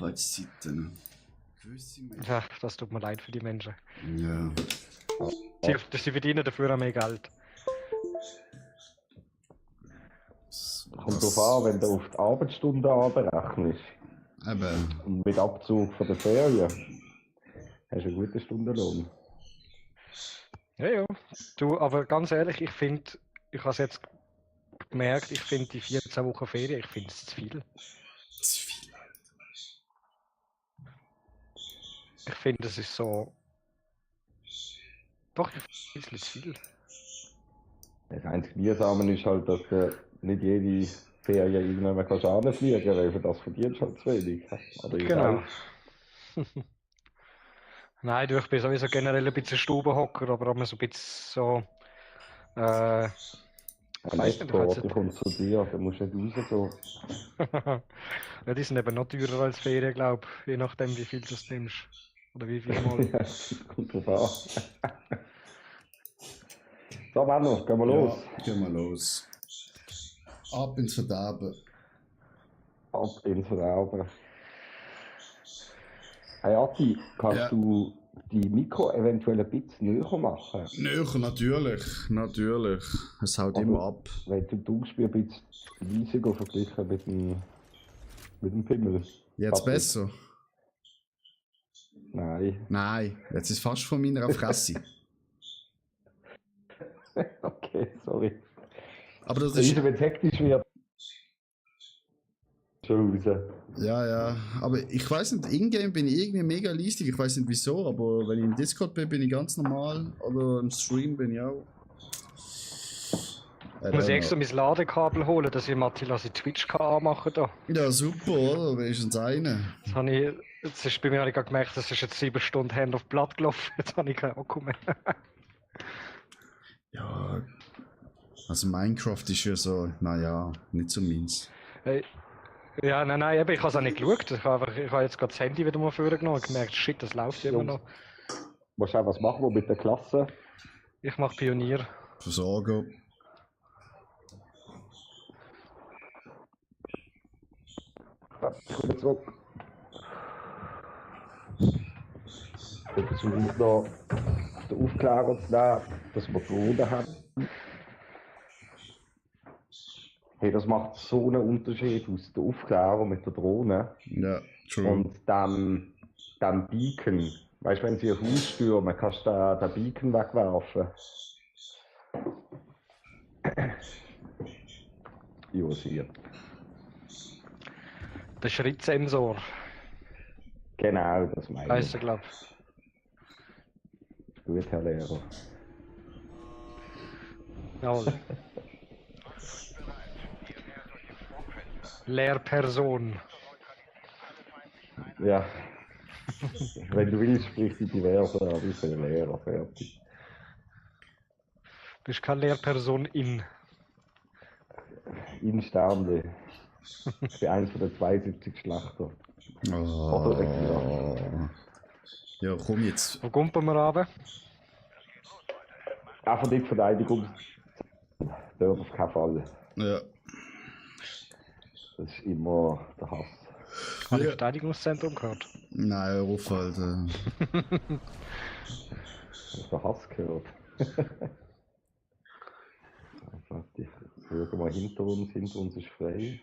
Arbeitszeiten. Gewisse Menschen. Ja, das tut mir leid für die Menschen. Ja. Sie verdienen dafür auch mehr Geld. Kommt drauf an, wenn du auf die Arbeitsstunden anrechnest Eben. und mit Abzug von der Ferien, hast du einen guten Stundenlohn. Ja, ja. Du, aber ganz ehrlich, ich finde, ich habe es jetzt gemerkt, ich finde die 14 Wochen Ferien, ich finde es zu viel. Zu viel. Ich finde, es ist so. Doch, ich finde es ein bisschen zu viel. Das einzige Mühsame ist halt, dass du nicht jede Ferien irgendwann kannst anfliegen, weil für das verdienst du halt zu wenig. Oder ich Genau. weiß. Nein, du, ich bin sowieso generell ein bisschen Stubenhocker, aber auch mal so ein bisschen so. Ein weiß nicht, ich Escort, weiß der kommt zu dir, dann musst du nicht rausgehen. Ja, die sind eben noch teurer als Ferien, glaube ich, je nachdem, wie viel du nimmst. Oder wie viel mal. Ja, das kommt drauf an. So, Manu, gehen wir los. Ja, gehen wir los. Ab ins Verderben. Ab ins Verderben. Hey Ati, kannst Ja. du die Mikro eventuell ein bisschen näher machen? Näher, natürlich. Natürlich. Es haut Aber- immer ab. Weil du tust mir ein bisschen riesiger verglichen mit dem Pimmel. Jetzt Patrick. besser? Nein. Nein, jetzt ist fast von meiner Fresse. Okay, sorry. Aber das Wenn ist. es hektisch wird. Schon raus. Ja, ja. Aber ich weiß nicht, in-game bin ich irgendwie mega listig. Ich weiß nicht wieso, aber wenn ich im Discord bin, bin ich ganz normal. Oder im Stream bin ich auch. Ich muss extra mein Ladekabel holen, dass ich Attila seine Twitch anmachen kann. Ja, super, oder? Wenigstens eine. Jetzt ist bei mir, habe ich gerade gemerkt, das ist jetzt 7 Stunden Hand auf Blatt gelaufen. Jetzt habe ich keinen Akku mehr. Ja. Also Minecraft ist ja so, naja, nicht so meins. Hey. Ja, nein, eben, ich habe es auch nicht geschaut. Ich habe jetzt gerade das Handy wieder mal vorgenommen und gemerkt, shit, das läuft ja immer noch. Musst du auch was machen, wo mit der Klasse? Ich mache Pionier. Versorger. Ich komme zurück. Ich versuche noch den Aufklärer zu nehmen, dass wir Drohnen haben. Hey, das macht so einen Unterschied aus der Aufklärung mit der Drohne Ja, true. und dann Beacon. Weißt du, wenn sie ein Haus stürmen, kannst du den Beacon wegwerfen. Ja, sicher. Der Schrittsensor, Genau, das meine heisst ich. er, glaube ich. Gut, Herr Lehrer. Jawohl. Lehrperson. Ja. Wenn du willst, sprich die diverse, aber ich bin Lehrer, fertig. Du bist keine Lehrperson in. In Sternle. Ich bin eines von den 72 Schlachter. Oder Oh. Ja, komm jetzt. Wo kumpen wir runter? Einfach nicht Verteidigung. Dort auf keinen Fall. Ja. Das ist immer der Hass. Habe ich Ja. Verteidigungszentrum gehört? Nein, ruf halt. Das ist der Hass gehört. Warte, ich schaue mal hinter uns ist frei.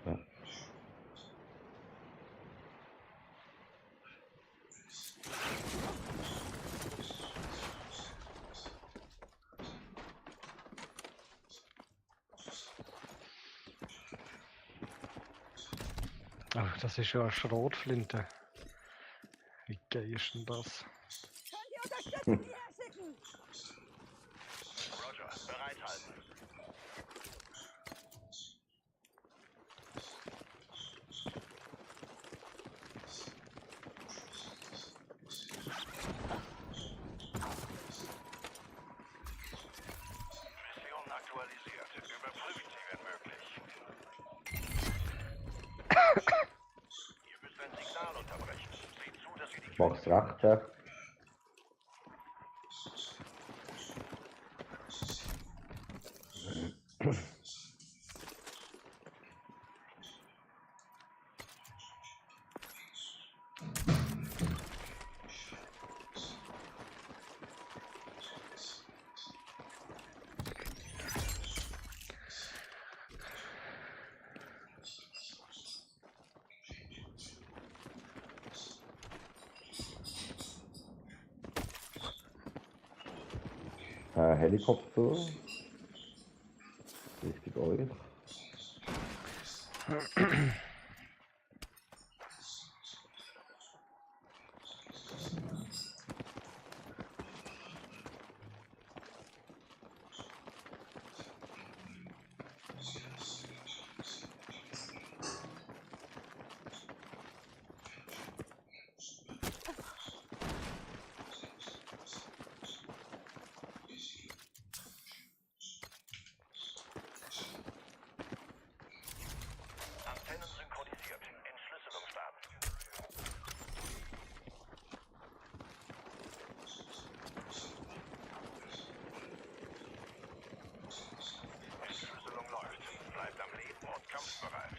Ja. Ach, das ist ja eine Schrotflinte. Wie geil ist denn das? Könnt ihr Unterstützung hierher schicken? Roger, bereithalten. Mission aktualisiert. Überprüfen Sie, wenn möglich. Ihr müsst ein Signal unterbrechen. Seht zu, dass ihr die Mach's recht, ja. Helikopter. Richtig euch. Antennen synchronisiert. Entschlüsselung starten. Entschlüsselung läuft. Bleibt am Leben und kampfbereit.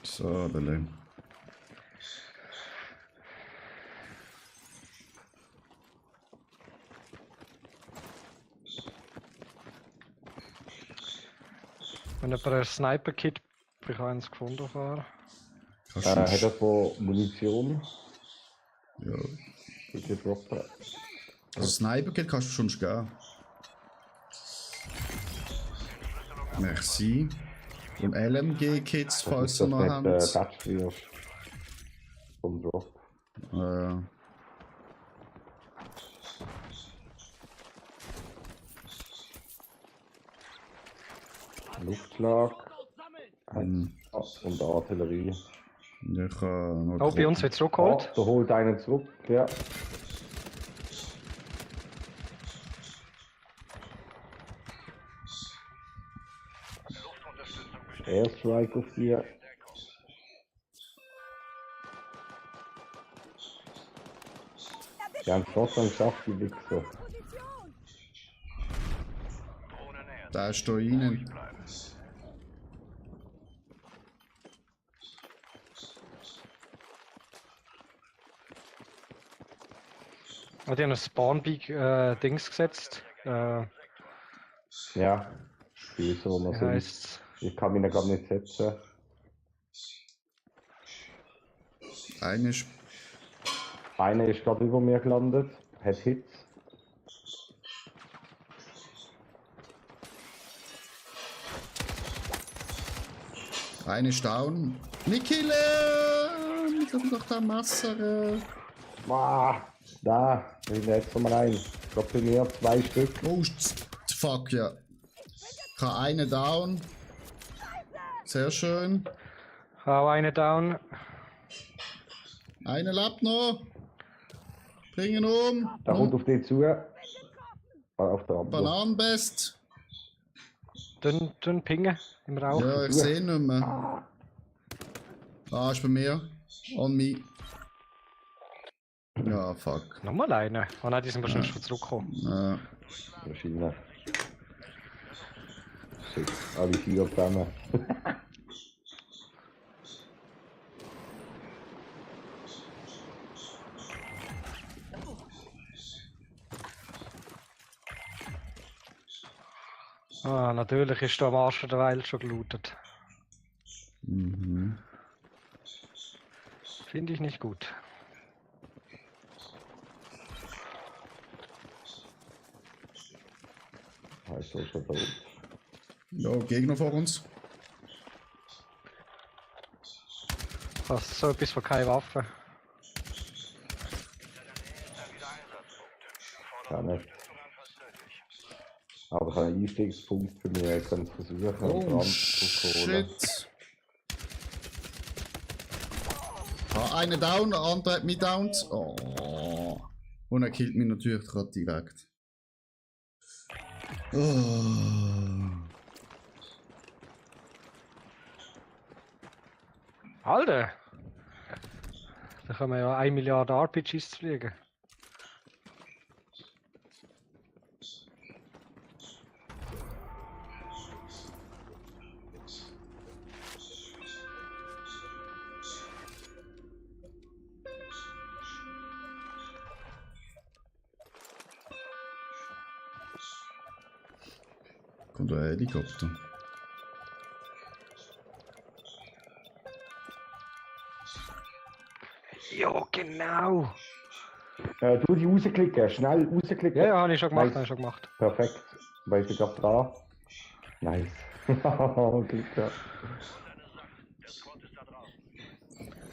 So, Bele. Wenn jemand ein Sniper-Kit, ich habe eins gefunden vorher. Kannst du Hat er von Munition ja. gedroppt? Also Sniper-Kit kannst du schon geben. Merci. Und LMG-Kits, falls ihr noch habt. Batch wirst vom Drop. Luftschlag. Und Artillerie. Ich kann noch Oh, bei uns wird zurückgeholt. Da holt einen zurück, ja. Luftunterstützung bestätigt. Airstrike auf dir. Die haben es trotzdem geschafft, die Wichser. Position. Drohne nähert. Da ist da rein. Bleiben. Oh, die haben ein Spawn-Dings gesetzt. Ja, die ist so noch Wie so. heisst's? Ich kann mich da gar nicht setzen. Eine ist Einer ist gerade über mir gelandet, hat Hits. Eine ist down. Nicht killen! Ich hab doch da Messer. Da, ich bin jetzt mal rein. Ich glaube bei mir 2 Stück. Oh, fuck, ja. Ich habe eine down. Sehr schön. Hau eine down. Eine lebt noch. Bringen um. Da kommt auf dich zu. Auf der andere. Bananenbest. Dünn pingen im Rauch. Ja, ich sehe nicht mehr. Ah, ist bei mir. On me. Ja, fuck. Nochmal eine. Oh nein, die sind wahrscheinlich schon zurückgekommen. Maschine. Shit, alle 4 zusammen. Ah, natürlich ist da am Arsch der Weile schon gelootet. Mhm. Finde ich nicht gut. Heißt das schon tot. Ja, Gegner vor uns. Hast so etwas von keine Waffe. Ja, nicht. Aber ich habe einen Einstiegspunkt für mich, ich kann es versuchen. Oh, shit. Ah, eine down, der andere hat mich downed. Oh. Und er killt mich natürlich gerade direkt. Oh. Alter! Da können wir ja 1 Milliarde RPGs fliegen. Kommt ein Helikopter. genau. Du die rausklicken, schnell rausklicken. Ja, ja, habe ich schon gemacht, Nice. habe ich schon gemacht. Perfekt. Weil ich gerade dran. Nice. Glück gehabt. Der Squad ist da draußen. Kommt rein.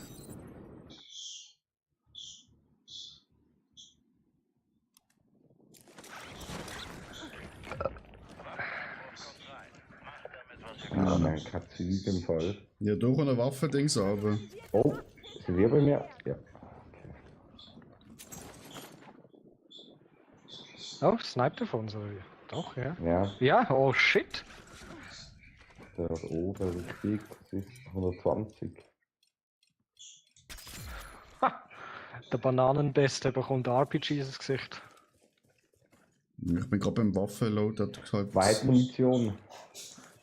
Macht damit, was ihr Ah, nein, kein Zeug im Fall. Ja, durch eine Waffendings aber. Oh, sind wir bei mir? Ja. Oh, sniped er von uns, oder wie? Doch, ja. Ja, Ja, oh shit. da oben richtig. Das ist 120. Der Bananenbeste bekommt RPGs ins Gesicht. Ich bin gerade beim Waffenload, hat gesagt. Weitmunition.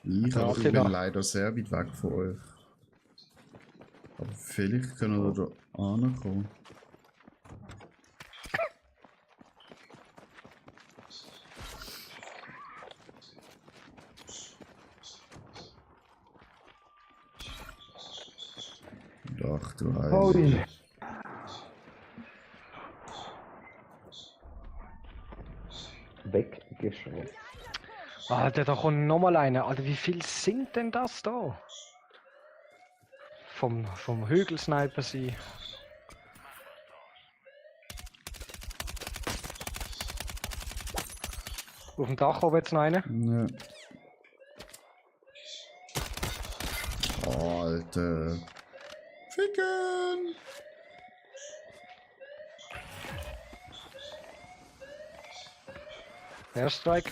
Ich, aber ich Attila. bin leider sehr weit weg von euch. Aber vielleicht können wir da ankommen. Ach du Ui. Heilige. Weggeschossen. Alter, da kommt nochmal einer. Alter, wie viel sind denn das da? Vom Hügelsniper sie. Auf dem Dach oben jetzt noch einer. Ja. Alter. Ficken! Airstrike.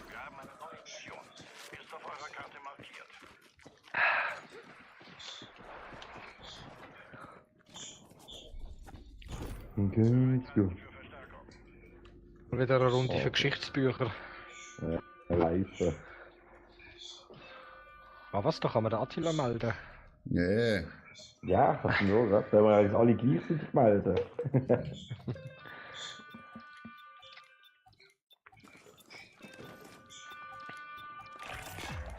Wir haben eine neue Mission. Ist auf eurer Karte markiert. Okay, let's go. Für Verstärkung. Wieder eine Runde Oh. für Geschichtsbücher. Leise. Ah, was? Da kann man den Attila melden. Yeah. Ja, das sind so, das werden wir jetzt alle gleichzeitig melden.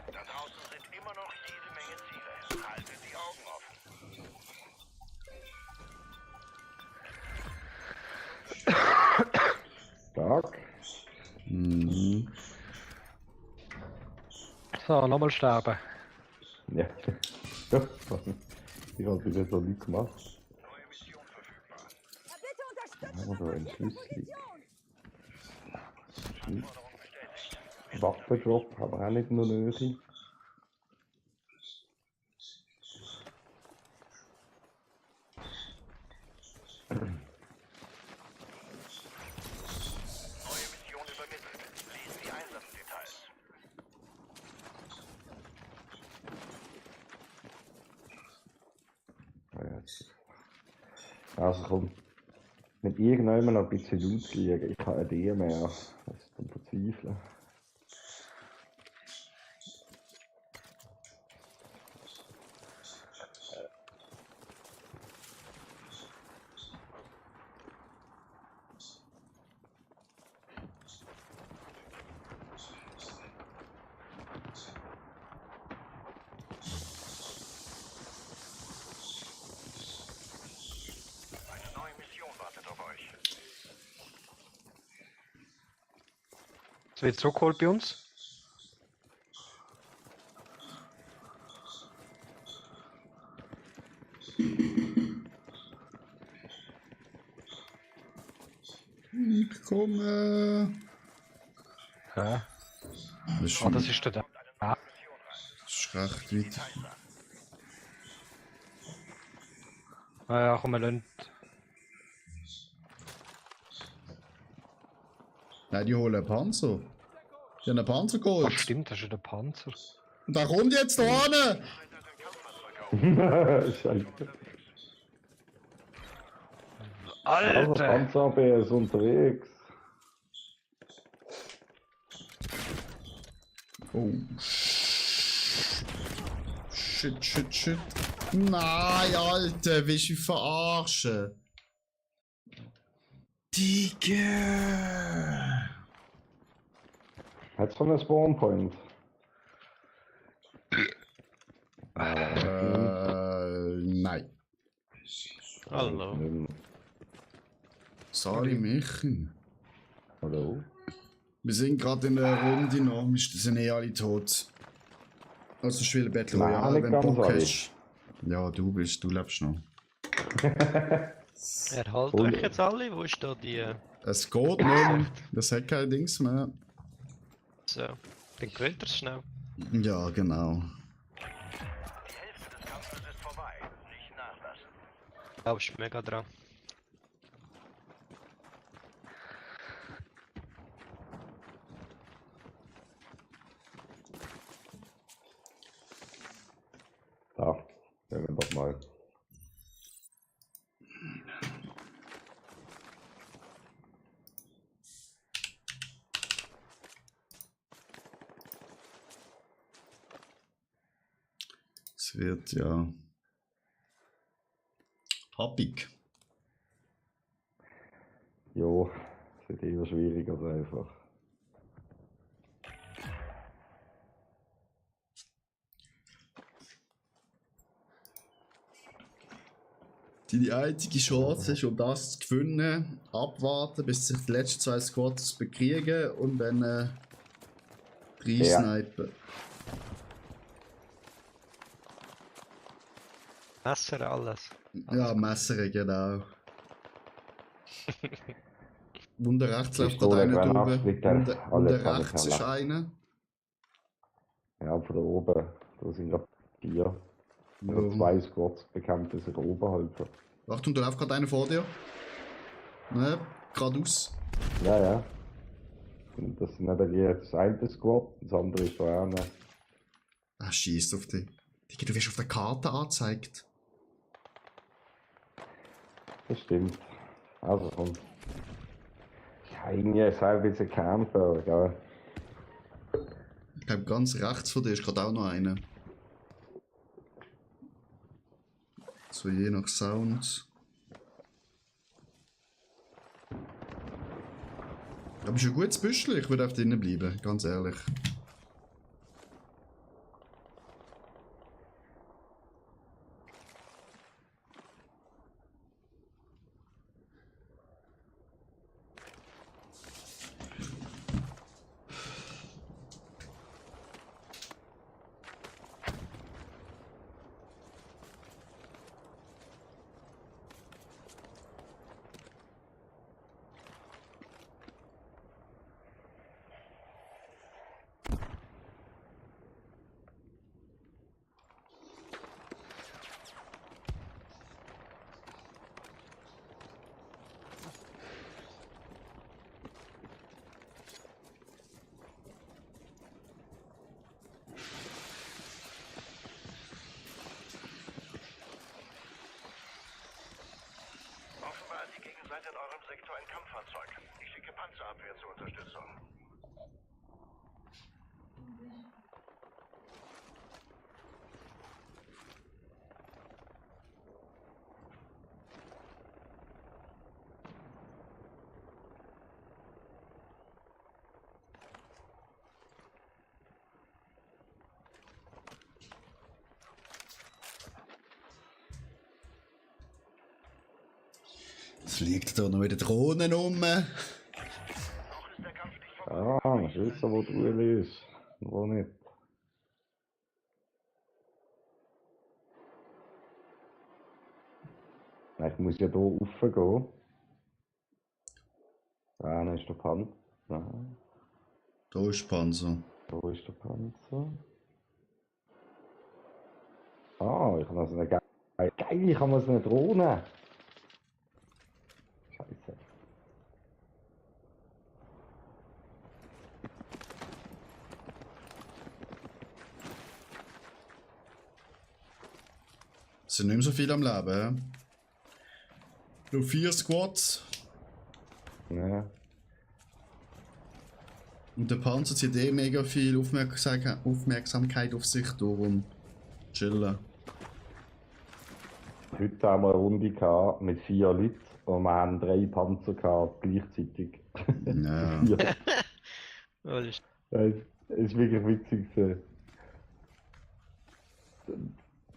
Da draußen sind immer noch jede Menge Ziele. Haltet die Augen offen. Stark. Mhm. So, nochmal sterben. Ja. Ich habe wieder so Leute gemacht. Neue Mission verfügbar. Bitte unterstützen Haben wir da einen Schlüssel? Mission. Anforderung bestätigt. Waffendrop haben wir auch nicht nur nötig. Neue Mission übermittelt. Lesen die Einsatzdetails. Also komm, mit irgendjemandem noch ein bisschen Loot liegen. Ich habe eine Idee mehr. Das ist zum Verzweifeln. Eine neue Mission wartet auf euch. Es wird so geholt bei uns. Ich komme. Ja. Das ist, Ah, das ist der da. Ah, das ist recht weit. ja, komm, wir lassen. Nein, die holen Panzer. Ich habe einen Panzer Ach geholt. stimmt, das ist ja der Panzer. Und da kommt jetzt da vorne! Scheiße. Also, Alter! Panzer-ABS ist unterwegs. Oh. Shit. Nein, Alter, willst du mich verarschen? Digga! Hat's schon einen Spawnpoint? Nein. Hallo. Sorry, Michi. Hallo? Wir sind gerade in der Runde noch, wir sind eh alle tot. Also ich will Battle Nein, Royale, nicht wenn du ganz Bock alle. hast. Ja, du lebst noch. Erhaltet Und- euch jetzt alle? Wo ist da die... Es geht nicht, das hat kein Dings mehr. So, dann gewöhnt ihr es schnell. Ja, genau. Die Hälfte des Kampfes ist vorbei. Nicht nachlassen. Glaubst mega dran. Da, nehmen wir doch mal. Es wird ja happig. Jo, es wird eher schwieriger als einfach. Die einzige Chance ist, um das zu gewinnen, abwarten, bis sich die letzten 2 Squads bekriegen und dann reinsnipen. Messer, alles. Ja, Messer, genau. Wunder rechts läuft Pistole, gerade einer Granate, drüber. Splitter, Wunder alles kann ich rechts ist haben. einer. Ja, von da oben. Da sind gerade 4. Oder Ja. 2 Squads bekämpfen sich oben halt. Achtung, da läuft gerade einer vor dir. Ne, geradeaus. Ja, ja. Und das sind eben das eine Squad, das andere ist da auch noch. Ah, schießt auf dich. Digga, du wirst auf der Karte angezeigt. Das stimmt. Also komm. Ja, irgendwie ist es auch ein bisschen campen, gell? Ich glaube, ganz rechts von dir ist gerade auch noch einer. So je nach Sound. Aber ist ein gutes Büschel, ich würde auch drinnen bleiben, ganz ehrlich. Offenbar hat die Gegenseite in eurem Sektor ein Kampffahrzeug. Ich schicke Panzerabwehr zur Unterstützung. Es fliegt da noch wieder Drohnen um. Noch ist der Kampf nicht vorbei. Ah, ich weiß wo die Ruhe ist. Und wo nicht. Nein, ich muss ja hier raufgehen. Ah, dann ist der Panzer. Nein, Da ist Panzer. da ist der Panzer. Ah, ich kann also eine geil, ich kann also eine Drohne. Scheiße. sind nicht mehr so viel am Leben. Hä? Nur 4 Squads. Ja. Und der Panzer zieht eh mega viel Aufmerksamkeit auf sich, darum chillen. Heute haben wir eine Runde gehabt mit 4 Leuten und wir haben 3 Panzer gehabt gleichzeitig. Ja. 4. Oh, das ist Es ist wirklich witzig gewesen.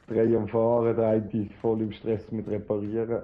3 am Fahren, der eine ist voll im Stress mit Reparieren.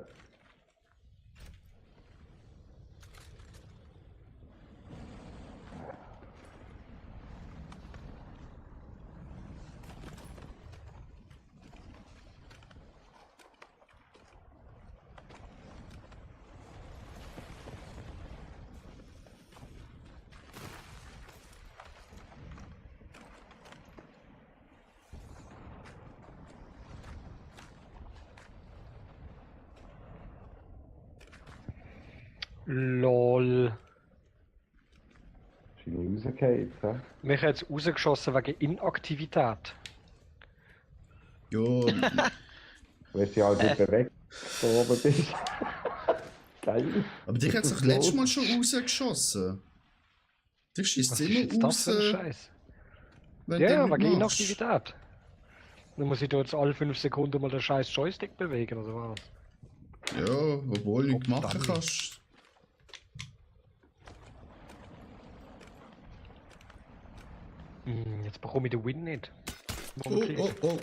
LOL. Ist ihn rausgefallen, hä? Mich hat es rausgeschossen wegen Inaktivität. Ja, Du hast dich halt nicht bewegt, da oben bist. Geil. aber dich hat es doch letztes Mal schon rausgeschossen. Dich schießt Was immer ist jetzt das für ein raus, Scheiß? wenn Ja, du ja, nicht wegen machst. Inaktivität. Dann muss ich da jetzt alle 5 Sekunden mal den scheiß Joystick bewegen, oder was? Ja, obwohl du nichts machen Verdammt. kannst. Jetzt bekomme ich den Win nicht. Oh, oh, oh.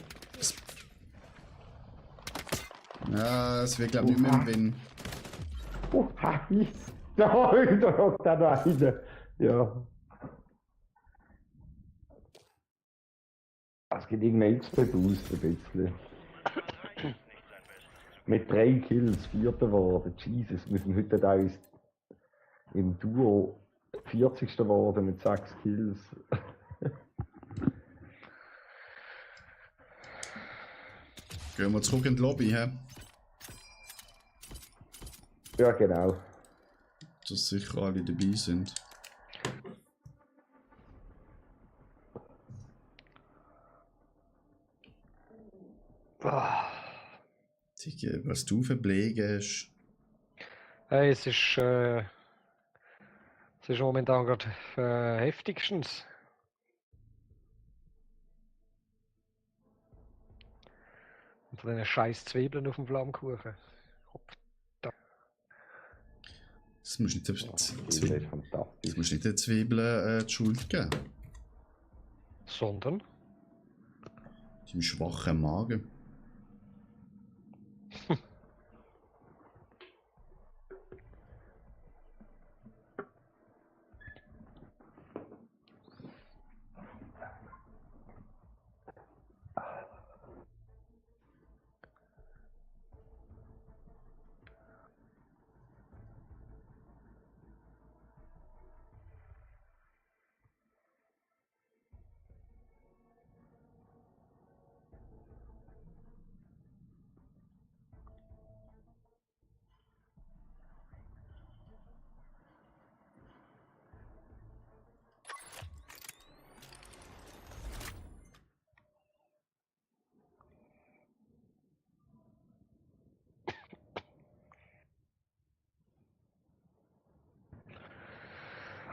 Ja, es wird glaube ich nicht mehr im Win. Hi! Da hockt da noch einer. Ja. Es gibt irgendeinen XP-Boost ein bisschen. Mit 3 Kills, 4. geworden. Jesus, wir sind heute da im Duo 40. geworden mit 6 Kills. Gehen wir zurück in die Lobby, hä? Ja, genau. Dass sicher alle dabei sind. Digga, was du für Pflege hast. Hey, es ist momentan gerade heftigstens. Unter den scheiß Zwiebeln auf dem Flammkuchen. Das musst nicht, Das ist fantastisch. das musst nicht den Zwiebeln die Schuld geben. Sondern? Deinem schwachen Magen.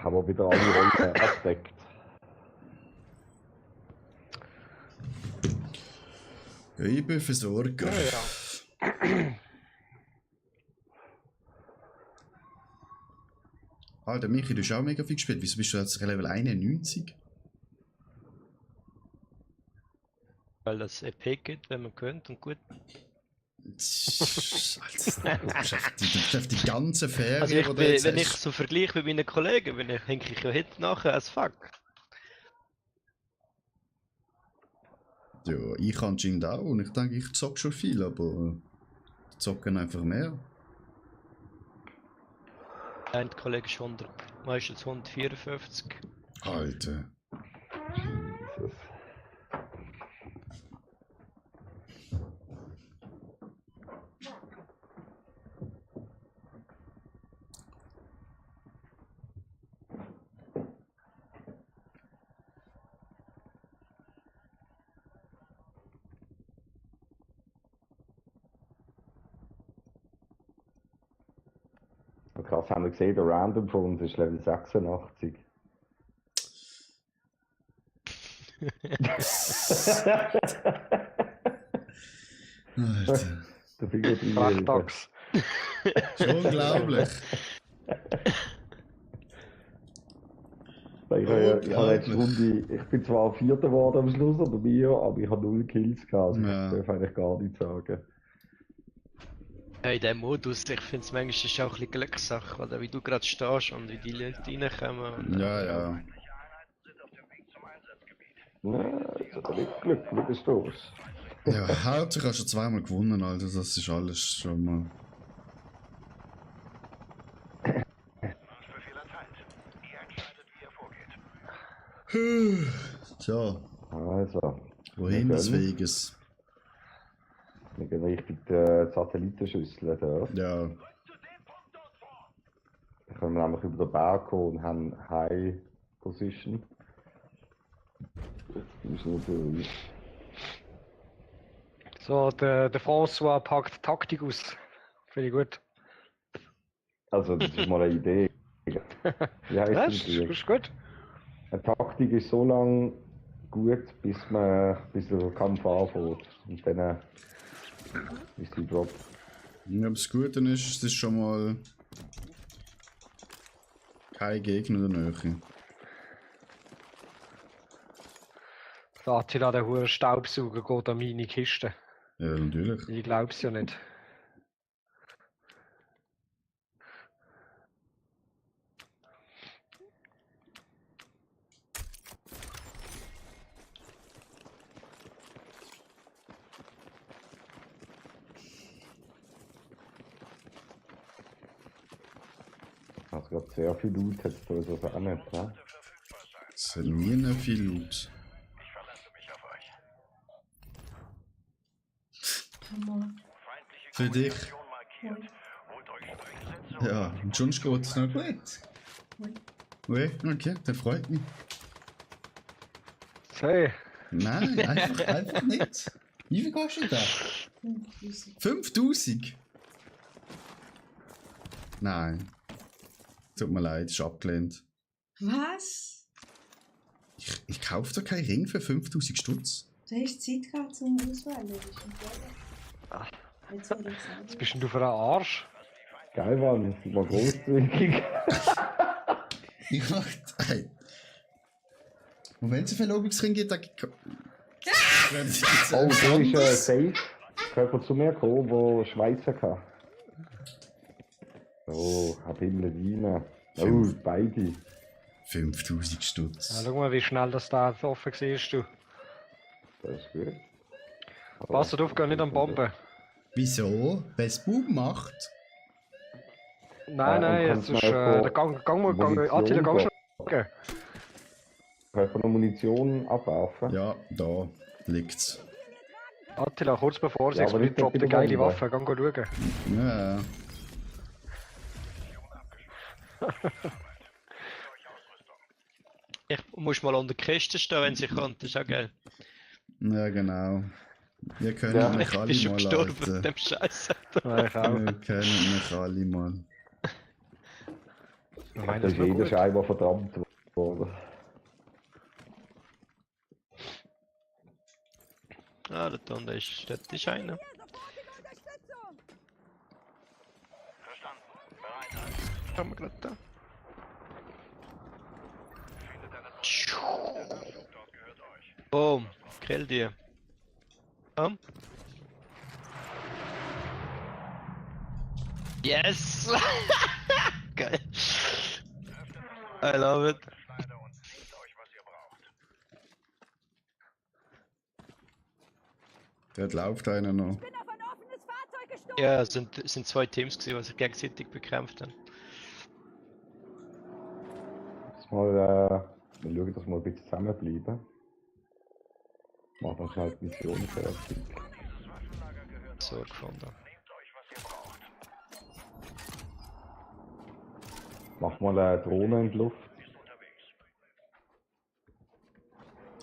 Haben wir wieder alle Rollen abdeckt. Ja, ich bin Versorger. Ja. Alter, Michi, du hast auch mega viel gespielt. Wieso bist du jetzt Level 91? weil das EP gibt, wenn man könnte und gut. Alter, du bist auf die ganze Ferien, Also ich die du bin, jetzt wenn ich hast. so vergleiche mit meinen Kollegen, denke ich ja heute nachher als fuck. Ja, ich anscheinend auch und ich denke, ich zocke schon viel, aber die zocken einfach mehr. Ein Kollege ist 100, meistens 154. Alter. Jesus. Krass, haben wir gesehen, der Random von uns ist Level 86. Alter. Der Finger drin. Frachtax. Schon unglaublich. Ich bin zwar Vierter geworden am Schluss oder mir, aber ich habe 0 Kills gehabt. Also Ja. ich darf eigentlich gar nichts sagen. Ja, in diesem Modus, ich finde es manchmal ist auch ein bisschen Glückssache, oder wie du gerade stehst und wie die Leute reinkommen. Und, Ja, ja. Ja, ist aber nicht Glück, wie du stehst. Ja, Hauptsache hast du zweimal gewonnen, Alter. Das ist alles schon mal. Befehl erteilt. Ihr entscheidet, wie ihr vorgeht. So, Also, wohin Wir des gönnen. Weges? wir gehen Richtung der Satellitenschüssel da. Ja, Da können wir nämlich über den Berg kommen und haben High Position. Das ist nur für uns. So, der François packt Taktik aus. Finde ich gut. Also, das ist mal eine Idee. Wie Ja, heisst ist, das? ist gut. Eine Taktik ist so lange gut, bis der Kampf anfängt. Und dann ist sie droppt. ja, aber das Gute ist, es ist schon mal kein Gegner in der Nähe. Der Attila, der hure Staubsauger, geht an meine Kiste. Ja, natürlich. Ich glaub's ja nicht. Also, gerade sehr viel Loot hat es da also auch nicht. Ne? Es hat nie noch viel Loot. Ich verlasse mich auf euch. Feindliche Für dich. Kommunikation markiert. Holt euch Stricksätze Ja, und sonst geht es noch gut. Oui, okay, das freut mich. Hey, Nein, einfach nicht. Wie viel kostet das? 5000? Nein. Tut mir leid, ist abgelehnt. Was? Ich kaufe doch keinen Ring für 5000 Stutz. Du hast Zeit gehabt zum Auswählen. Das ist ein Ah. Fehler. Jetzt will ich sagen. was bist denn du für ein Arsch? Geil, Mann, das ist mal großzügig. Ich mach. Hey. Und wenn es einen Verlobungsring gibt, dann. Oh, der ist safe. Körper zu mir gekommen, der Schweizer kann. Oh, hab Himmel rein. Oh, beide. 5000 Ja, Stutz. schau mal, wie schnell das da offen siehst du. Das ist gut. Pass auf, geh nicht an Bomben. Wieso? Weil es Bub macht? Nein, nein, kannst jetzt du ist. mal Gang mal, Munition Attila, gang gehen. schon. Okay. Körper noch Munition abwerfen. Ja, da liegt's. Attila, kurz bevor Ja, sie aber nicht droppt mit eine der geile Bombe. Waffe, gang schauen. Ja. Ich muss mal unter der Kiste stehen, wenn sie kommt, das ist auch geil. Ja, genau. Wir können Ja, mich Ich bin alle schon mal, gestorben mit Alter. dem Scheiß. Ja, ich auch. Wir können mich alle mal. Ich meine, Da das ist ist jeder gut. Scheibe verdammt worden. Ah, da unten ist, dort ist einer. Hier, sofortige Unterstützung! Verstanden. Bereit. Haben wir gerade da. Findet eine dort gehört euch. Boom, kill die. Komm. Yes! Geil. I love it. Kleider und nehmt euch, was ihr braucht. Dort läuft einer noch. Ich bin auf ein offenes Fahrzeug gestoßen! Ja, es sind zwei Teams gewesen, die sich gegenseitig bekämpft haben. Jetzt mal, wir schauen, dass wir ein bisschen zusammenbleiben. Machen wir schnell die Mission fertig. So gefunden. Nehmt euch, was ihr braucht. Mach mal eine Drohne in die Luft.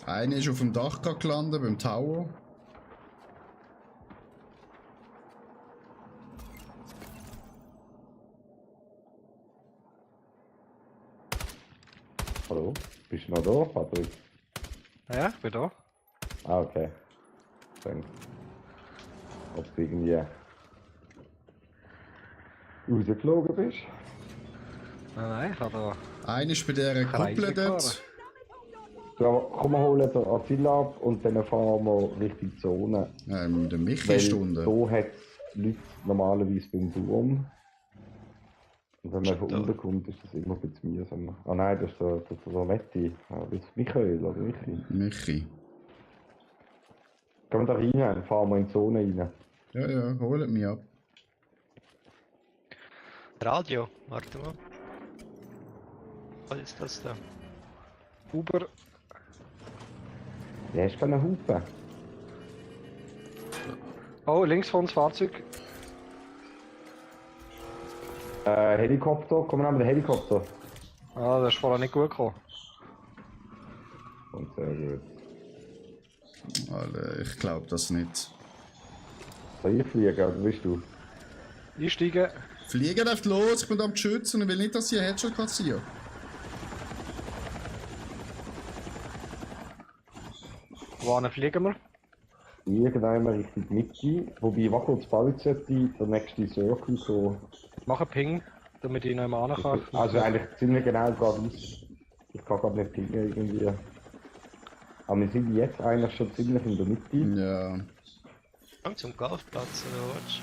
Einer ist auf dem Dach gerade gelandet, beim Tower. So. Bist du noch da, Patrick? Ja, ich bin da. Ah, okay. Danke. Ob du irgendwie rausgeflogen bist? Nein, ich habe da Einer ist bei dieser Kreise Kuppel dort. So, komm, wir holen den Attila ab und dann fahren wir Richtung Zone. Der Michi Weil ist unten. so hat es Leute normalerweise beim Turm. Und wenn man von Da. unten kommt, ist das immer ein bisschen mühsam. Ah nein, das ist der Metti. Ah, das ist Michael oder Michi. Michi. Gehen wir da rein, dann fahren wir in die Zone rein. Ja, ja, holt mich ab. Radio, warte mal. Was ist das da? Uber. Ja, hast keine Hupe. Oh, links von uns Fahrzeug. Helikopter, komm mal mit dem Helikopter. Ah, das ist vorher nicht gut gekommen. Und sehr gut. Alter, ich glaube das nicht. Soll ich fliegen, oder bist du? Einsteigen. Fliegen darf los, ich bin da am Schützen und will nicht, dass ich einen Headshot kassiere. Wohin fliegen wir? Irgendwann Richtung Mitte. Wobei, warte kurz, bald sollte der nächste Circle kommen. Mach einen Ping, damit ich noch mal ran kann. Also eigentlich ziemlich genau geradeaus. Ich kann gerade nicht pingen irgendwie. Aber wir sind jetzt eigentlich schon ziemlich in der Mitte. Ja. Gang zum Golfplatz oder was?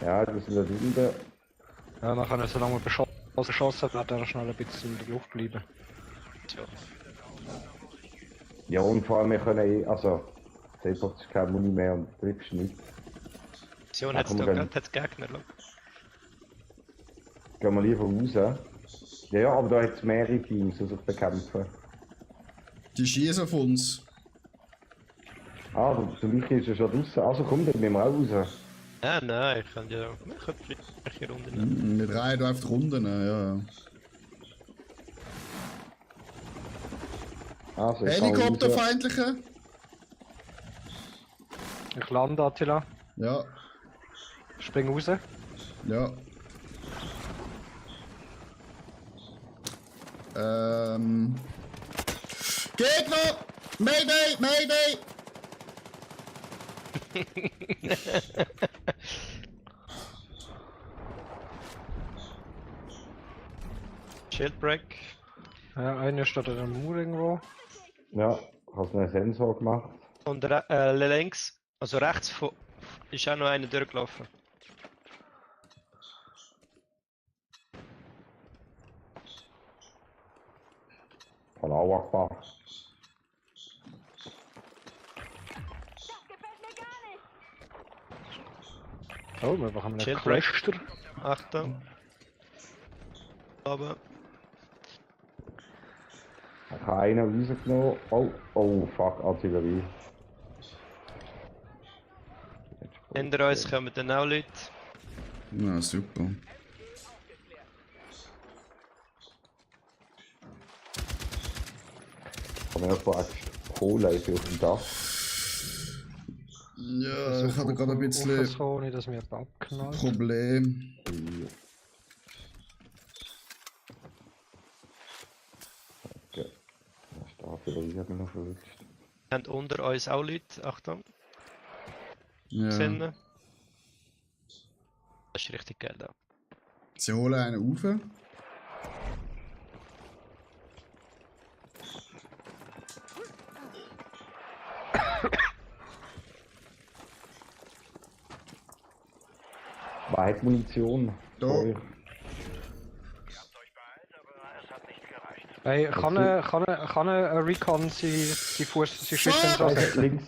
Ja, wir sind da drüben. Ja, dann können wir, solange wir beschossen werden, dann schnell ein bisschen in der Luft bleiben. Tja. Ja, und vor allem wir können also, dort hat es kein Muni mehr und du triffst nicht. Mission Ja, hat es komm, da dann. gerade hat's Gegner, schau. Gehen wir lieber raus. Ja, ja, aber da hat es mehrere Teams, die sich bekämpfen. Die schießen auf uns. Ah, der Michi ist ja schon draußen. Also komm, dann nehmen wir auch raus. Nein, ich kann ja. Ich kann hier Runde nehmen. Wir drehen hier einfach die Runden, ja. Also, ich kann raus. Helikopterfeindliche? Ich lande, Attila. Ja, Spring raus. ja. Gegner! Mayday! Mayday! Shieldbreak. Ja, einer steht an der Mauer irgendwo. Ja, hast einen Sensor gemacht. Und links, also rechts von, ist auch noch einer durchgelaufen. Allahu Akbar. Das gefällt mir gar nicht. Oh, wir machen einen Shieldbreak. Cluster. Achtung. Aber Ich habe einen rausgenommen. Oh, fuck, Artillerie. hinter uns kommen dann auch Leute. Ja, super. Kann man ja von Kohle auf dem Dach. Ja, ich hatte gerade ein bisschen Nicht, dass wir abknallen. Problem. Okay. Da ist die Artillerie noch verrutscht. Haben unter uns auch Leute, Achtung, Ja. gesehen. Das ist richtig geil da. Sie holen einen rauf. Wer hat Munition? Da. Für euch? Ihr habt euch beeilt, aber es hat nicht gereicht. Hey, kann ein Recon sie Fuß, sie Schüsse und so Also, setzen? links.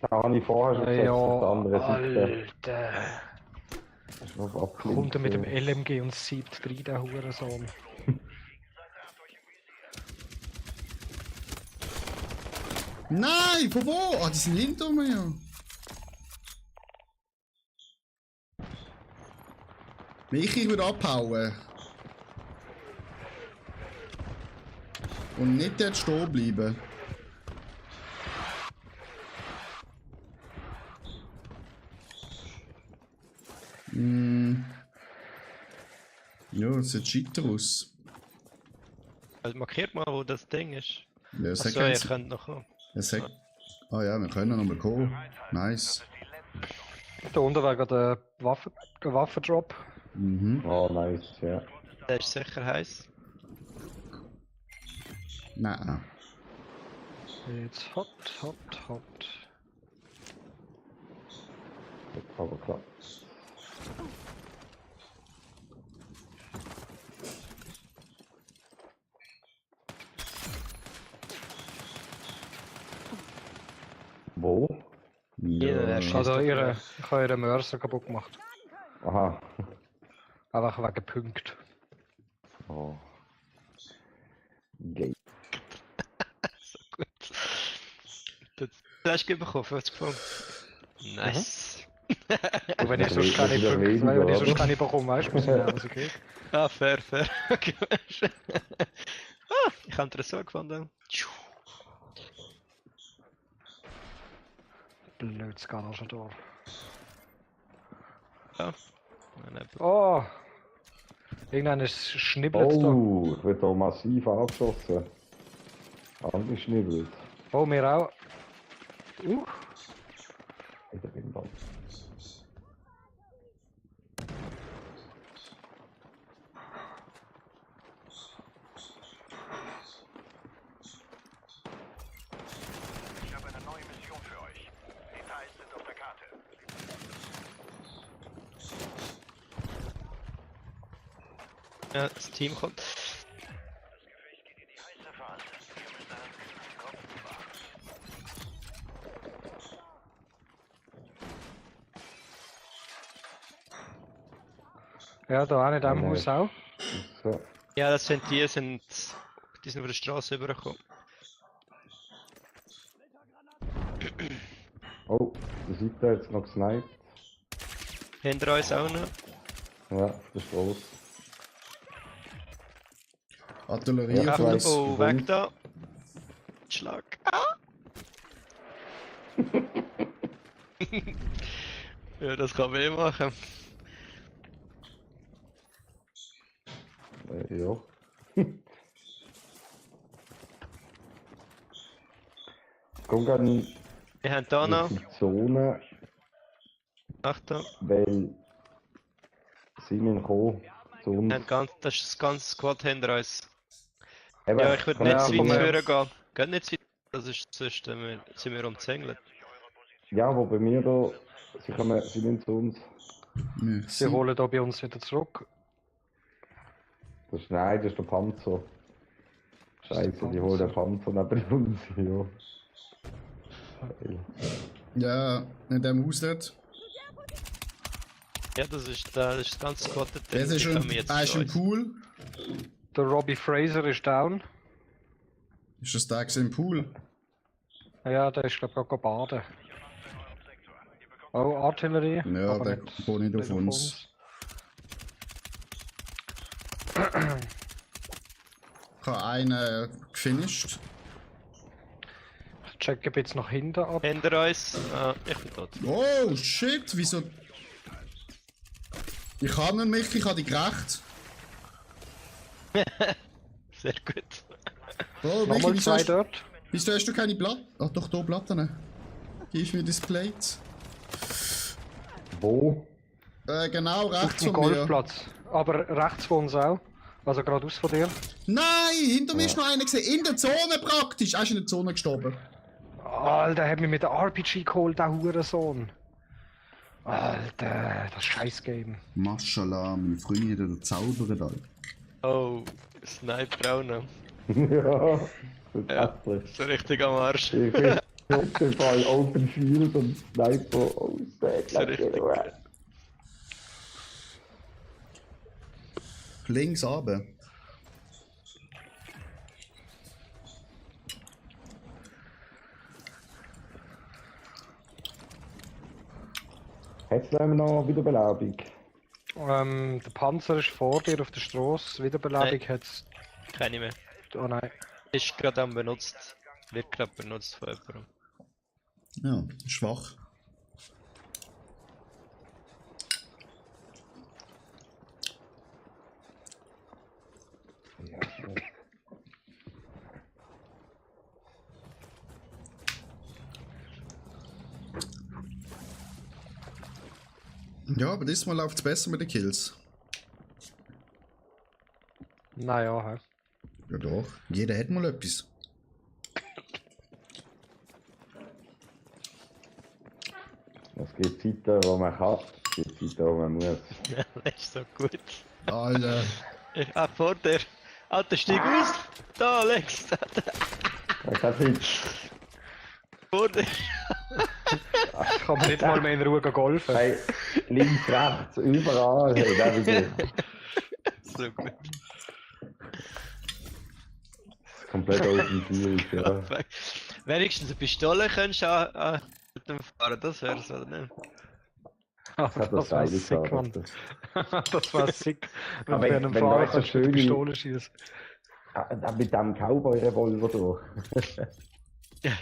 Da habe ich vorher schon gesagt, auf der Ja, anderen Seite. Alter. Ist noch auf Abflug. Kommt er mit dem LMG und siebt rein, der Hurensohn. Nein, von wo? Ah, die sind hinter mir. Michi, ich würde abhauen. Und nicht dort stehen bleiben. Ja, das sieht schicker aus. Also markiert mal, wo das Ding ist. Ja, es hat Achso, ihr kein... könnt noch kommen. Es hat... Ah ja, wir können noch mal kommen. Nice. Da unten wäre gerade ein Waffendrop. Mhm. Oh, nice, ja. Der ist sicher heiß. Nein. Jetzt hot. Aber klar. Wo? Jeder, der schießt Also auf ich habe ihre Mörser kaputt gemacht. Aha. Einfach wegen Punkt. Oh. Gay. So gut. Das Flash bekommen, 50 Punkte. Nice. Und wenn ich Das sonst ist keine wieder Punkte, weniger, wenn ich sonst oder? keine bekomme, weißt du, muss ich nehmen, was okay. Ah, fair. Okay. Ah, ich habe den so gefunden. Blödes Garagentor. Ja. Oh! Irgendeiner schnibbelt da. Oh, ich werde da massiv angeschossen. Angeschnibbelt. Oh, mir auch. Ich bin da. Ich habe eine neue Mission für euch. Details sind auf der Karte. Ja, das Team kommt. Das Gefecht geht in die heiße Phase. Wir müssen einen kühlen Kopf bewahren. Ja, da auch in diesem Haus auch. So. Ja, das sind die sind von der Straße übergekommen. Oh, der Seite jetzt noch gesniped. Hinter uns auch noch. Ja, auf der Straße. Artillerie Ja, auf ich uns. weiß. Oh, weg da. Schlag. Ah! Ja, das kann weh machen. Ja. Komm gar nicht Wir haben da noch. in die Zone, Achtung. weil sie müssen kommen zu uns. Wir haben das ist das ganze Squad hinter uns. Eben, Ja, ich würde komm nicht her, zu komm weit her. führen gehen. Geht nicht zu weit. Das ist sonst sind wir umzingelt. Ja, wo bei mir da, sie müssen zu uns. Sie holen da bei uns wieder zurück. Nein, das ist der Panzer. Scheiße, die holen den Panzer neben uns, ja. Geil. Ja, in dem Haus dort. Ja, das ist das ganze Squad. Das ist Die ein, kommen jetzt ist zu ein uns. Pool. Der Robbie Fraser ist down. Ist das der im Pool? Ja, der ist glaube ich gerade baden. Oh, Artillerie. Ja, aber der kommt nicht auf uns. Ich habe einen gefinisht. Ich checke jetzt nach hinten ab. Hinter uns. Ah, ich bin tot. Oh shit, wieso? Ich habe mich, ich habe dich gerecht. Sehr gut. Oh, Nochmal Michi, zwei dort. wieso hast du keine Platten? Ach doch, da Platten. Gib mir das Plate. Wo? Genau, Auf rechts dem von mir. Golfplatz. Aber rechts von uns auch. Also geradeaus von dir. Nein, hinter mir ist noch einer gesehen. In der Zone praktisch. Er ist in der Zone gestorben. Alter, hat mich mit der RPG geholt, der Hurensohn. Alter, das Scheiß-Game. Maschallah, mein Freund, der zaubert all. Oh, Sniper auch noch. Ja, das Ja. ist hässlich. So richtig am Arsch. Ich bin auf dem Fall Open Field und Sniper. Oh, sad, So richtig. Links runter. Jetzt haben wir noch Wiederbelebung. Der Panzer ist vor dir auf der Straße. Wiederbelebung hat's. Keine mehr. Oh nein. Ist gerade am benutzt. Wird gerade benutzt von jemandem. Ja, schwach. Ja, aber diesmal läuft es besser mit den Kills. Naja, hä? Ja doch, jeder hat mal etwas. Es gibt Zeiten, wo man kann, es gibt Zeiten, wo man muss. Ja, das ist so gut. Alter, Vor dir. Alter, steig aus! Da, Alex! Man kann nicht. Vor dir! Ich kann mir nicht mal mehr in Ruhe golfen. Hey, links, rechts, überall. Hey, da bin ich. So gut. Komplett offensiv, ja. Wenigstens eine Pistole könntest du an fahren, das wär's, oder nicht? Das hat das Das war geile sick, Mann. gesagt. Das war sick. Wenn Aber du einem wenn Fahrer du so kannst mit der schöne- Pistole schießen. Mit dem Cowboy-Revolver da. ja,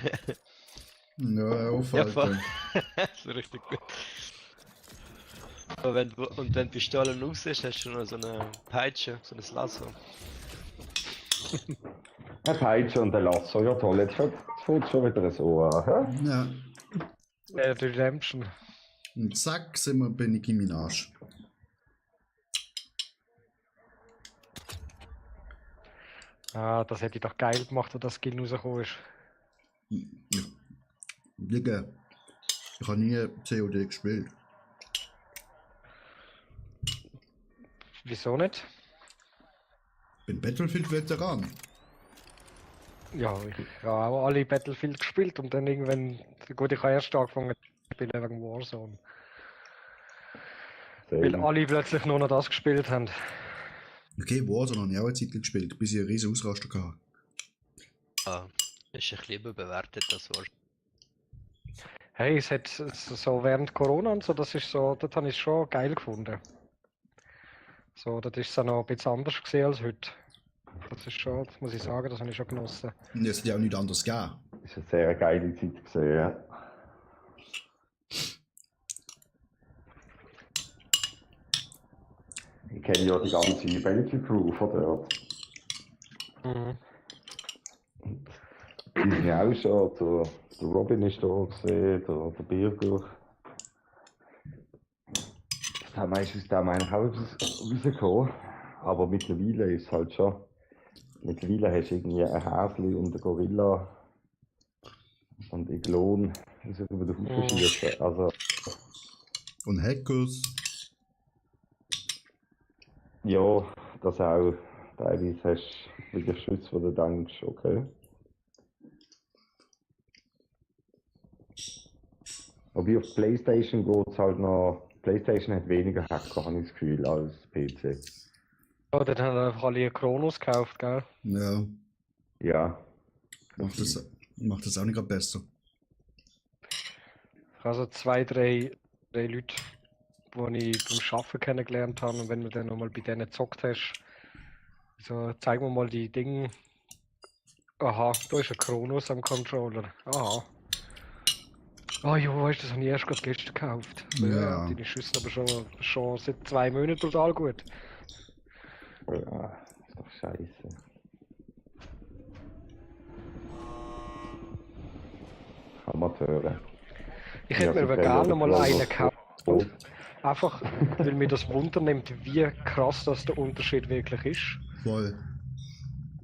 Ja, aufhalten. voll. Das ist richtig gut. Aber wenn die Pistole raus ist, hast du noch so eine Peitsche, so ein Lasso. Ein Peitsche und ein Lasso, ja toll, jetzt fängt schon wieder so an. Hä? Ja, Redemption. und zack, sind wir bei Nicki Minaj. Ah, das hätte ich doch geil gemacht, als das Skin rausgekommen ist. Ja. Digga, ich habe nie COD gespielt. Wieso nicht? Bin Battlefield-Veteran. Ja, ich habe auch alle Battlefield gespielt und dann irgendwann. Gut, ich habe erst angefangen zu spielen wegen Warzone. Weil Same. alle plötzlich nur noch das gespielt haben. Okay, Warzone habe ich auch eine Zeit lang gespielt, bis ich einen riesen Ausraster hatte. Ah, ist ein bisschen überbewertet, das war. Hey, es hat so während Corona und so, das ist so, das habe ich schon geil gefunden. So, das ist so noch ein bisschen anders gesehen als heute. Das ist schon, das muss ich sagen, das habe ich schon genossen. Und es hat ja auch nichts anderes gegeben. Das ist eine sehr geile Zeit gesehen, ja. Ich kenne ja die ganze Battlefield-Crew von dort. Mhm. Die sind ja auch schon, der Robin ist da gesehen, der Birger. Das haben wir aus dem eigentlich auch rausgekommen. Aber mittlerweile ist es halt schon. Mittlerweile hast du irgendwie ein Häsli und einen Gorilla und einen Klon, die sich über den Haufen schießen. Also, Und Hackers. ja, das auch. Teilweise hast du wirklich Schüsse, wo du denkst, okay. Aber auf PlayStation geht es halt noch. PlayStation hat weniger Hacker, habe ich das Gefühl, als PC. Ja, dann haben einfach alle Kronos gekauft, gell? Ja, Ja. macht das auch nicht gerade besser. Ich habe so zwei, drei Leute, die ich beim Arbeiten kennengelernt habe. Und wenn du dann nochmal bei denen gezockt hast, so, zeig mir mal die Dinge. Aha, da ist ein Kronos am Controller. Aha. Ah ja, weißt du, das habe ich erst gerade gestern gekauft. Ja. Deine Schüsse aber schon seit 2 Monaten total gut. Ja, ist doch scheiße. Amateure. Ich hätte mir aber so gerne selber mal drauf- einen gekauft. Oh, Einfach, weil mir das Wunder nimmt, wie krass das der Unterschied wirklich ist. Voll.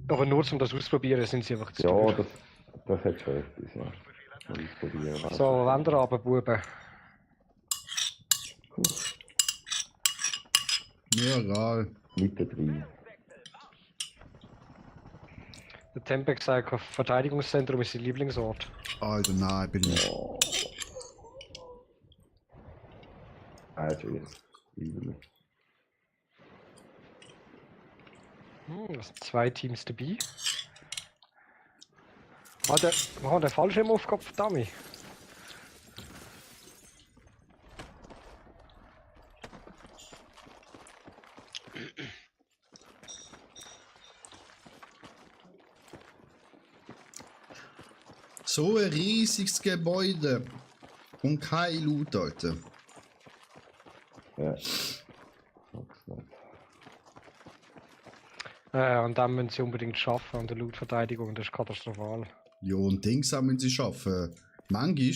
Aber nur zum das ausprobieren sind sie einfach zu ja, teuer. das hat schon etwas, ja. Mal ausprobieren. So, Wanderabend, Buben. Mir egal. Mittendrin. Der Tempe gesagt, Verteidigungszentrum ist sein Lieblingsort. Alter, nein, bin ich. Oh. Also, übel. Es sind 2 Teams dabei. Ah, der Fallschirmaufkopf, Dummy. So ein riesiges Gebäude. Und kein Loot, Alter. Ja. Sag's nicht. Und dann müssen sie unbedingt schaffen an der Loot-Verteidigung, das ist katastrophal. Ja, und Dings auch müssen sie schaffen. Manchmal,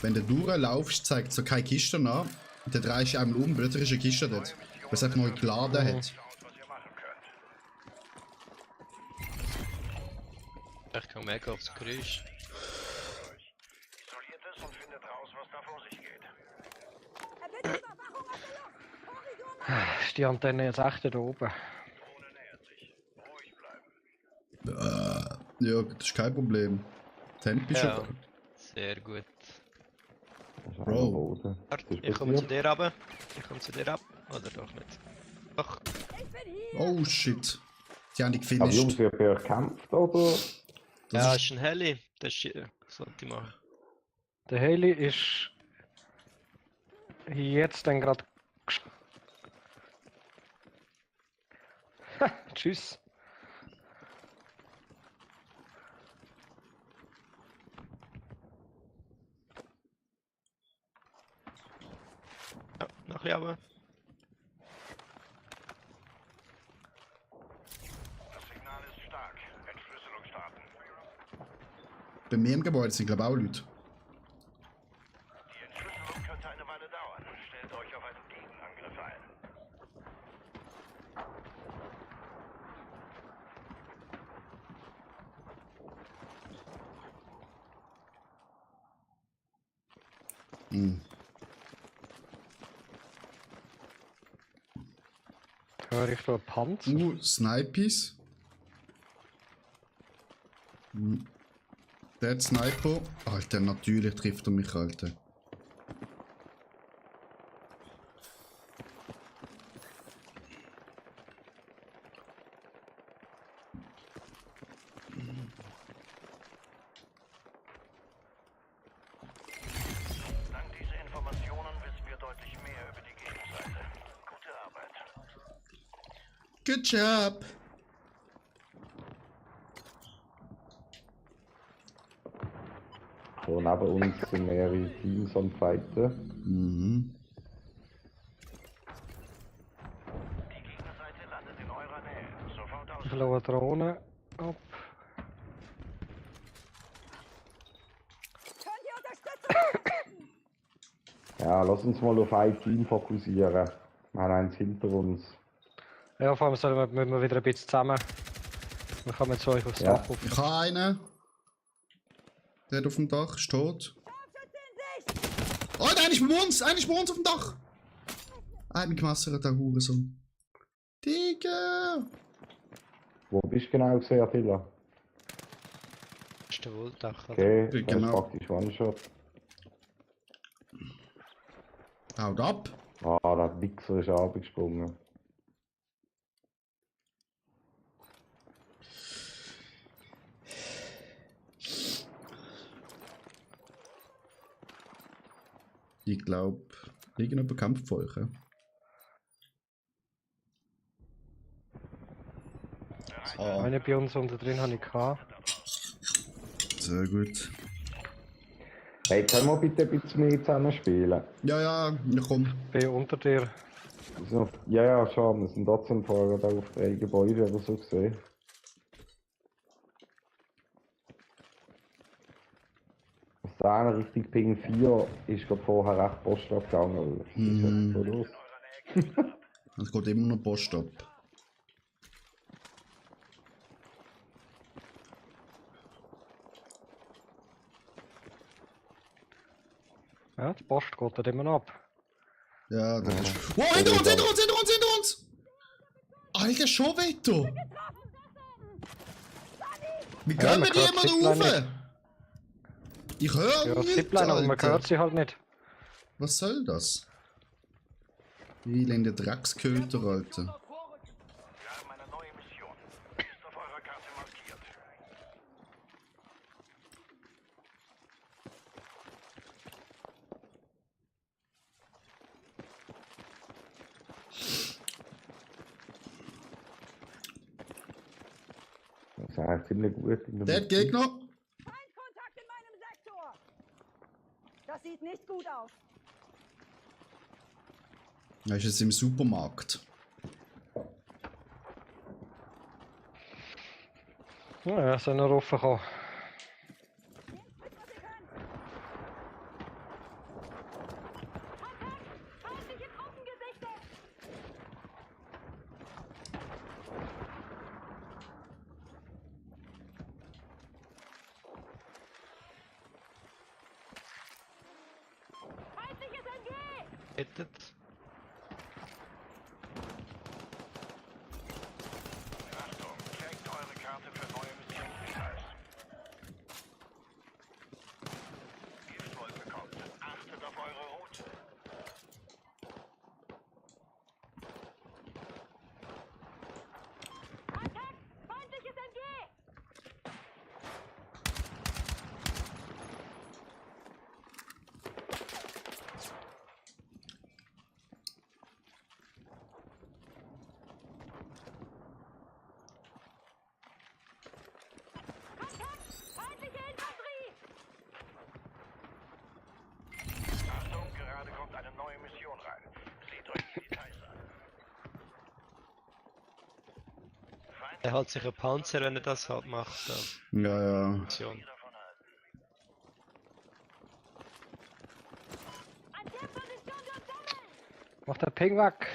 wenn du durchlaufst, zeigt so keine Kiste an. Und dann drehst du einmal um, plötzlich ist eine Kiste dort. Weil es einfach neu geladen hat. Schaut, was ihr machen könnt. Ich kann mega aufs Geräusch. Isoliert es und findet raus, was da vor sich geht. Erbitte Überwachung aus der Luft! Korridor Ist die Antenne jetzt echt da oben? Drohne nähert sich. Ruhig bleiben. Ja, das ist kein Problem. Tempo ist Ja, schon. sehr gut. Das ist Bro. einer Boden. Warte, Was ist ich komme zu passiert? dir runter. Ich komme zu dir ab. Oder doch nicht? Doch. Ich bin hier! Oh shit. Die haben die Aber Jungs, gefinisht. wird bei euch gekämpft, oder? Das Ja, ist, ist ein Heli. Das ist, sollte ich machen. Der Heli ist jetzt dann gerade. Tschüss. Ja, nachher aber. Das Signal ist stark. Entschlüsselung starten. bei mir im Gebäude sind glaube ich auch Leute. Die Entschlüsselung könnte eine Weile dauern. Stellt euch auf einen Gegenangriff ein. Hm. Höre ich da einen Panzer? Snipes. Hm. Der hat Sniper. Alter, natürlich trifft er mich, Alter. Dank dieser Informationen wissen wir deutlich mehr über die Gegenseite. Gute Arbeit. Good job. So, neben uns sind mehrere Teams am Fighten. Mhm. Die Gegenseite landet in eurer Nähe. Sofort aus. Ich lasse eine Drohne ab. Könnt ihr Unterstützung? Ja, lass uns mal auf ein Team fokussieren. Wir haben eins hinter uns. Ja, vor allem müssen wir wieder ein bisschen zusammen. Dann kann man zu euch aufs Ja. Dach auf. Ich habe einen. Der hat auf dem Dach, ist tot. Scharfschütze in Sicht! Oh, einer ist bei uns! Einer ist bei uns auf dem Dach! Er hat mich gemessert, der Hurensohn. Digga! Wo bist du genau gesehen, Attila? Das ist der Wohldach. oder? Okay, das Genau. ist praktisch One-Shot. Haut ab! Ah, der Wichser ist abgesprungen. Ich glaube, irgendjemand bekämpft von euch. Ja? Ah, Eine bei uns unten drin habe ich gehabt. sehr gut. Hey, können wir bitte ein bisschen mehr zusammen spielen? Ja, ja, ich komm. Bin unter dir. Also, ja, schon. Wir sind trotzdem vorher da auf 3 Gebäude oder so gesehen. Das eine Richtung Ping 4 ist gerade vorher recht Post abgegangen. Was ist jetzt so los? Es geht immer noch Post ab. Ja, die Post geht dann immer noch ab. Ja, das ist. Wow, hinter uns, hinter uns, hinter uns, hinter uns! Alter, schon weiter! Wie Ja, können man wir die hört immer Zipline da rauf? Ich höre Ja, nichts, Zipline, aber man Alter. hört sie halt nicht. Was soll das? Elende Drecksköter, Alter. Wir haben eine neue Mission. Ist auf eurer Karte markiert. Das ist eigentlich ziemlich gut. In Der hat Gegner. Feindkontakt in meinem Sektor! Das sieht nicht gut aus. Er ist jetzt im Supermarkt. Ja, sind noch raufgekommen. Nehmt mit, was ihr könnt. Kontakt! Feindliche Truppen gesichtet! Feindliches NG! Hittet. Achtung, checkt eure Karte für neue Missionsdetails. Giftwolke kommt. Achtet auf eure Route. Kontakt! Feindliches NG! Kontakt! Feindliche Infanterie! Achtung, gerade kommt eine neue Mission rein. Seht euch die Details an. Er hat sich ein Panzer, wenn er das halt macht. Ja, ja. Mission. Davon halten. An der Position dort sammeln! Macht der Ping weg.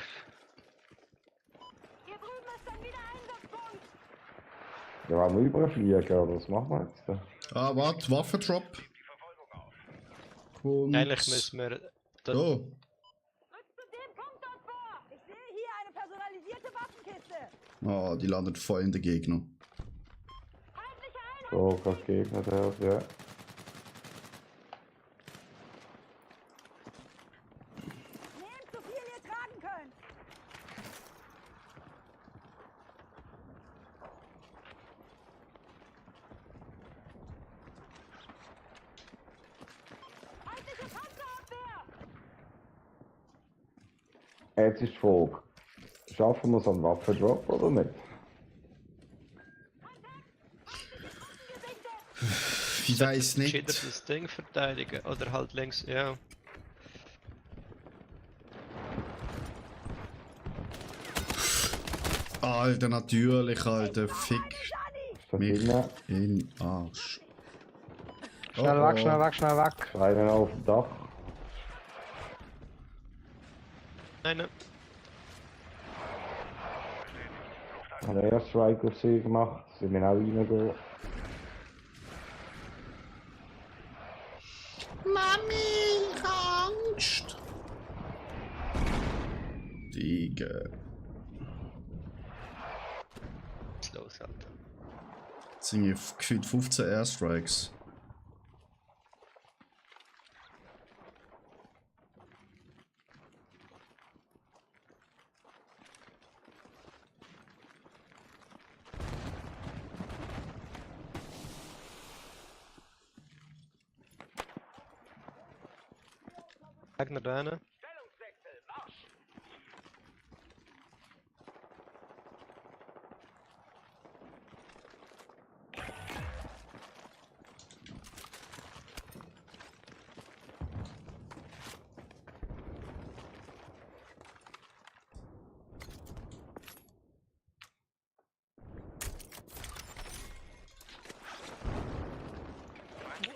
Hier drüben ist dann wieder Einsatzpunkt! Ja, wollen wir überfliegen, oder was machen wir jetzt? Ah, warte, Waffendrop. Die Verfolgung auf. Und... Eigentlich müssen wir. Da, Oh, Rückt zu dem Punkt dort vor! Ich sehe hier eine personalisierte Waffenkiste! ah, die landet voll in den Gegner. Feindliche Einheit! So, gerade Gegner dort, ja. Nehmt so viel ihr tragen könnt! Feindliche Panzerabwehr! Jetzt ist die Frage, schaffen wir so einen Waffendrop oder nicht? Ich weiß gescheiter nicht. das Ding verteidigen. Oder halt links, ja. Alter, natürlich, Alter. Fick Da mich drinnen, in Arsch. Schnell Oh, weg, oh. schnell weg, schnell weg. einen auf dem Dach. Nein, nein. Ich habe den ersten Strike auf sie gemacht, sie müssen auch reingehen. Mami, ich hab Angst. Digga. Was ist los, Alter? Jetzt sind hier gefühlt 15 Airstrikes. Gegner da hinten. Stellungswechsel, Marsch!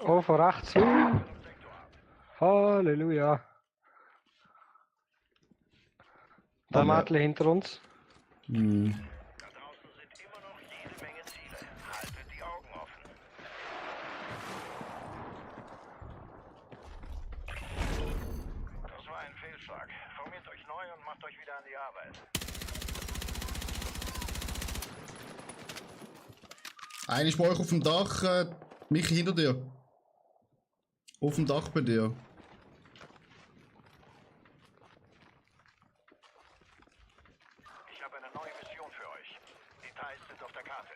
Oh, von rechts. Halleluja. Da Alle. Mädchen hinter uns. Hm. Da draußen sind immer noch jede Menge Ziele. Haltet die Augen offen. Das war ein Fehlschlag. Formiert euch neu und macht euch wieder an die Arbeit. Einer ist bei euch auf dem Dach, Michi hinter dir. Auf dem Dach bei dir. Ich habe eine neue Mission für euch. Details sind auf der Karte.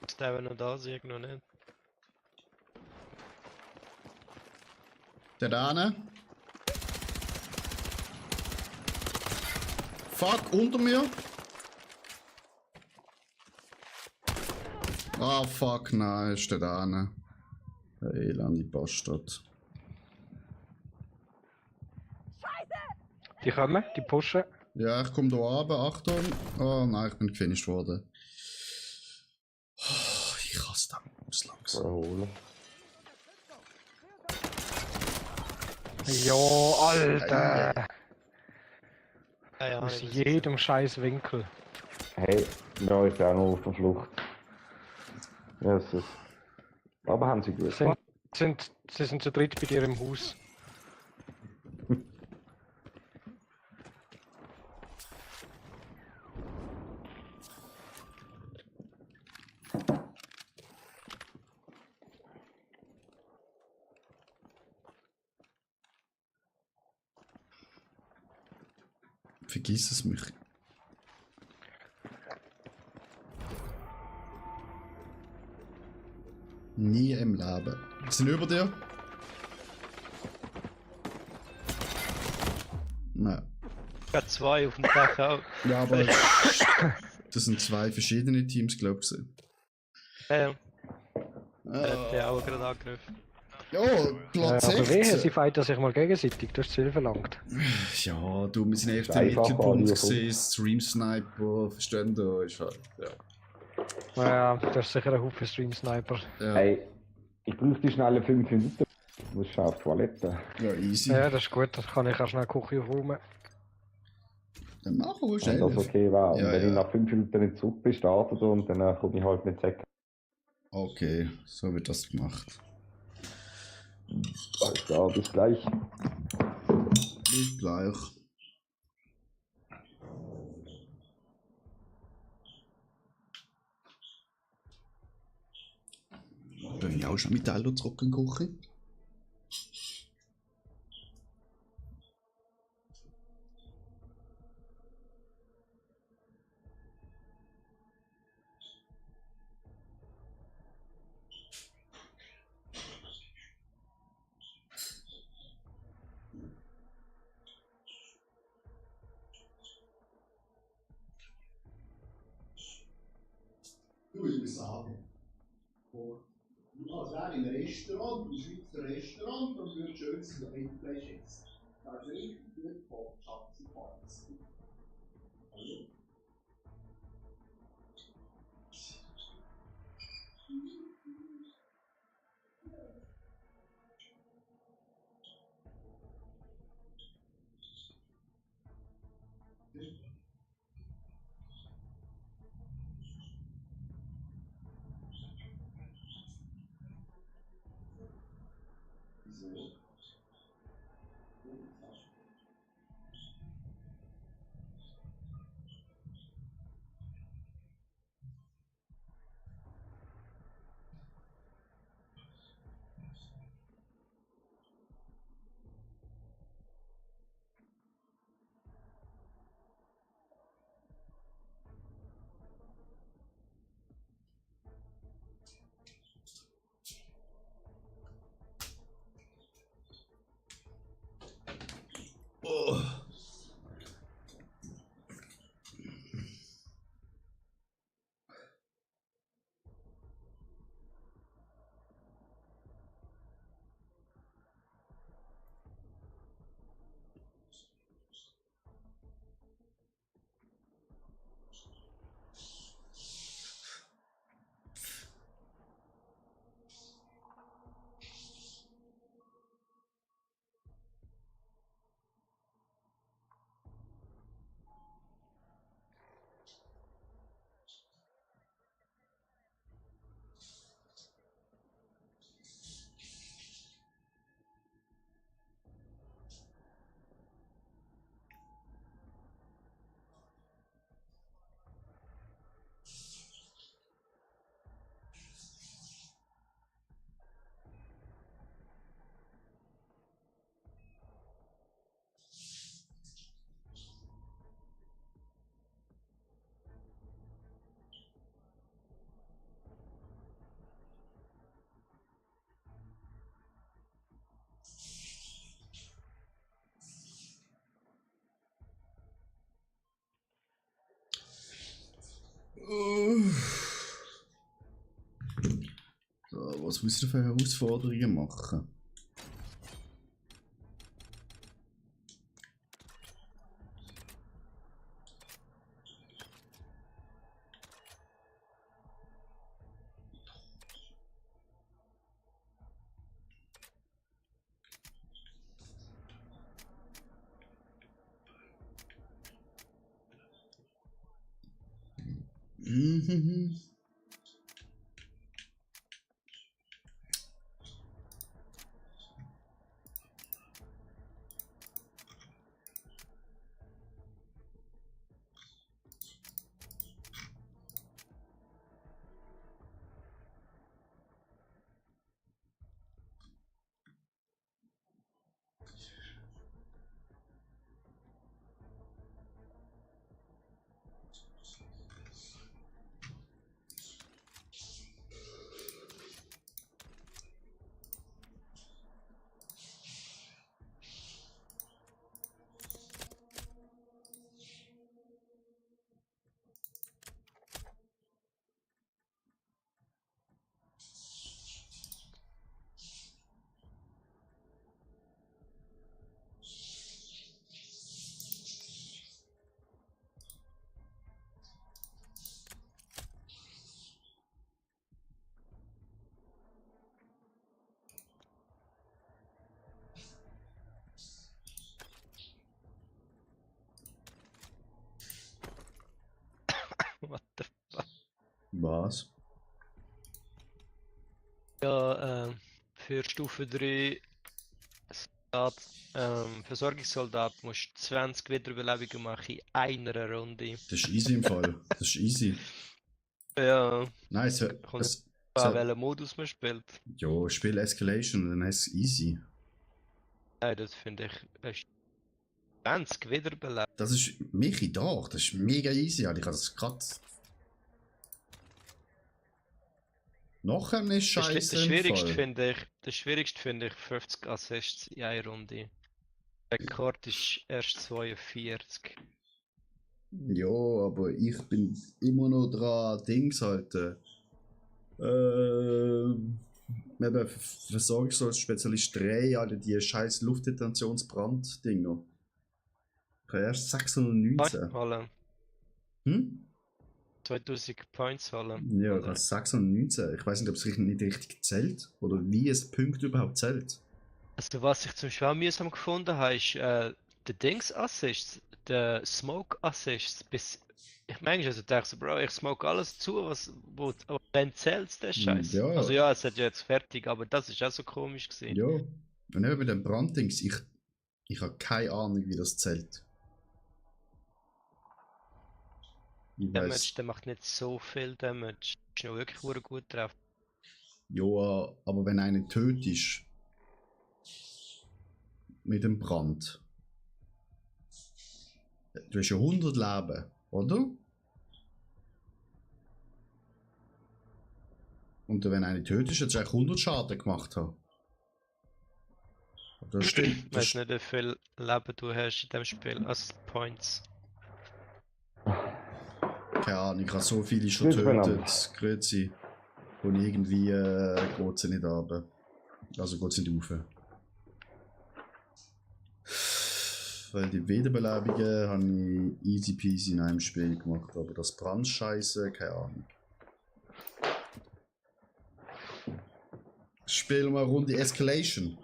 Ist der noch da, sehe ich noch nicht. Der da ne? Fuck, unter mir. Ah, fuck, nein, ist der da ne? Der elende Bastard. Die kommen, die pushen. Ja, ich komm da runter, Achtung. Oh nein, ich bin gefinisht worden. Oh, ich hasse den Maus langsam. Erholen. Ja, Alter! Ja, ja, Aus ich weiß jedem scheiß Winkel. Hey, da ist auch noch auf der Flucht. Jesus. Aber haben sie gut gemacht. Sie sind zu dritt bei dir im Haus. Vergiss es mich. Nie im Leben. Sind über dir? Nein. gerade zwei auf dem Dach auch. Ja, aber das sind zwei verschiedene Teams, glaubst du? Ja, hat der auch gerade angegriffen. Ja, Platz Aber wehe, 16. sie fighten sich mal gegenseitig, du hast zu viel verlangt. Ja, du, wir sind echt im Einfach Mittelpunkt alle gesehen, Stream Sniper, verstehen du? Ist halt, ja. Naja, das ist sicher ein Haufen Stream-Sniper. Ja, Hey, ich brauche schnell 5 Minuten. Ich muss schon auf die Toilette. ja, easy. Ja, das ist gut, dann kann ich auch schnell die Küche aufräumen. Dann machen wir Wenn schnell. das okay war. Ja, Und wenn ich ja. nach 5 Minuten nicht zurück bin, startet er und dann komme ich halt nicht zurück. Okay, so wird das gemacht. Alles klar, bis gleich. Bis gleich. Bin ich auch schon mit Teller zurück in die Küche? Du, ich muss sagen, als wäre im Restaurant, im Schweizer Restaurant, und würde schön sein Rindfleisch essen. Das ist richtig gut gekocht, Schatzi, Parts. Hallo? Wieso? Was muss ich für Herausforderungen machen? Mhm. What the fuck? Was? Ja, für Stufe 3 Soldat, Versorgungssoldat musst du 20 Wiederbelebungen machen in einer Runde. Das ist easy im Fall. Das ist easy. Ja, Nein, kommt es, an welchen Modus man spielt. ja, Spiel Escalation, dann ist es easy. Nein, das finde ich. 20 Wiederbelebungen. Das ist Michi doch, das ist mega easy. Alter. Ich habe das gerade. Nachher ist Das scheiße. das schwierigste finde ich 50 Assists in einer Runde. Rekord ist erst 42. Ja, aber ich bin immer noch dran, Dings halt. Eben Versorgungsspezialist 3, alle die scheiß Luftdetentionsbrand-Dinger. Ich habe erst 619. Holen. Hm? 2000 Points holen. Ja, ich Oder? habe 619. Ich weiß nicht, ob es nicht richtig zählt oder wie es Punkte überhaupt zählt. Also was ich zum Beispiel auch mühsam gefunden habe, ist der Dings Assist, der Smoke Assist. Ich meine, also dachte so, Bro, ich smoke alles zu, aber dann zählt's der Scheiß. Ja. Also ja, es hat ja jetzt fertig, aber das ist auch so komisch gewesen. Ja. Und eben mit dem Branddings, ich habe keine Ahnung, wie das zählt. Ich Damage, weiß. der macht nicht so viel Damage. Ist noch wirklich verdammt gut drauf. Ja, aber wenn einer tot ist mit dem Brand, du hast ja 100 Leben, oder? Und wenn einer tot ist, hat er eigentlich 100 Schaden gemacht haben. Das stimmt. Ich weiß nicht, wie viel Leben du hast in dem Spiel als Points. Keine Ahnung, ich habe so viele schon Grüezi getötet. Grüezi. Und irgendwie geht sie nicht runter. Also geht sie nicht rauf. Weil die Wiederbelebungen habe ich easy peasy in einem Spiel gemacht. Aber das Brandscheiße, keine Ahnung. Spielen wir eine Runde Escalation.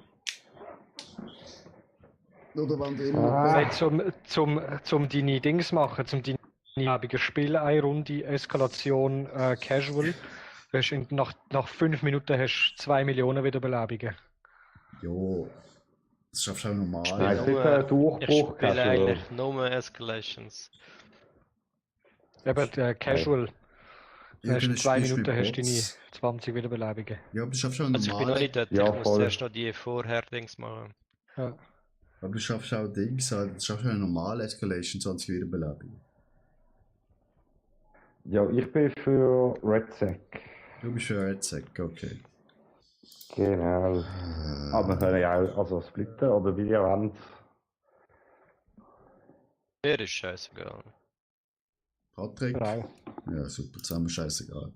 Oder wann du immer. Hey, zum deine Dings machen, zum deine lebige Spiele, eine Runde Eskalation Casual. Nach 5 Minuten hast du 2 Millionen Wiederbelebungen. Jo. Das schaffst du auch normal. Nein, es ist ein Ich Durchbruch. spiele also- eigentlich nur Escalations. Eben Casual. Ja, Hast dann in 2 spielst du Minuten mit hast du deine Bots. 20 Wiederbelebungen. Ja, aber du schaffst auch Also ich bin noch normal. nicht dort, Ja, ich muss voll. zuerst noch die Vorher-Dings machen. Ja. Aber du schaffst auch Dings, halt, du schaffst auch eine normale Escalation, 20 Wiederbelebungen. Ja, ich bin für Red Sack. Du bist für Red Sack, okay. Genau. Aber wir können ja auch also splitten oder wie ihr wollt. Mir ist scheißegal. Patrick? Frau. Ja, super, zusammen scheißegal.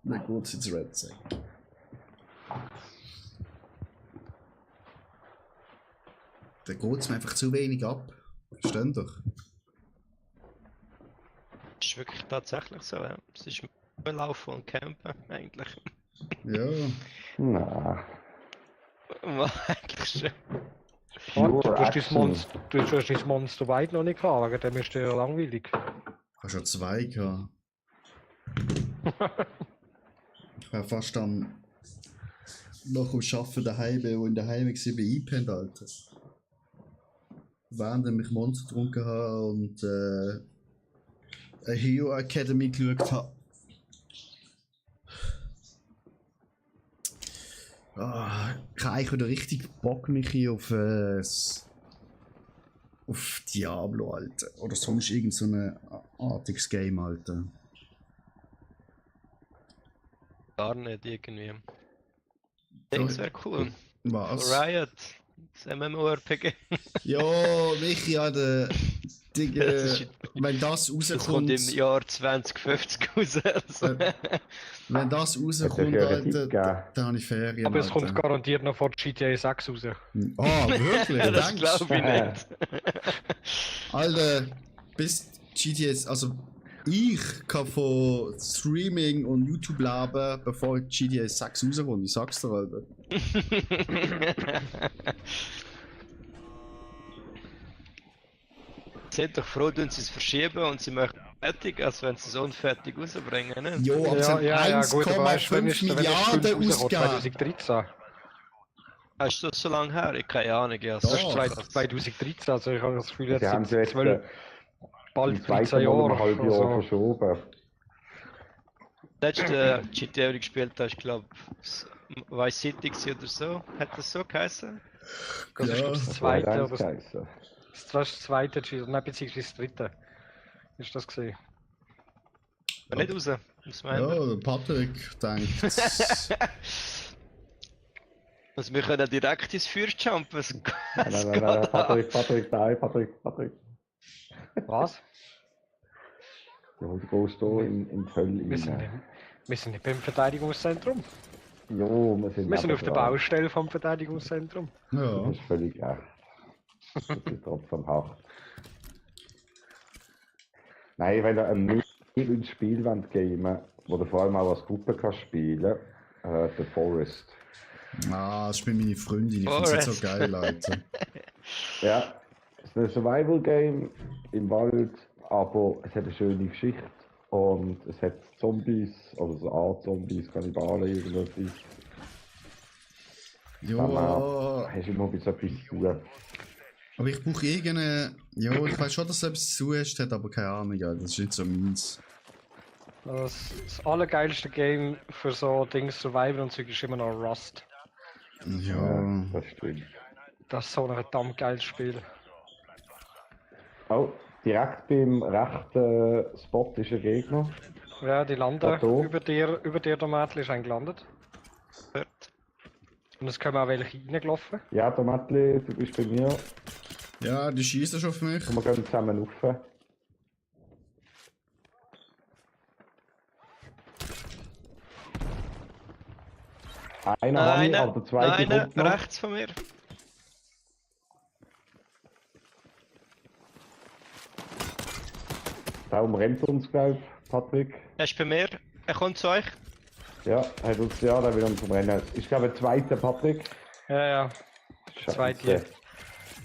Dann geht's ins Red Sack. Dann geht's mir einfach zu wenig ab. Versteht doch? Das ist wirklich tatsächlich so, ja. Es ist Laufen und Campen, eigentlich. Ja. Na, Eigentlich schon. Und du Pure hast dein Action. Monster, du hast dein Monster weit noch nicht gehabt, wegen dem ist der ja langweilig. Ich habe schon 2 gehabt. Ich war fast am nach dem Arbeiten daheim, wo ich daheim war, bei eingepennt, Alter. Während ich Monster getrunken habe und eine Hero Academy geschaut habe. Ah, ich habe eigentlich wieder richtig Bock, mich hier auf Diablo, Alter. Oder sonst irgend so ein artiges Game, Alter. Gar nicht irgendwie. Das wäre cool. Von Was? Riot. Das MMORPG. Ja, Michi, Alter. Digga, Das ist- wenn das Das kommt im rauskommt, Jahr 2050 raus. Also. wenn das Hat rauskommt, der Alter, Zeit gegeben? dann habe ich Ferien, Aber es Alter. kommt garantiert noch vor GTA 6 raus. Ah, wirklich? Ja, das Denkst du? glaube ich nicht. Alter, bis GTA, also ich kann von Streaming und YouTube leben, bevor GTA 6 rauskommt, ich sag's dir, Alter. Sie sind doch froh, dass sie es verschieben und sie möchten fertig, als wenn sie es unfertig rausbringen. Ne? Jo, aber sie haben aber weißt du, 1,5 Milliarden ausgegeben. 2013. Ist das so lange her? Ich keine Ahnung. Ja, Doch. Das ist 2013, also ich habe das Gefühl, jetzt Sie haben sind es jetzt 12, bald im zweiten 13 Mal um ein Jahre. halbes Jahr Also, verschoben. Das letzte GTA, das ich gespielt habe, ist glaube ich Vice City gewesen oder so. Hat das so geheißen? das ist Ja. glaub ich, das Das zweite, hat oder das, geheißen. das war das zweite, nein, beziehungsweise das dritte. Ist das gesehen? Aber nicht raus. Was meinen wir? Ja, der Patrick denkt. Also wir können direkt ins Feuer jumpen. Nein, Patrick, nein, Patrick. Was? Ja, du gehst hier in die Hölle Wir sind, rein. nicht, wir sind nicht beim Verteidigungszentrum. Jo, wir sind Wir sind auf der nebendran. Baustelle vom Verteidigungszentrum. Du Ja. hast völlig recht. Das ist trotzdem hart. Nein, wenn ihr ein ins Spiel wollt geben, wo du vor allem auch als Gruppe kannst spielen, The Forest. Ah, das ist meine Freundin, ich finde es so Forest. geil, Alter. Ja, es ist ein Survival-Game im Wald, aber es hat eine schöne Geschichte und es hat Zombies, also so Art Zombies, Kannibalen, irgendwas. Ja, Hast du immer bis etwas zu tun. aber ich brauche irgendeine. Ja, ich weiß schon, dass er etwas zu ist, hat aber keine Ahnung, Alter. Das ist nicht so meins. Das allergeilste Game für so Dinge Survival und so ist immer noch Rust. Ja. Das stimmt. Das ist so ein verdammt geiles Spiel. Oh, direkt beim rechten Spot ist ein Gegner. Ja, die landen Plateau. über dir, der Mädchen ist eingelandet. Und es kommen auch welche reingelaufen. Ja, der Mädchen, du bist bei mir Ja, die schießen schon auf mich. und wir gehen zusammen rauf. Einer habe ich, aber der zweite Nein, kommt noch. rechts von mir. Da umrennt uns, glaube ich, Patrick. Er ist bei mir. Er kommt zu euch. Ja, hat uns, ja, der will uns umrennen. Ich glaube, der zweite, Patrick. Ja. Scheiße. Zweite.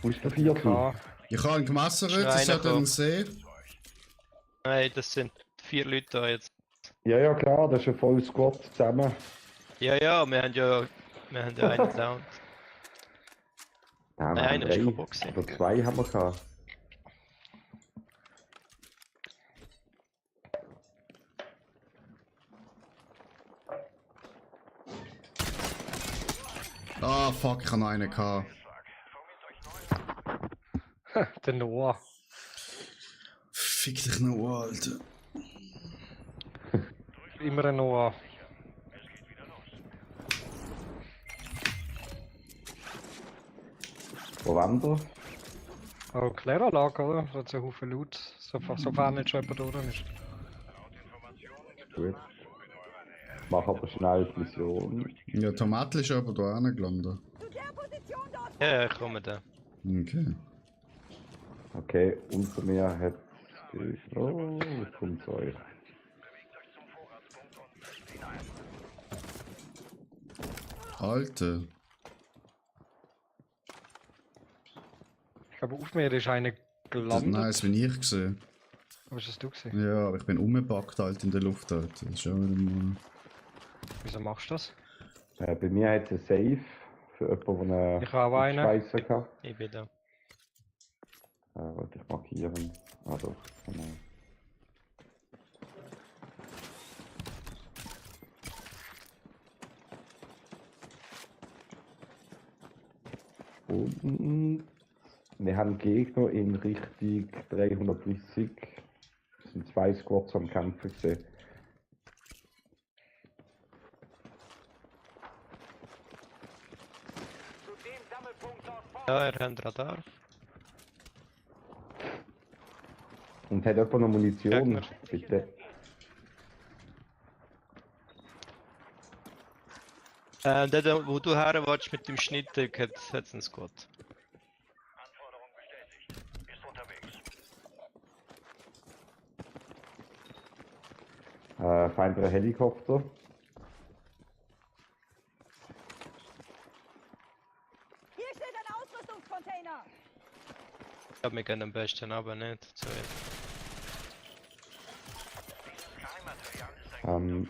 Wo ist der vierte? Ja. Ich habe ihn gemessert, das Schreiner hat er gesehen. Nein, das sind 4 Leute da jetzt. Ja, ja, klar, das ist ein volles Squad zusammen. Ja, wir haben ja einen down. Ja, Nein, einer ist drei. kaputt gewesen. Oder 2 haben wir gehabt. Ah, fuck, ich habe noch einen gehabt. Der Noah. Fick dich noch, Alter. Immer ein Noah. Wo wandert Oh, Kläranlage, oder? Da hat es einen Haufen Loot, sofern nicht schon jemand durch ist. Gut. Mach aber schnell die Mission. Ja, Tomatl ist aber da gelandet. Zu der Position dort! Ja, ja, ich komme da. Okay. Okay, unter mir hat... Oh, jetzt kommt zu euch. Alter. Ich glaube, auf mir ist einer Das, gelandet. nein, das bin ich gesehen. Was hast du gesehen? Ja, aber ich bin umgepackt halt in der Luft halt. Das ist schon wieder mal... Wieso machst du das? Bei mir hat es einen Safe für jemanden, der Ich habe einen. Schweizer kann. Ich bin da. Wollte ich markieren. Ah doch, genau. Und wir haben Gegner in Richtung 330. Es sind 2 Squads am Kämpfen gesehen. Ja, er hat Radar. Und hat jemand noch Munition? Gegner. Bitte. Der, wo du her willst mit dem Schnitt, hat es einen Squad. Anforderung bestätigt. Ist unterwegs. Feindlicher Helikopter. Hier steht ein Ausrüstungscontainer! Ich glaube, wir gehen am besten aber nicht. So, Kein Material ist ein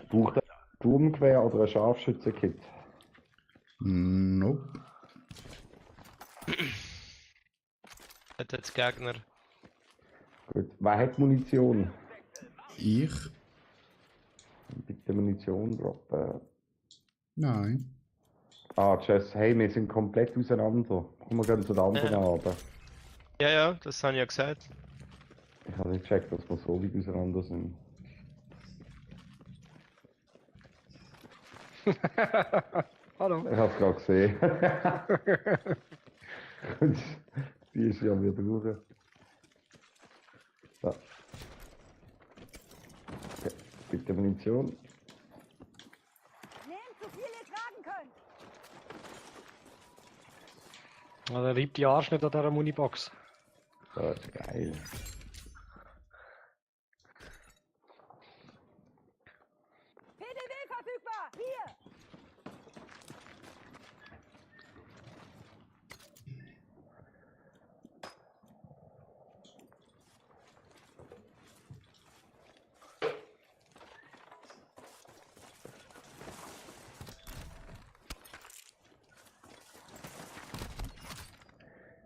Braucht er ein Sturmgewehr oder ein Scharfschützenkit? Nope. hat jetzt Gegner. Gut. Wer hat Munition? Ich? Bitte Munition droppen. Nein. Ah, Jess, hey, wir sind komplett auseinander. Komm, wir gehen zu der anderen Ja. Abend. Ja, ja, das habe ich ja gesagt. Ich habe nicht gecheckt, dass wir so weit auseinander sind. Hallo. Ich habe es gerade gesehen. Und die ist ja wieder durch. So. Okay. Bitte Munition. Nehmt so viel ihr tragen könnt! Also, er reibt die Arsch nicht an dieser Munibox. Das ist geil. PDW verfügbar! Hier!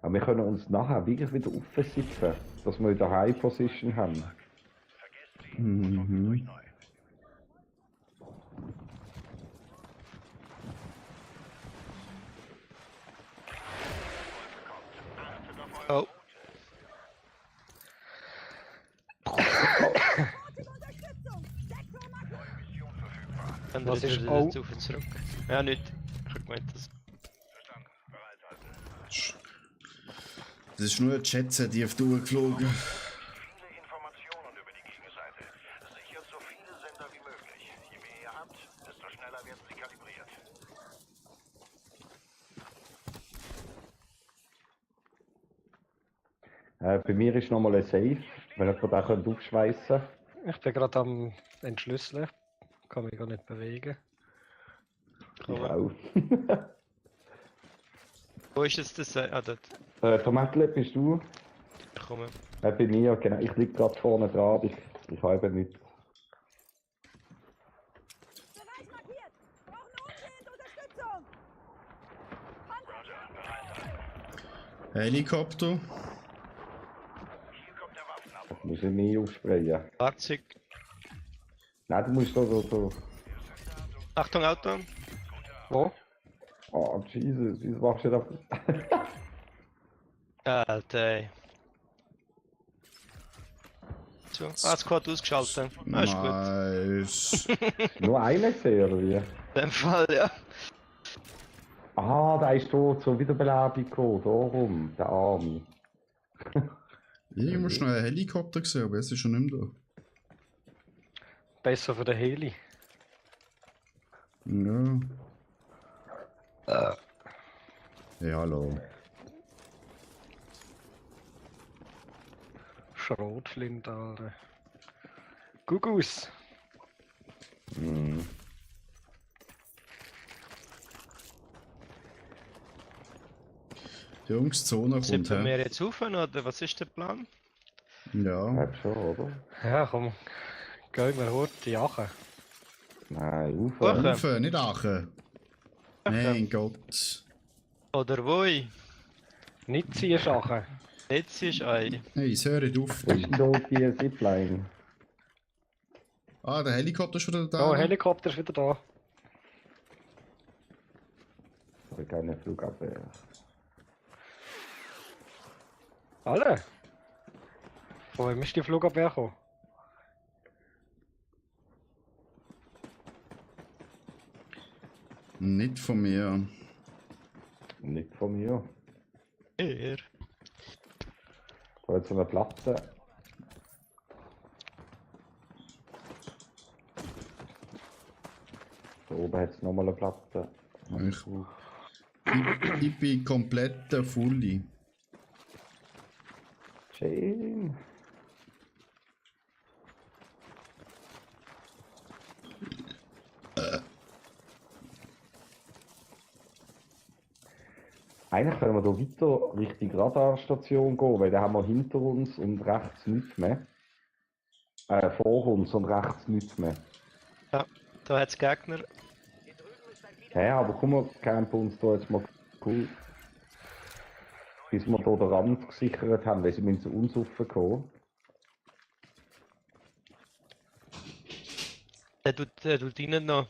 Aber wir können uns nachher wirklich wieder aufsitzen, dass wir wieder High Position haben. Mhm. Oh, Unterstützung! Sektor markiert! dann Was ist ist wieder O? zurück. Ja, nicht. Ich habe gemeint, das. Das ist nur ein Jet, die auf die Uhr geflogen. Viele Informationen über die Gegenseite. Sichert so viele Sender wie möglich. Je mehr ihr habt, desto schneller werden sie kalibriert. Bei mir ist nochmal ein Safe, wenn jemand da aufschweissen könnte. Ich bin gerade am Entschlüsseln. Kann mich gar nicht bewegen. Ich auch. Wo ist jetzt das? Ah, dort. Tomatle, bist du? Ich komme. Bei mir, genau. Ich liege gerade vorne dran. Ich habe nichts. Bereich markiert! Brauchen umgehend Unterstützung! Helikopter. Hier kommt der Waffenabwurf. Ich muss ich mehr aufsprayen. Fahrzeug. Nein, du musst so. Achtung, Auto. Wo? Oh, Jesus, wieso machst du das? Alter, ey. So. Ah, Squad ausgeschaltet. Ah, ist gut. Nice. Nur einen gesehen, oder wie? In dem Fall, ja. Ah, da ist tot zur Wiederbelebung gekommen. Darum, der Arme. Irgendwo ist noch ein Helikopter gesehen, aber es ist schon nicht mehr da. Besser für den Heli. Ja. Hey, hallo. Schrotflint, Alter. Gugus. Hm. Jungs, die Zone kommt, Sippen wir hä? jetzt auf oder was ist der Plan? Ja. Glaub schon, oder? Ja, komm. Gehen wir heute jagen. Nein, auf. Woche. Rufen, nicht lachen. Mein Gott. Oder wo? Nicht ziehen, Schachen. Jetzt ist ein. Hey, es hört auf. Wo ist denn da die Zipline? Ah, der Helikopter ist schon wieder da. Oh, Helikopter ist wieder da. Aber keine Flugabwehr. Alle? Von wem ist die Flugabwehr gekommen? Nicht von mir. Nicht von mir. Er. Da hat so eine Platte. Da oben hat es nochmal eine Platte. Ich bin komplett fully. Schön. Eigentlich können wir hier weiter Richtung Radarstation gehen, weil da haben wir hinter uns und rechts nichts mehr. Vor uns und rechts nichts mehr. Ja, da hat es Gegner. Ja, aber komm, wir campen uns da jetzt mal cool. Bis wir hier den Rand gesichert haben, weil sie müssen zu uns raufkommen. Der tut ihnen noch.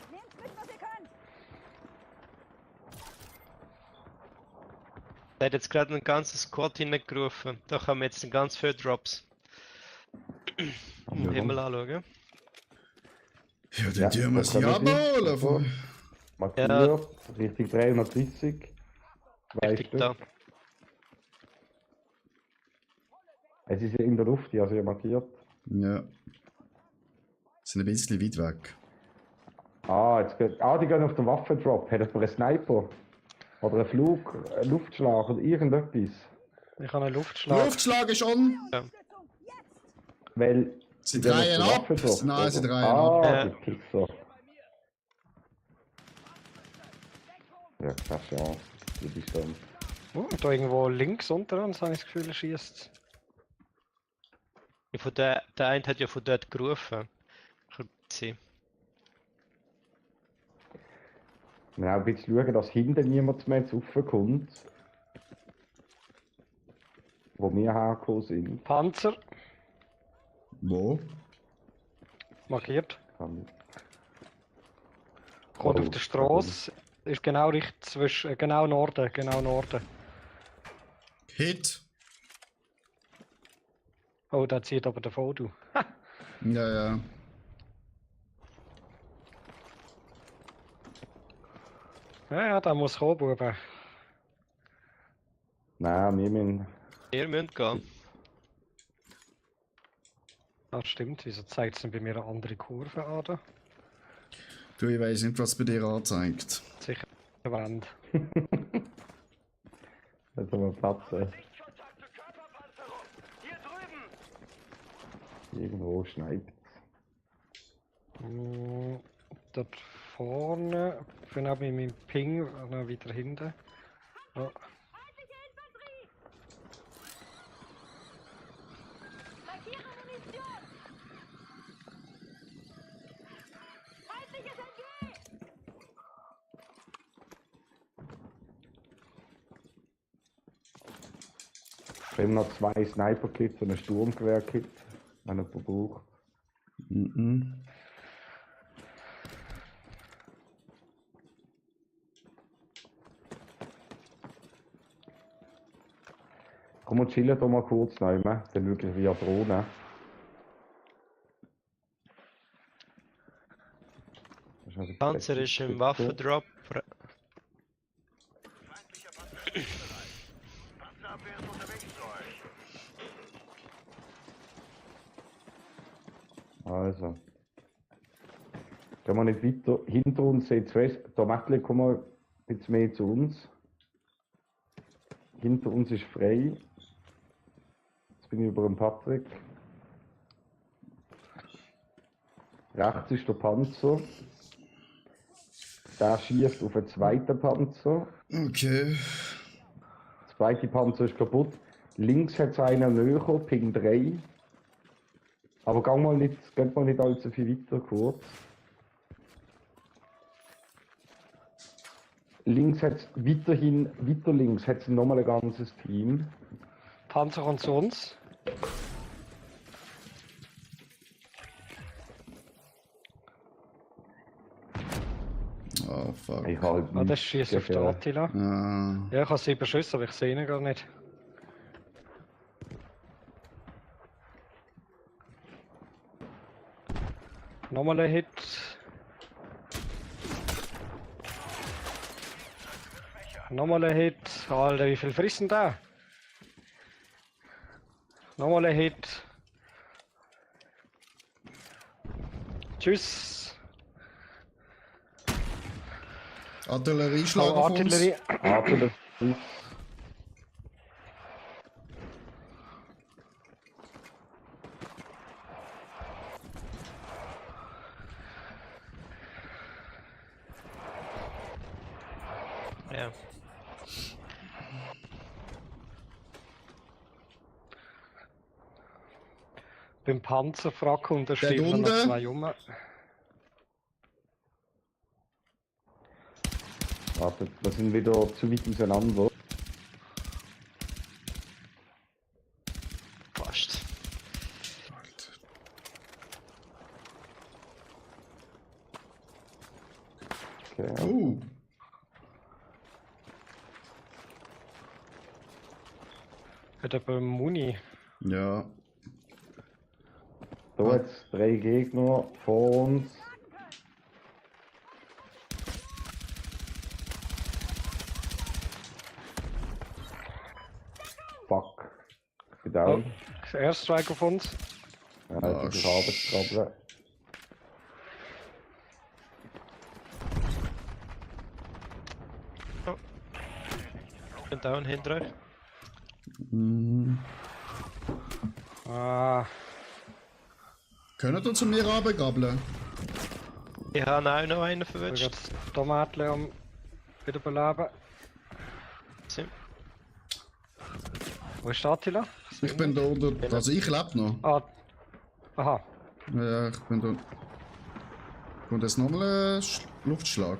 Nehmt mit, was ihr könnt. Der hat jetzt gerade ein ganzes Squad hineingerufen. Da haben wir jetzt ganz viele Drops. Im Himmel anschauen. Ja, dann Ja, tun wir da sie kommen sie. abholen. Markiert, Richtung 330. Richtig da. Es ist ja in der Luft, also ja markiert. Ja. Sind ein bisschen weit weg. Die gehen auf den Waffendrop. Hat jemand einen Sniper? Oder einen Flug, einen Luftschlag oder irgendetwas? Ich habe einen Luftschlag. Luftschlag ist on! Unterstützung, jetzt! Weil... Sie die gehen auf drehen den ab! Waffendrop, Nein, sie oder? drehen ab. Ja. Die Pixar. Ja, keine Chance. Du bist dann... Da irgendwo links unter uns habe ich das Gefühl, er schießt. Ja, der eine hat ja von dort gerufen. Kann sein. Wir müssen auch ein bisschen schauen, dass hinten niemand mehr jetzt raufkommt. Wo wir hergekommen sind. Panzer, Wo? markiert. Kann- Kommt Oh, auf der Straße. Ist genau zwischen, genau Norden, genau Norden. Hit! Oh, der zieht aber den Foto. Ja, ja. Ja, der muss kommen, Buben. Nein, wir müssen... Ihr müsst gehen. Das stimmt, wieso zeigt es denn bei mir eine andere Kurve an? Da? Du, ich weiß nicht, was bei dir anzeigt. Sicher Wand. Jetzt haben wir Platz. Sichtkontakt zur Körperpanzerung. Hier drüben. Irgendwo schneit Dort vorne, genau bei meinem Ping, noch weiter hinten. Oh. Feindliche Infanterie! Markiere Munition! Feindliches MG! Wir haben noch 2 Sniper-Kits und ein Sturmgewehr-Kit, wenn jemand braucht. Mhm. Komm, wir chillen hier mal kurz nehmen, dann wirklich via Drohne. Das ist Panzer ist im Waffendrop. Feindlicher Panzer ist bereit. Panzerabwehr ist unterwegs zu euch. Also, Gehen wir nicht weiter. Hinter uns jetzt west. Der Mädle, komm mal ein bisschen mehr zu uns. Hinter uns ist frei. Jetzt bin ich über den Patrick. Rechts ist der Panzer. Der schießt auf den zweiten Panzer. Okay. Der zweite Panzer ist kaputt. Links hat es einen näher, Ping 3. Aber geht mal nicht allzu viel weiter kurz. Links hat es weiter links hat es nochmal ein ganzes Team. Panzer kommt zu uns. Oh, fuck. Ich halt Ah, das schießt auf den gegen- Attila. Ja, ich habe 7 Schüsse, aber ich sehe ihn gar nicht. Nochmal ein Hit. Nochmal ein Hit. Alter, wie viel frisst denn der? Nochmal ein Hit. Tschüss. Artillerieschlag auf uns. Artillerie. Artillerie. Ja. Beim Panzerfrack unterschrieben noch unten. 2 Junge. Warte, wir sind wieder zu weit auseinander. Fast. Okay. Oh. Hat er beim Muni. Ja. Da jetzt 3 Gegner vor uns. Fuck. Ich bin down. Airstrike auf uns. Ja, das ist Arbeitskrabbeln. Ich bin down hinter euch. Mhm. Ah, Können wir zu mir runtergabeln? Ich habe auch noch einen ich verwünscht. jetzt Tomaten am wiederbeleben. So. Wo ist der Attila? Ich bin da unter. Also ich lebe noch. Ah, aha. Ja, ich bin da. Kommt jetzt nochmal ein Luftschlag?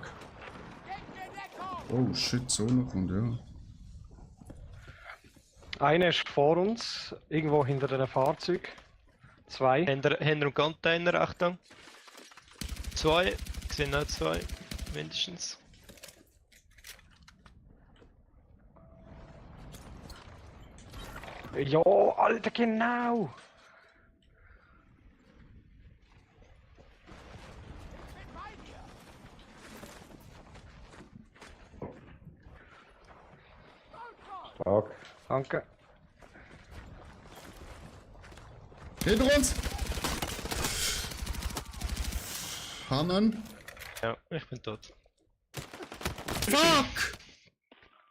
Oh shit, so noch kommt, ja. Einer ist vor uns, irgendwo hinter dem Fahrzeug. 2. Hinter dem Container, Achtung. 2. Ich sehe noch 2. Mindestens. Ja, Alter, genau! Stark. Danke. Hinter uns! Hannen! Ja, ich bin tot. Fuck!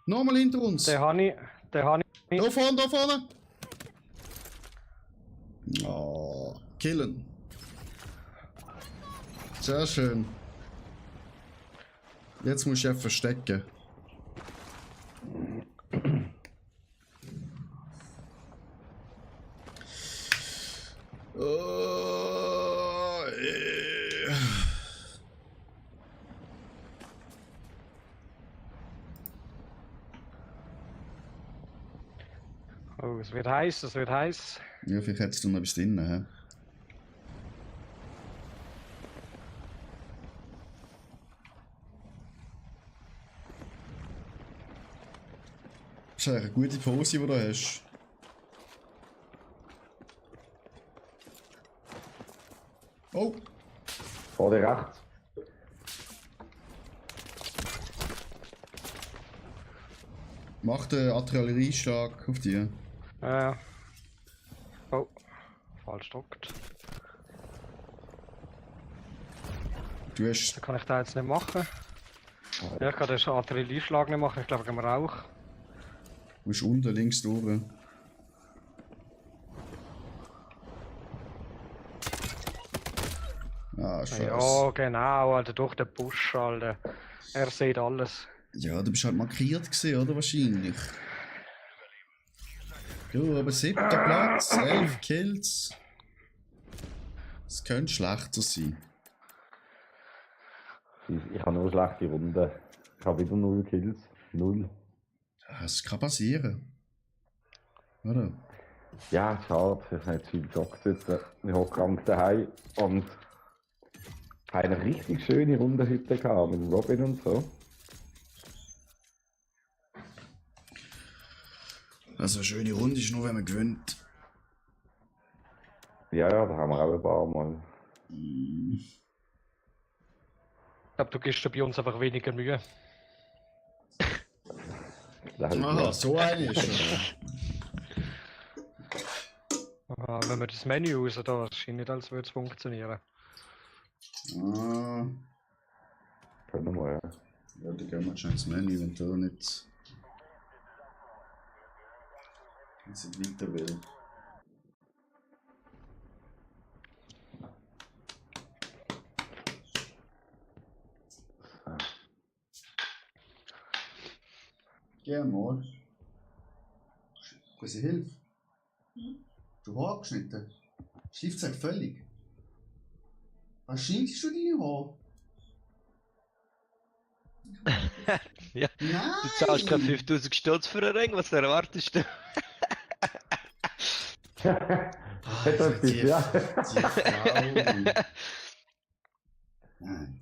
Nochmal hinter uns! Den habe ich. Da vorne, da vorne! Oh, killen. Sehr schön. Jetzt muss ich ja verstecken. Oh, Oh, es wird heiß, es wird heiß. Ja, vielleicht hättest du noch etwas drin. Hä? Das ist eigentlich eine gute Pose, die du hast. Oh, Vor dir rechts. mach den Artillerieschlag auf die. Oh, falsch gedrückt. Du hast... Da kann ich da jetzt nicht machen. Ja, ich kann den Artillerieschlag nicht machen, ich glaube wegen dem Rauch. Du musst unten links durch. Ah, scheiße. Ja, genau, Alter, durch den Busch, Alter. Er sieht alles. Ja, du bist halt markiert gewesen, oder? Wahrscheinlich. Du, aber 7. Platz, 11 Kills. Es könnte schlechter sein. Ich habe nur schlechte Runden. Ich habe wieder 0 Kills. 0. Das kann passieren. Oder? Ja, schade. Ich habe jetzt viel gezockt jetzt. Ich habe krank daheim und habe eine richtig schöne Runde heute gehabt mit Robin und so. Also eine schöne Runde ist nur, wenn man gewinnt. Ja, da haben wir auch ein paar Mal. Ich glaube, du gibst dir bei uns einfach weniger Mühe. Aha, so eine ist er. Aha, wenn wir das Menü raus da, scheint nicht, als würde es funktionieren. Ah, Können wir, ja. ja, dann gehen wir schon ins Menü, wenn du nicht... Wenn sie weiter will. Gern mal. Gute Hilfe. Du Haar geschnitten. Schiff sagt völlig. Was schneidest du deine Haare? Ja, Nein! du zahlst gerade 5000 Stutz für einen Ring, was erwartest du? Das ist die, ja. die Frau. Nein.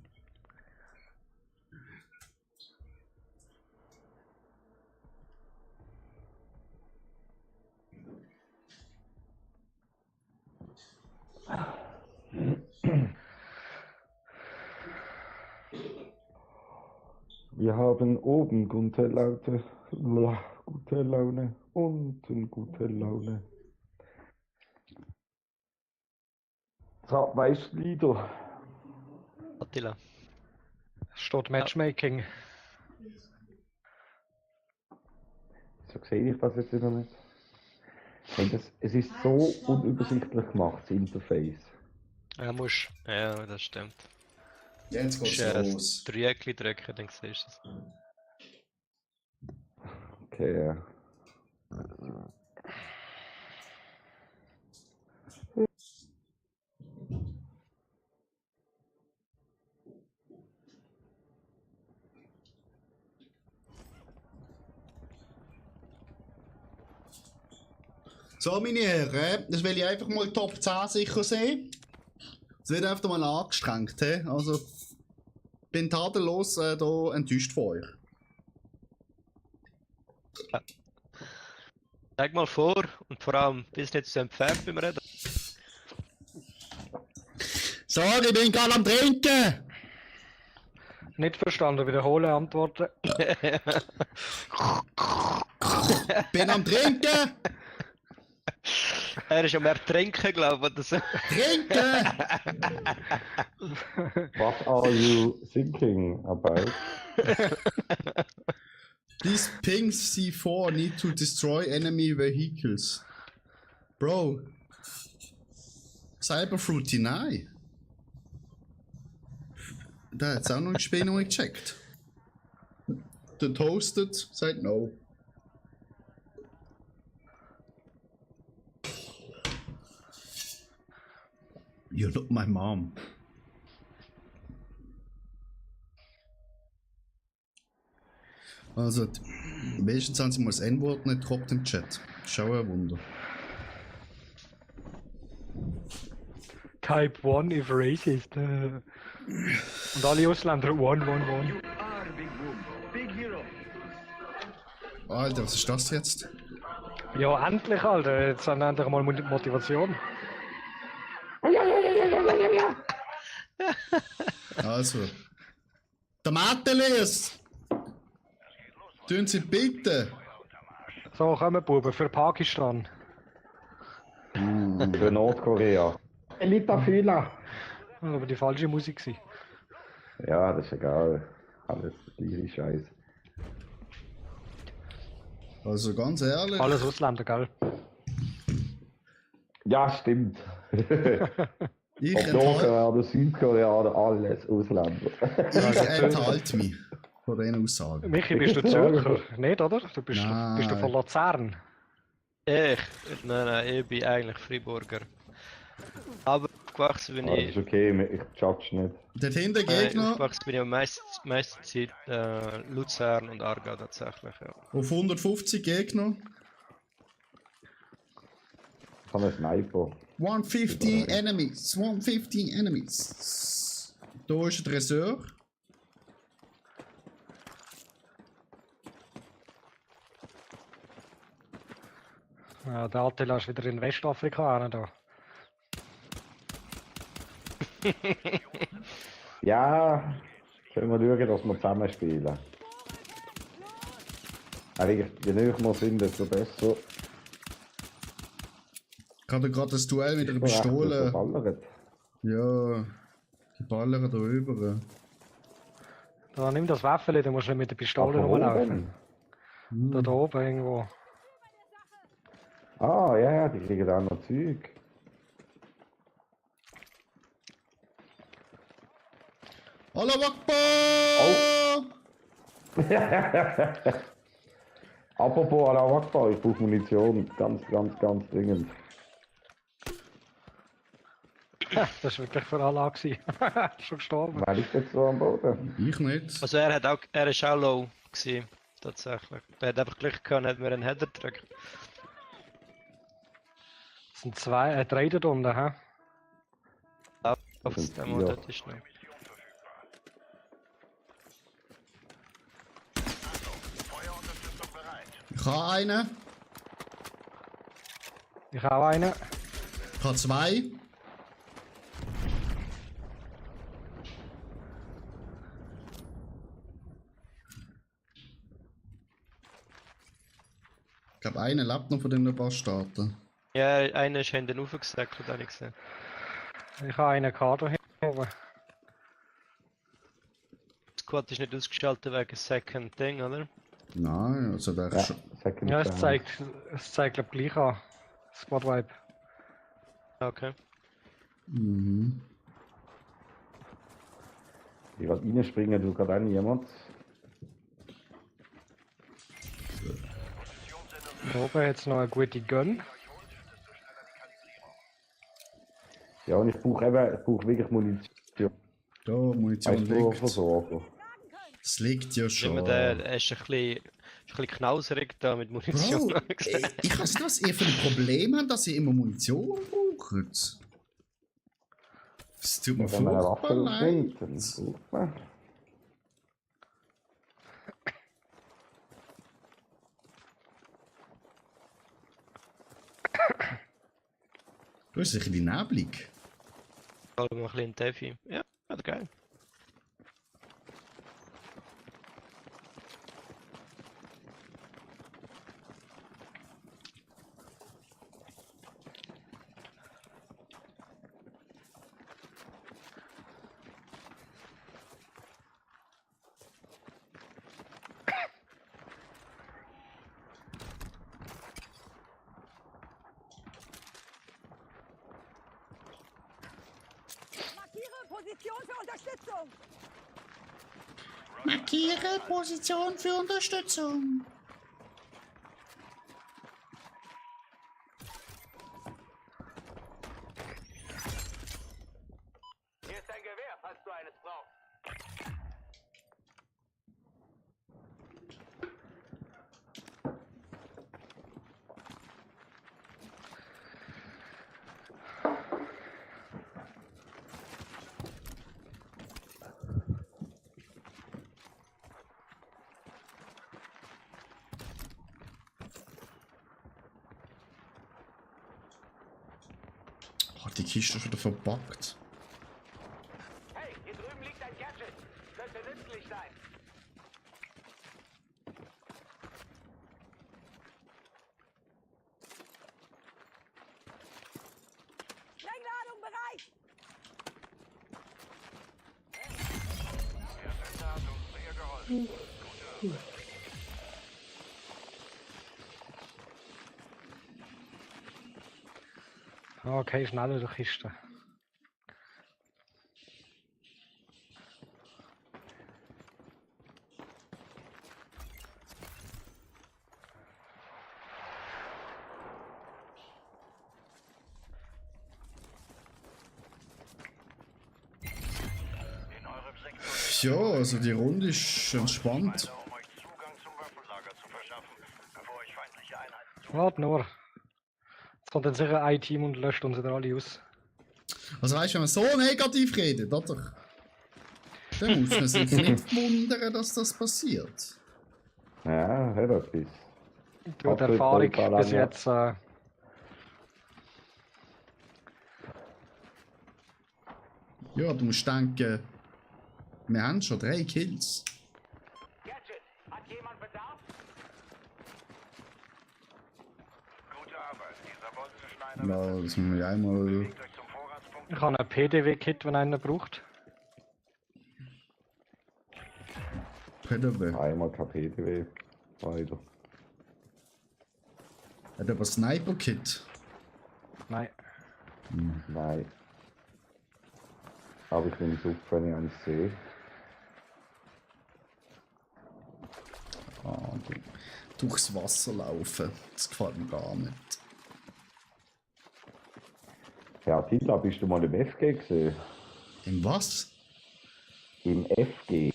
Wir haben oben gute Laune, unten gute Laune. So, weißt du, Lieder? Attila. Es steht Matchmaking. So sehe ich das jetzt wieder nicht. Hey, es ist so unübersichtlich gemacht, das Interface. Ja, musst. Ja, das stimmt. Jetzt geht's Musst los. ein Dreieckchen drücken, dann siehst du es. Okay, ja. So, meine Herren, das will ich einfach mal Top 10 sicher sehen. Es wird einfach mal angestrengt, he? Also, bin tadellos da enttäuscht von euch. Zeig mal vor und vor allem, bist nicht zu entfernt beim Reden. Sorry, ich bin gerade am Trinken! Nicht verstanden, wiederholen, antworten. Bin am Trinken! Er ist am Ertrinken, glaube ich, oder so. Trinken! What are you thinking about? These pings C4 need to destroy enemy vehicles. Bro. Cyberfruity, nein. Da hat es auch noch ein Spiel noch nicht gecheckt. Der Toasted sagt no. You're not my mom. Also, wenigstens haben sie mal das N-Wort nicht gehabt im Chat. Das ist auch ein Wunder. Type 1 if racist. Und alle Ausländer 1, 1, 1. Alter, was ist das jetzt? Ja, endlich, Alter. Jetzt haben wir endlich mal Motivation. Also. Der Matelis! Tun Sie bitte! So, kommen Buben, für Pakistan. Für Nordkorea. Elita Fehler. Das war aber die falsche Musik gewesen. Ja, das ist egal. Alles gleiche Scheiß. Also ganz ehrlich. Alles Ausländer, gell? Ja, stimmt. Ich Ob enthalte Nordkoreaner, Südkoreaner, alles Ausländer. mich von diesen Aussagen. Michi, bist du Zürcher? Nicht, oder? Du bist Nein. du von Luzern? Nein, ich bin eigentlich Freiburger. Aber aufgewachsen bin Aber das ich. ist okay, ich judge nicht. Dort hinten Nein, Gegner aufgewachsen bin ich am meisten Zeit Luzern und Aargau tatsächlich. Ja. auf 150 Gegner. Ich habe einen Sniper. 150 enemies. 150 enemies. Da ist der Tresor. Ja, der Attila ist wieder in Westafrika da. Ja, können wir schauen, dass wir zusammen spielen. Eigentlich, je näher wir sind, desto besser. Ich hatte gerade das Duell mit einer Recht Pistole. verballert. Ja, die ballern da rüber. Da nimm das Waffeli, dann musst du nicht mit der Pistole Ach, rumlaufen. oben? Da oben irgendwo. Ah, ja, die kriegen auch noch Zeug. Allahu Akbar! Apropos Allahu Akbar, ich brauche Munition. Ganz dringend. Das war wirklich für alle gewesen. Schon gestorben. Wer liegt jetzt so am Boden? Ich nicht. Also er ist auch low gewesen, tatsächlich. Er hat einfach Glück gehabt, hat mir einen Header gedrückt. Es sind drei da unten, hä? Auf sind dem vier. Mod, das ist noch. Feuerunterstützung bereit. Ich habe einen. Ich auch einen. Ich habe zwei. Ich glaube, einer lebt noch von den Bastarden. Ja, einer ist hinten raufgesackt, habe ich gesehen. Ich habe einen Kader hier oben. Das Squad ist nicht ausgeschaltet wegen Second Ding, oder? Nein, also der Ja, ist schon. Second Ja, Chance. es zeigt glaub gleich an. Squad Vibe. Okay. Mhm. Ich will reinspringen, du gerade auch niemand. Da oben hat es noch eine gute Gun. Ja, und ich brauche wirklich Munition. Da, Munition Weißt du, liegt. versorgen. Das liegt ja schon. Der ist ein bisschen knauserig da mit Munition. Bro, habe ich gesehen. ich weiß nicht, was ihr für ein Problem habt, dass ihr immer Munition braucht. Es tut mir Wenn man eine furchtbar Waffe leid. nimmt, dann braucht man. Du hast ein bisschen neblig. Schauen wir mal ein bisschen in Defi. Ja, geil. Markiere Position für Unterstützung. Markiere Position für Unterstützung. Hier ist ein Gewehr, falls du eines brauchst. Oh, die Kiste ist wieder verpackt. Hey, hier drüben liegt ein Gadget. Könnte nützlich sein. Sprengladung bereit. Okay, schneller durch Kiste. In eurem Sektor Ja, also die Runde ist entspannt. um euch Zugang zum Waffenlager zu verschaffen, bevor euch feindliche Einheiten Warte nur. Jetzt kommt dann sicher ein Team und löscht uns wieder alle aus. Also weißt du, wenn man so negativ redet, oder? Dann muss man sich nicht wundern, dass das passiert. Ja, hat etwas. Du, die Hat Erfahrung brutal bis lange. jetzt. Ja, du musst denken, wir haben schon 3 Kills. Gute Arbeit. Dieser Bolzenschneider Ja, das müssen wir ja einmal. bewegt euch zum Vorratspunkt. Ich habe einen PDV-Kit, wenn einer braucht. PDW. Einmal KPTW. Weiter. Hat aber Sniper-Kit. Nein. Nein. Aber ich nehme es auf, wenn ich eins sehe. Ah, durchs Wasser laufen. Das gefällt mir gar nicht. Ja, Tila, bist du mal im FG gesehen? Im was? Im FG.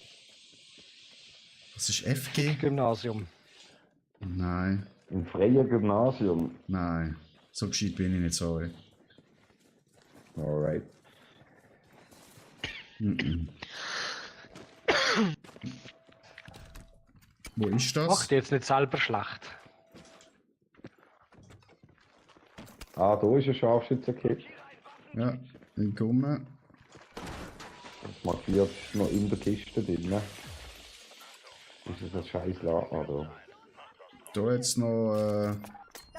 Was ist FG? Gymnasium. Nein, Im freien Gymnasium. nein. So gescheit bin ich nicht, sorry. Alright. Wo ist Mach das? die jetzt nicht selber schlecht. Ah, da ist ein Scharfschützenkit. Ja, ich komme. Das markiert noch in der Kiste drin. Ist das ein scheiß Lager da? Da jetzt noch Da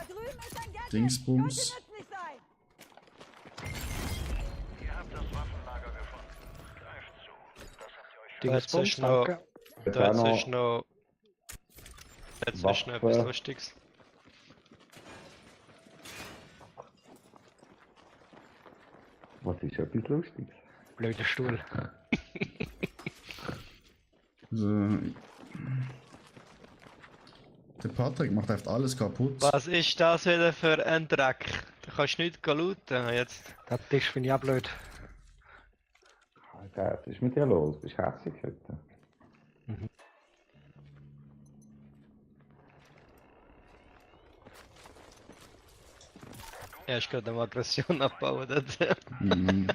drüben ist ein Gadget. Dingsbums. Könnte nützlich sein. Ihr habt das Waffenlager gefunden. Greift zu. Das habt ihr euch Jetzt Dingsbums, ist noch- danke. Jetzt Da auch jetzt ist noch. Jetzt ist noch Waffe. etwas Lustiges. Was ist etwas Lustiges? Blöder Stuhl. Also, der Patrick macht einfach alles kaputt. Was ist das wieder für ein Dreck? Du kannst nicht looten jetzt. Der Tisch finde ich auch blöd. Alter, was ist mit dir los? Bist du hässlich heute? Ja, ich gerade eine Aggression abbauen dort. Mhm.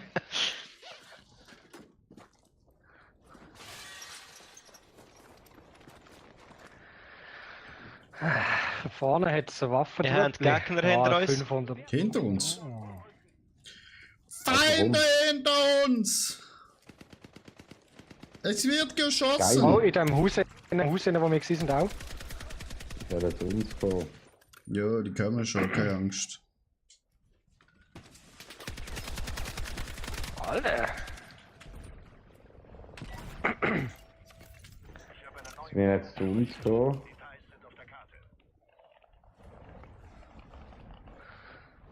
Da vorne hat es eine Waffe. Wir haben Gegner hinter uns. 500. Hinter uns. Feinde hinter uns! Es wird geschossen! Oh, in dem Haus, wo wir sind auch. Ja, zu uns kommen. Ja, die kommen schon, keine Angst. Alter. Sie werden jetzt zu uns kommen.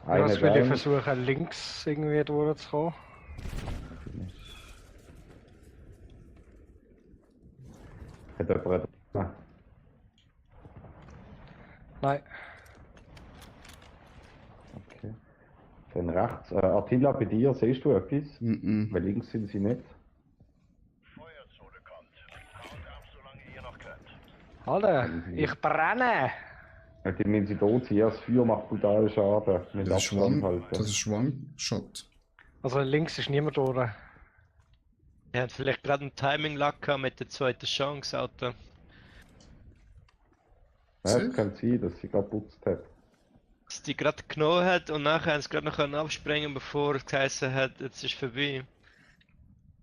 Ja, Einer jetzt will ich down. versuchen, links irgendwie durchzukommen. Hat jemand einen- Nein. Okay. Dann rechts. Attila, bei dir siehst du etwas? Mhm. Weil links sind sie nicht. Feuerzone kommt. Haut ab, solange ihr noch könnt. Alter, ich brenne! Ja, die müssen sie tot sein. Das Feuer macht brutal Schaden. Mit Das ist Abstand One, das halten. ist One-Shot. Also links ist niemand durch. Er hat vielleicht gerade einen Timing-Lack gehabt mit der zweiten Chance, Alter. Ja, es kann sein, dass sie gerade putzt hat. Dass die gerade genommen hat und nachher haben sie gerade noch abspringen, bevor es geheißen hat, jetzt ist vorbei.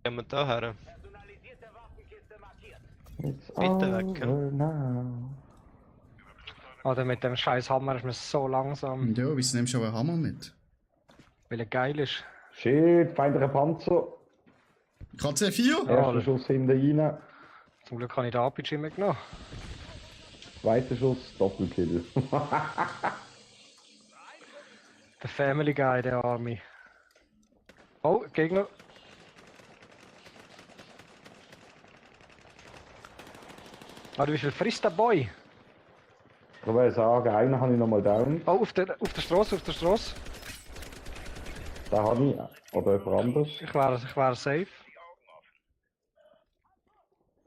Gehen wir da her. It's Bitte weg, over now. Oder mit dem scheiß Hammer ist man so langsam, Ja, wieso nimmst du aber einen Hammer mit? weil er geil ist. Shit, feindlicher Panzer. KC4? Ja. Erster Schuss hinten rein. Zum Glück habe ich den RPG mitgenommen. Zweiter Schuss, Doppelkill. Der Family Guy, der Army. Oh, Gegner. Warte, wie viel frisst der Boy? Ich würde sagen, einen habe ich nochmal down. Oh, auf der Straße, auf der Straße. Den habe ich. Oder jemand anderes. Ich wäre safe.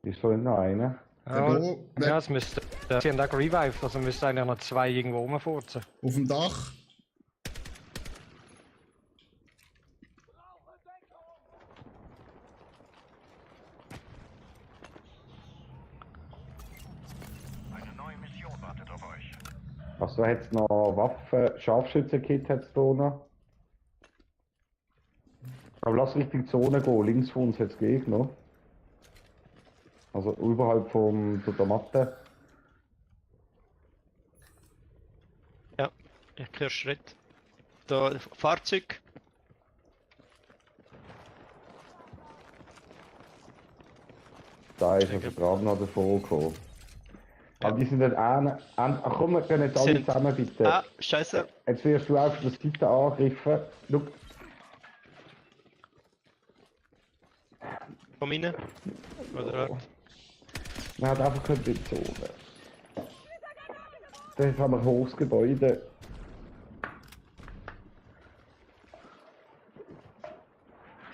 Ist vorhin noch einer. Ja, Wo? ja, es müsste. Sie haben auch revived, also müsste eigentlich noch 2 irgendwo rumfurzen. Auf dem Dach. Eine neue Mission wartet auf euch. Achso, hat es noch Waffen, Scharfschützenkit hat es da noch. Aber lass Richtung Zone gehen, links von uns hat es Gegner. Also überhalb der Matte. Ja, ich höre Schritt. Da, Fahrzeug. Da ist er gerade noch davor gekommen. Aber die sind nicht ach komm, wir können jetzt alle Sind- zusammen bitte. Ah, scheiße. Jetzt wirst du auf der Seite angegriffen. Schau, Komm rein. Oder man hat einfach keine Zone. Das ist aber ein hohes Gebäude.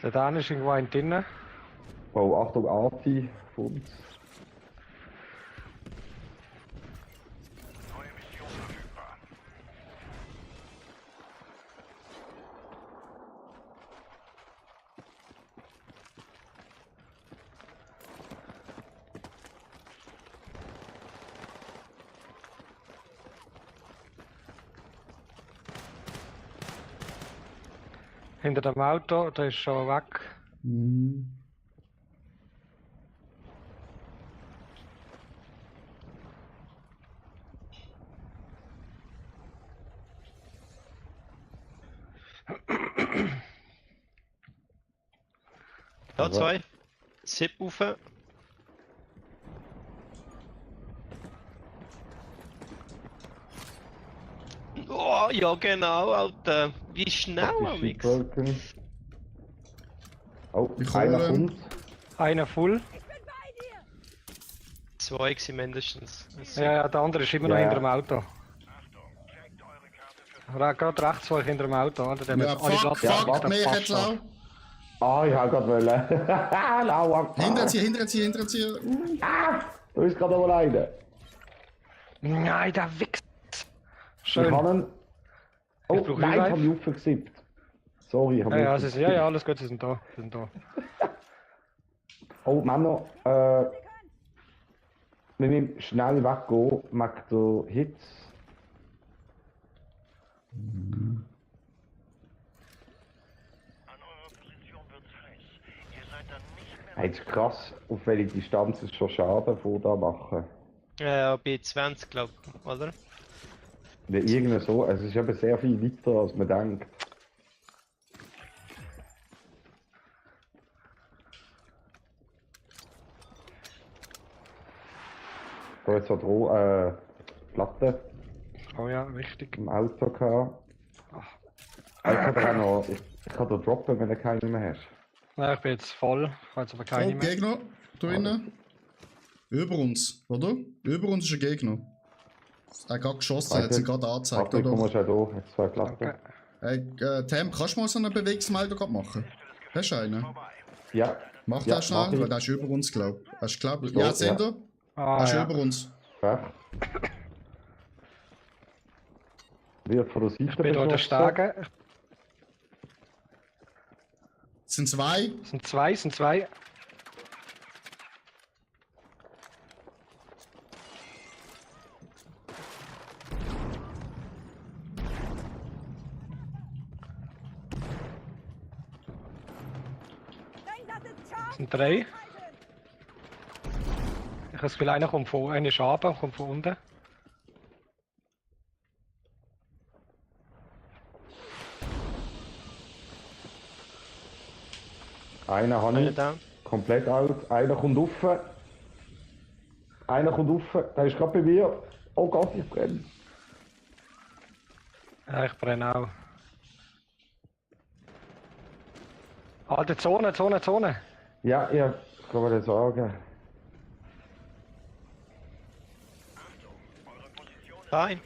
Da ist irgendwo ein drinnen. Oh, Achtung, Arti, Funds. Neue Mission verfügbar. Hinter dem Auto, der ist schon weg. da Also- 2. Zip rauf. Oh, ja genau, Alter. Wie schnell, Amix. Broken. Oh, Ich einer hole- kommt. Einer full. 2 gewesen mindestens. Also, Ja, der andere ist immer noch Ja. hinter dem Auto. Gerade rechts war ich hinter dem Auto, oder? Der Ja, hat alle fuck, Platten fuck, gekriegt, mich das jetzt passt auch. schon. Ah, ich habe gerade wollen. Lau abgefahren. Hinterziehen. Du bist gerade noch alleine. Nein, der Wichs. Ich Schön. kann ihn. Oh, brauche nein, ich Revive. habe mich aufgesippt. Sorry, ich habe mich Ja, ja, alles gut, sie sind da. Sie sind da. Oh, Männer, wir müssen schnell weggehen, mag der Hit. An eurer Position wird's heiß. Ihr seid dann nicht mehr. Hey, es ist krass, auf welche Distanz es schon Schaden von da machen. bei 20, glaube ich, oder? Ja, irgendwie so, es ist eben sehr viel weiter, als man denkt. Da jetzt so dran, Platte Oh ja, wichtig. im Auto gehabt. Ich kann dir auch noch, ich kann dir droppen, wenn du keinen mehr hast. Nein, ich bin jetzt voll. Ich habe jetzt aber keine Oh, mehr. Gegner. Da innen. Über uns, oder? Über uns ist ein Gegner. Er hat gerade geschossen, hat sie gerade angezeigt, Patrick, komm oder? mal schon da, jetzt zwei Platten. Danke. Hey, Tam, kannst du mal so einen Bewegungsmelder gerade machen? Hast du einen? Ja, Mach Ja, das schnell, mach ich. weil der ist über uns, glaub ich. Hast du glaubt? So, Ja, seht ja. ihr? Ah, Der ist ja. über uns. recht. Wird von der Seite Ich bin da der Stege. Es sind zwei. Es sind zwei. Es sind drei. Ich habe das Gefühl, einer kommt von, einer ist runter, kommt von unten. Einer habe Einer ich down. komplett out, einer kommt rauf. Einer kommt rauf, der ist gerade bei mir. Oh Gott, ich brenne. Ja, ich brenne auch. Alter, Zone. Ja, ich kann mal sagen. Fein.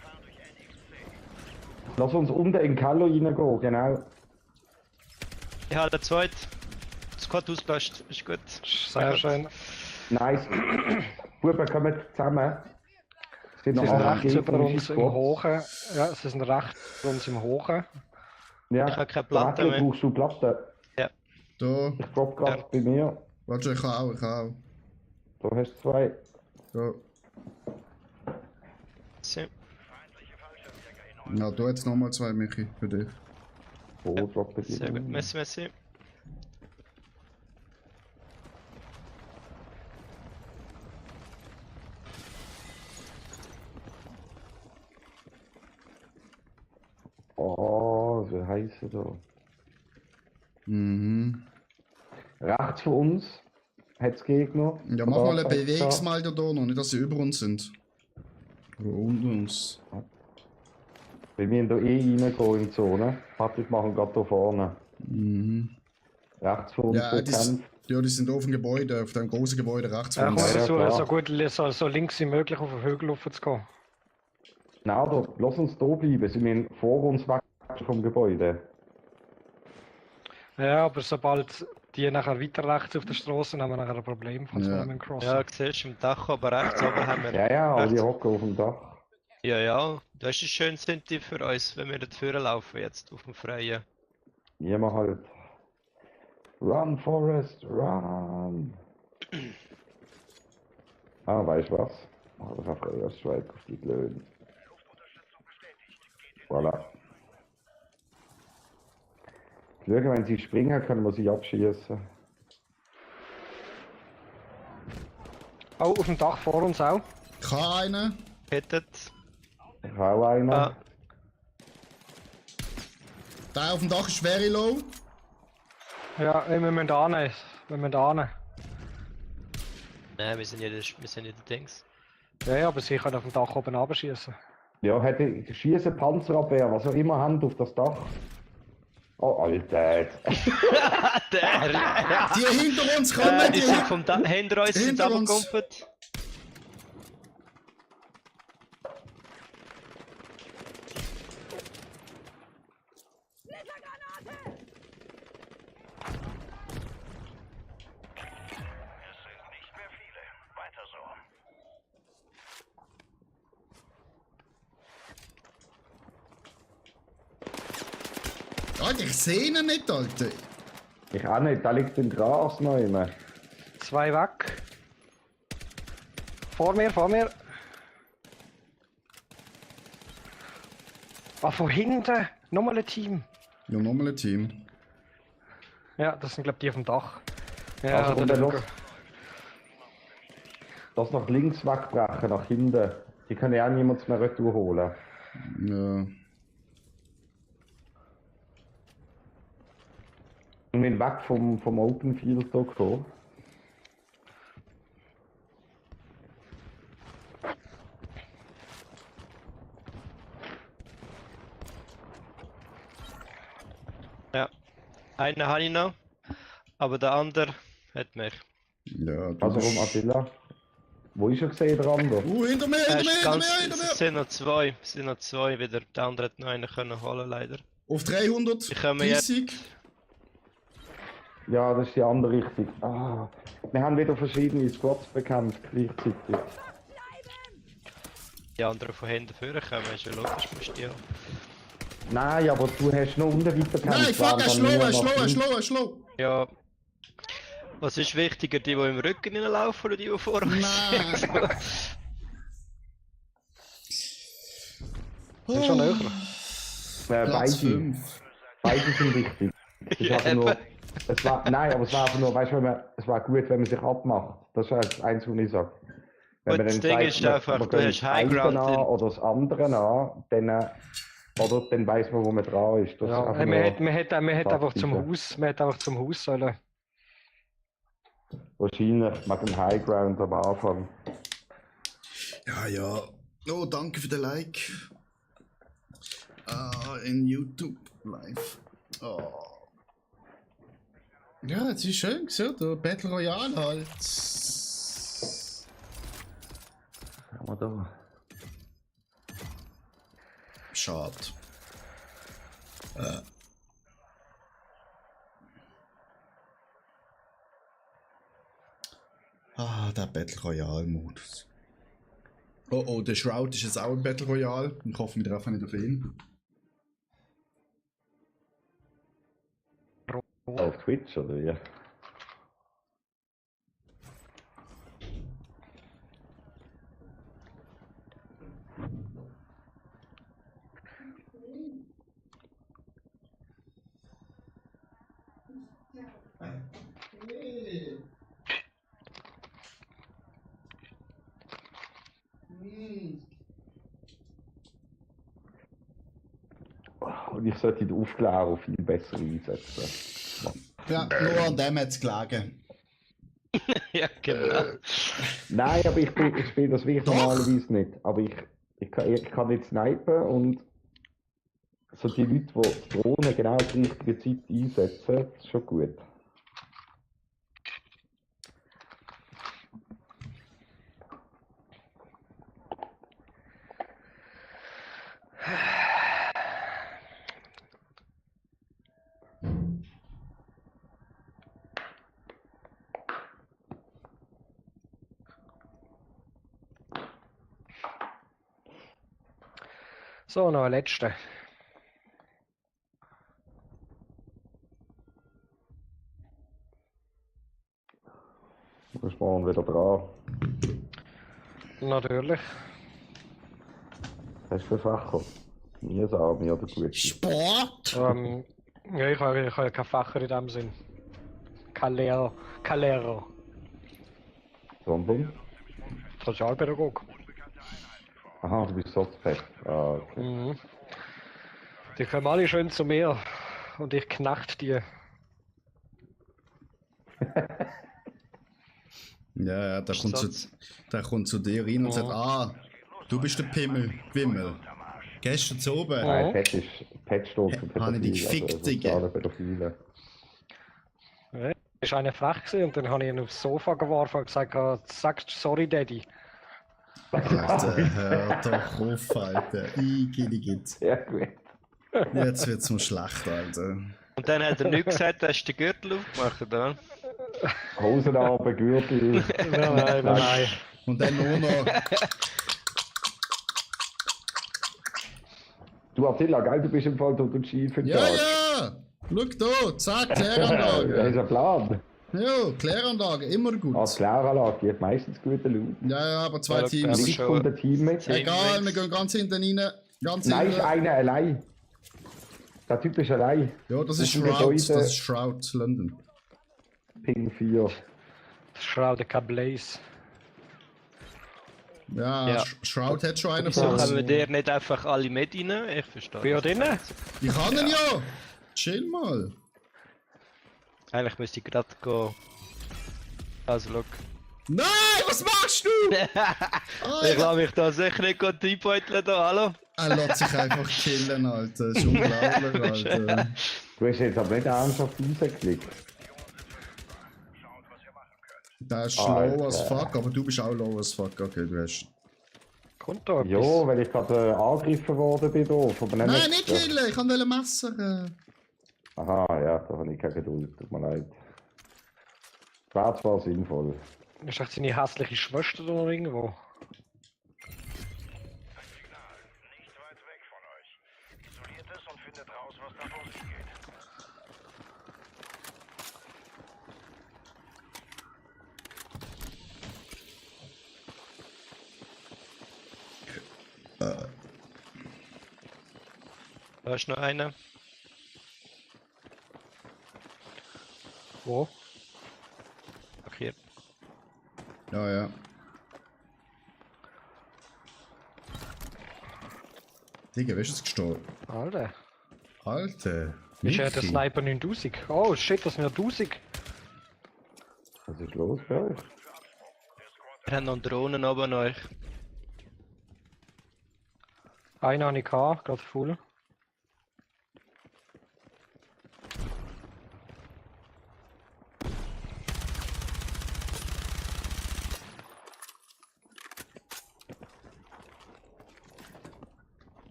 Lass uns unten in den Keller reingehen, genau. Ich habe den zweiten. Squad auspasst. Ist gut. Sehr schön. Nice. Buben, kommen zusammen. Es sind Sie noch sind acht rechts über gegnerische uns im Squads. Hochen. Ja, sie sind rechts über uns im Hochen. Ja, Ich habe keine Platte Platte, mehr. brauchst du Platte? Da, Ich drop gerade bei mir. warte, ich auch. Da hast du 2. Da. So. Ja, du jetzt nochmal 2, Michi, für dich. Oh, drop bei dir. Sehr gut. Messi. Oh, wie heiß er da. Mhm. Rechts von uns hat es Gegner. Ja, Von mach mal der einen Seite Bewegungsmelder da noch, nicht dass sie über uns sind. Oder unter uns. da. Weil wir da reingehen in die Zone. Patrick machen gerade da vorne. Mhm. Rechts von uns Ja, wird kämpft. die sind auf dem Gebäude, auf dem großen Gebäude rechts Ja, von ich uns. muss Ja, versuchen, klar. so gut, so links wie möglich auf den Hügel rauf zu gehen. Nein, da, lass uns da bleiben. Sie müssen vor uns weg vom Gebäude. Ja, aber sobald die nachher weiter rechts auf der Straße haben wir nachher ein Problem, falls Ja. wir nicht mehr crossen. Ja, siehst du im Dach, aber rechts oben haben wir. Ja, aber die rechts. hocken auf dem Dach. Ja. Das ist ein schönes Incentive für uns, wenn wir dort laufen jetzt auf dem Freien. Wir machen halt. Run, Forest, run! Ah, weißt du was? Mach doch einfach Airstrike auf die Blöden. Voilà. Schauen, wenn sie springen, können wir sie abschießen. Oh, auf dem Dach vor uns auch. Ich habe einen. Hittet. Ich habe auch einen. Ah, Der auf dem Dach ist very low. Ja, wir müssen annehmen. nein, wir sind ja die Dings. Ja, aber sie können auf dem Dach oben abschießen. Ja, hätte schießen Panzerabwehr, was auch immer haben auf das Dach. Oh, Alter. Die hinter uns kommen, Die sind vom Dach hinter uns sind Hinter uns. runtergekumpelt. Es sind nicht mehr viele. Weiter so. Alter, ich sehe ihn nicht, Alter. Ich auch nicht, da liegt im Gras noch immer. 2 weg. Vor mir. Ah, von hinten. Nochmal ein Team. Ja, nochmal ein Team. Ja, das sind glaube ich die auf dem Dach. Ja, Also, und der dann Luke. Das nach links wegbrechen, nach hinten. Die können ja auch niemand mehr retour holen. Ja. Wir müssen weg vom Open Field hier kommen. Ja. Einen habe ich noch, aber der andere hat mich. Ja, du Also bist- rum Attila. Wo ist er gesehen, der andere? Hinter mir, Er hinter ist mir, ganz, hinter mir! es sind noch zwei wieder. Der andere hat noch einen können holen, leider. Auf 330. Ich komme jetzt. Ja, das ist die andere Richtung. Ah, wir haben wieder verschiedene Squads bekämpft gleichzeitig. Die anderen von hinten vorne kommen, ist ja logisch, musst du ja. Nein, aber du hast noch unten weiter Nein, fuck, er ist während slow, dann er ist nur slow, nach er ist links- slow, er ist slow. Ja. Was ist wichtiger, die im Rücken hineinlaufen oder die vor uns? Nein. Das ist schon näher. Beide. Platz 5. Beide sind wichtig. Es ist Ja, einfach nur, eben. es war, nein, aber es war einfach nur, weißt du, es war gut, wenn man sich abmacht. Das ist das Einzige, was ich sage. Wenn Gut, man das dann Ding sagt, ist man- einfach, man du geht hast das High eine Ground an in- oder das andere an, dann weiss man, wo man dran ist. Das ist Ja, einfach man nur hätte einfach zum Taktik. Haus, man hätte einfach zum Haus sollen. Wahrscheinlich mit dem High Ground am Anfang. Ja, ja. Oh, danke für den Like. In YouTube live. Oh. Ja, es ist schön gesehen, der Battle Royale halt. Haben wir da. Schade. Der Battle Royale Modus. Oh oh, der Shroud ist jetzt auch im Battle Royale. Ich hoffe, wir treffen nicht auf ihn. Auf Twitch oder wie? Und ich sollte die Aufklärung viel besser einsetzen. Ja, nur an dem hat es gelegen. Ja, genau. Nein, aber ich spiele das wirklich normalerweise nicht. Aber ich kann nicht snipen und so die Leute, die die Drohnen genau zur richtigen Zeit einsetzen, das ist schon gut. So, noch ein letzter. Da ist man wieder dran. Natürlich. Hast du für Facher? Mühsam oder gut? Sport! Ja, ich habe keinen Facher in dem Sinn. Kein Lehrer. Sondern? Sozialpädagog. Aha, du bist Sotzpech. Ah, okay. Mhm. Die kommen alle schön zu mir und ich knacht die. Ja, der kommt zu dir rein und sagt, du bist der Wimmel. Gestern zu oben. Nein, Pet steht für Habe ich dich Pädophile, gefickt, soziale Pädophile. Ja, ist einer frech gewesen und dann habe ich ihn aufs Sofa geworfen und gesagt, sagst sorry Daddy. Alter, hör doch auf, Alter. Igiligit. Ja, gut. Jetzt wird's mir schlecht, Alter. Und dann hat er nicht gesagt, hast du den Gürtel aufgemacht, oder? Hosen runter, Gürtel. Nein. Und dann nur noch. Du Attila, gell, du bist im Fall total schief in Ja, ja! Schau da, zack, Das ist Kläranlage. ein Plan. Ja, Kläranlage, immer gut. Als Kläranlage gibt meistens gute Loot. Ja, aber zwei Ja, Teams. Links kommt ein Team mit. Egal, wir gehen ganz hinten rein. Ganz Nein, ist hinten. einer allein. Der Typ ist allein. Ja, das ist Auf dem Shroud, Gebäude. das ist Shroud, London. Ping 4. Shroud Blaze. Ja, Ja. Shroud hat schon einen Wieso von uns. können wir dir nicht einfach alle mit rein? Ich verstehe. Bin ja das. drinnen? Ich kann ihn ja! Chill mal. Eigentlich müsste ich gerade gehen. Also, look. Nein, was machst du? Ich lasse mich da sicher nicht reinbeuteln da, hallo? Er lässt sich einfach killen, Alter. Das ist unglaublich, Alter. Du hast jetzt aber nicht ernsthaft rausgeklickt. Der ist Alter. low as fuck, aber du bist auch low as fuck. Okay, du hast. Kommt da etwas? Ja, weil ich gerade angegriffen worden bin. Aber Nein, nicht killen, ich kann messern. Aha, ja, da habe ich keine Geduld. Tut mir leid. Wäre zwar sinnvoll. Ist echt seine hässliche Schwester da noch irgendwo? Nicht weit weg von euch. Isoliert es und findet raus, was da vor sich geht. Da ist noch einer. Wo? Okay. Ja, ja. Digga, wer ist jetzt gestorben? Alter. Alter. Ist ja der Michi. Sniper 9000. Oh shit, das sind ja 1000. Was ist los bei euch? Wir haben noch Drohnen oben an euch. Einen habe ich gehabt, gerade voll.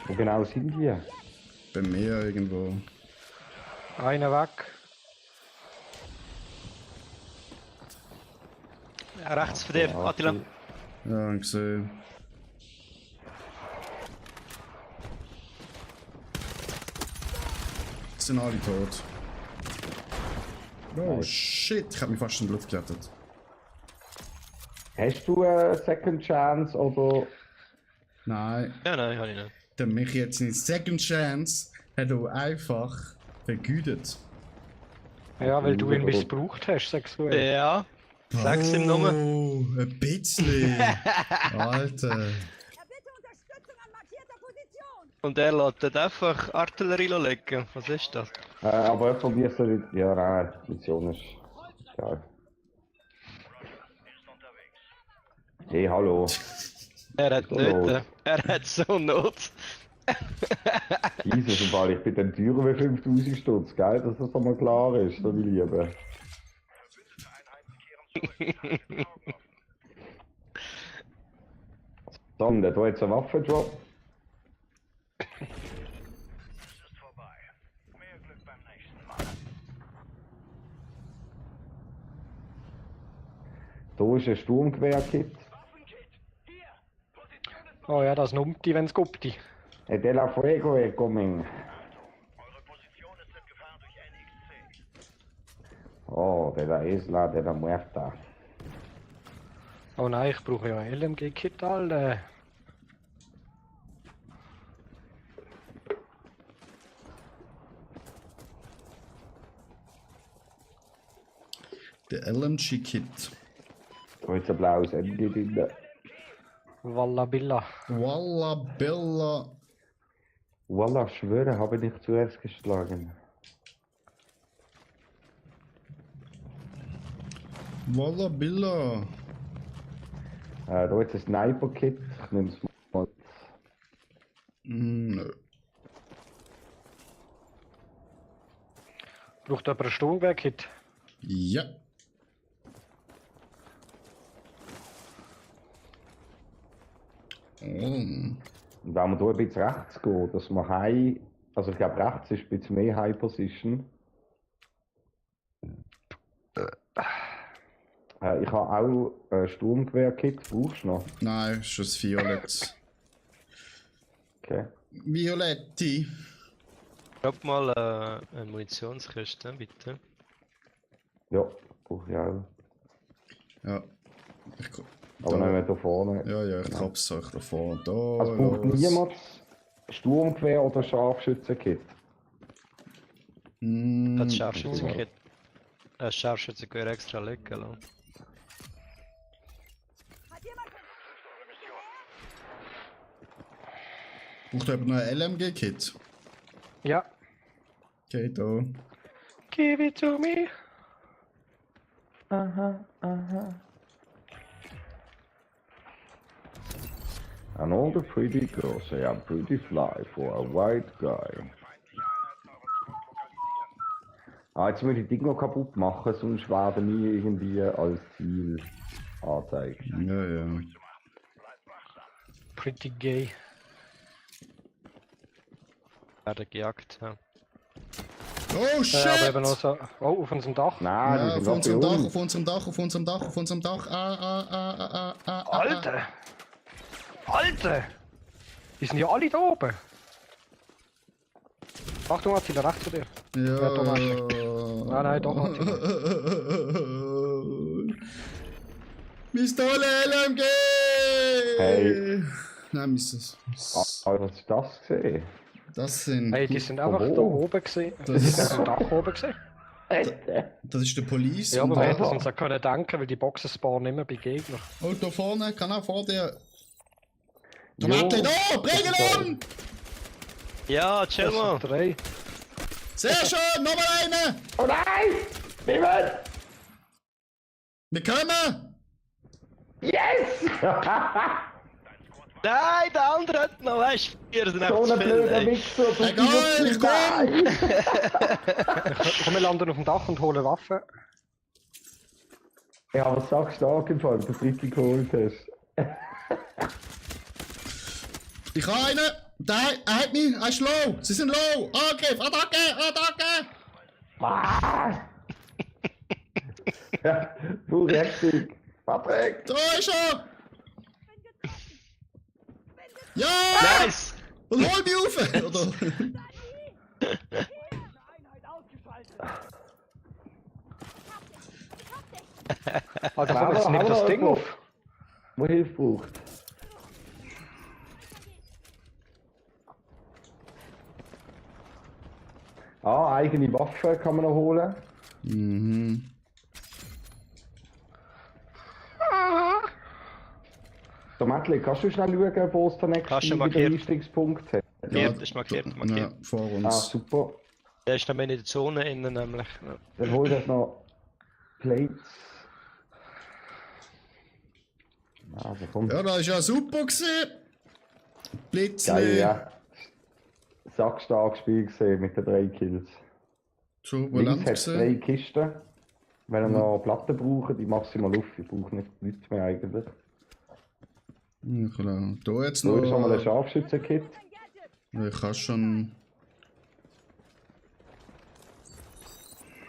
Wo genau sind die? Bei mir irgendwo. Einer weg. Ja, rechts von dir, Ja, Attila. Ja, ich gesehen. Sind alle tot. Oh Nice. shit, ich hab mich fast in die Luft geklettert. Hast du eine Second Chance oder? Nein, Ja, nein, habe ich nicht. der mich jetzt in Second Chance hat er einfach vergütet. Ja, weil du ihn Oder- missbraucht hast, sexuell. Ja, sag's ihm nur. Oh, ein bisschen. Alter. Erbitte Unterstützung an markierter Position. Und er lässt dort einfach Artillerie legen. Was ist das? Aber von mir soll ich. Ja, nein, die Mission ist. Geil. Hey, hallo. Er hat So nicht. Not. Er hat so Not. Jesus, im Fall, ich bin dann teurer wie 5000 Stutz, gell? Dass das einmal klar ist, so die Liebe. So, und da jetzt ein Waffendrop. Es ist vorbei. Mehr Glück beim nächsten Mal. Da ist ein Sturmgewehr-Kit. Oh ja, das nummt die, wenn's gupti. E della Fuego è coming. Eure Position ist in Gefahr durch NXC. Oh, della Isla della Muerta. Oh nein, ich brauche ja ein LMG-Kit, Alter. Der LMG-Kit. Da ist ein blaues MG drin. Walla Billa. Walla Bella. Wallah, schwöre, habe ich nicht zuerst geschlagen. Walla Billa. Da ist ein Sniper-Kit. Ich nehme es mal. Nö. Braucht aber ein Sturmgewehr-Kit. Ja. Oh. Und wenn wir hier ein bisschen rechts gehen, dass wir High. Also ich glaube rechts ist ein bisschen mehr High Position. Ich habe auch ein Sturmgewehr-Kit. Brauchst du noch? Nein, ist das Violett. Okay. Violetti. Drop mal eine Munitionskiste, bitte. Ja, brauche ich auch. Ja. Ich, ko- Aber da- nicht da vorne. ja, ich hab's euch da vorne. Da, Also braucht los. niemand Sturmgewehr oder Scharfschützenkit? Mm, Das Scharfschützenkit. Das Scharfschützengewehr extra legen lassen. Hat jemand braucht jemand noch ein LMG-Kit? Ja. Okay, da. Give it to me. And all the pretty girls say I'm pretty fly for a white guy. Ah, jetzt muss ich die Dinger kaputt machen, sonst werden die irgendwie als Ziel angezeigt. Ja, ja. Pretty gay. Werden gejagt. Ja. Oh shit! Aber eben noch so. Oh, auf unserem Dach. Nein, Ja, die auf sind unserem doch bei Dach, uns. auf unserem Dach, auf unserem Dach, auf unserem Dach. Alter! Alter! Die sind ja alle da oben. Achtung, Attila, rechts von dir. Ja. Thomas. Nein, doch, Attila. Pistole LMG! Hey. Nein, Mrs. Aber was ist das gesehen? Das sind. Hey, die sind einfach da wo? oben gesehen. Die Das- sind auf dem Dach oben gesehen. Das ist der Police. Ja, aber und wir da- hätten uns auch können denken, weil die Boxen spawnen nicht mehr bei Gegnern. Oh, da vorne, kann auch vor dir. Jo. Tomaten, da! Bring ihn um! Ja, chill Das mal. sind drei. Sehr schön, nochmal einen! Oh nein! Niemand! Wir kommen! Yes! Nein, der andere hat noch, weißt du, 4 sind So einfach zu ein viel, blöder ey. Wichser. du Egal, ich Nein. Komm, wir landen auf dem Dach und holen Waffen. Ja, aber sag stark im Fall, dass du richtig geholt hast. Ich habe einen! Er hat mich! Er ist low! Sie sind low! Angriff! Attacke! Attacke! Ah! Ja, du richtig. Patrick! Da ist er! Ja! Nice! Und hol mich auf! Oder? Alter, komm, jetzt Aber nimm das aber Ding also- auf. Wo Hilfe braucht. Ah, eigene Waffe kann man noch holen. Mhm. Der Mädchen, kannst du schnell schauen, wo es der Hast du nächste markiert? Einstiegspunkt hat? Markiert, ist markiert, Ja, markiert. vor Ah, uns. super. Der ist nämlich in der Zone innen, nämlich. Ja. Dann hol das noch Plates. Also komm. Ja, das war ja super gewesen! Blitzli! Geil, ja. Sackstark Spiel gesehen mit den 3 Kills. Turbulent Links hat es 3 gewesen. Kisten. Wenn ihr noch Platten braucht, die maximal Luft. Ich brauche nichts mehr eigentlich. Ja, klar. Da jetzt So ist einmal ein noch... Scharfschützenkit. Ich kann schon...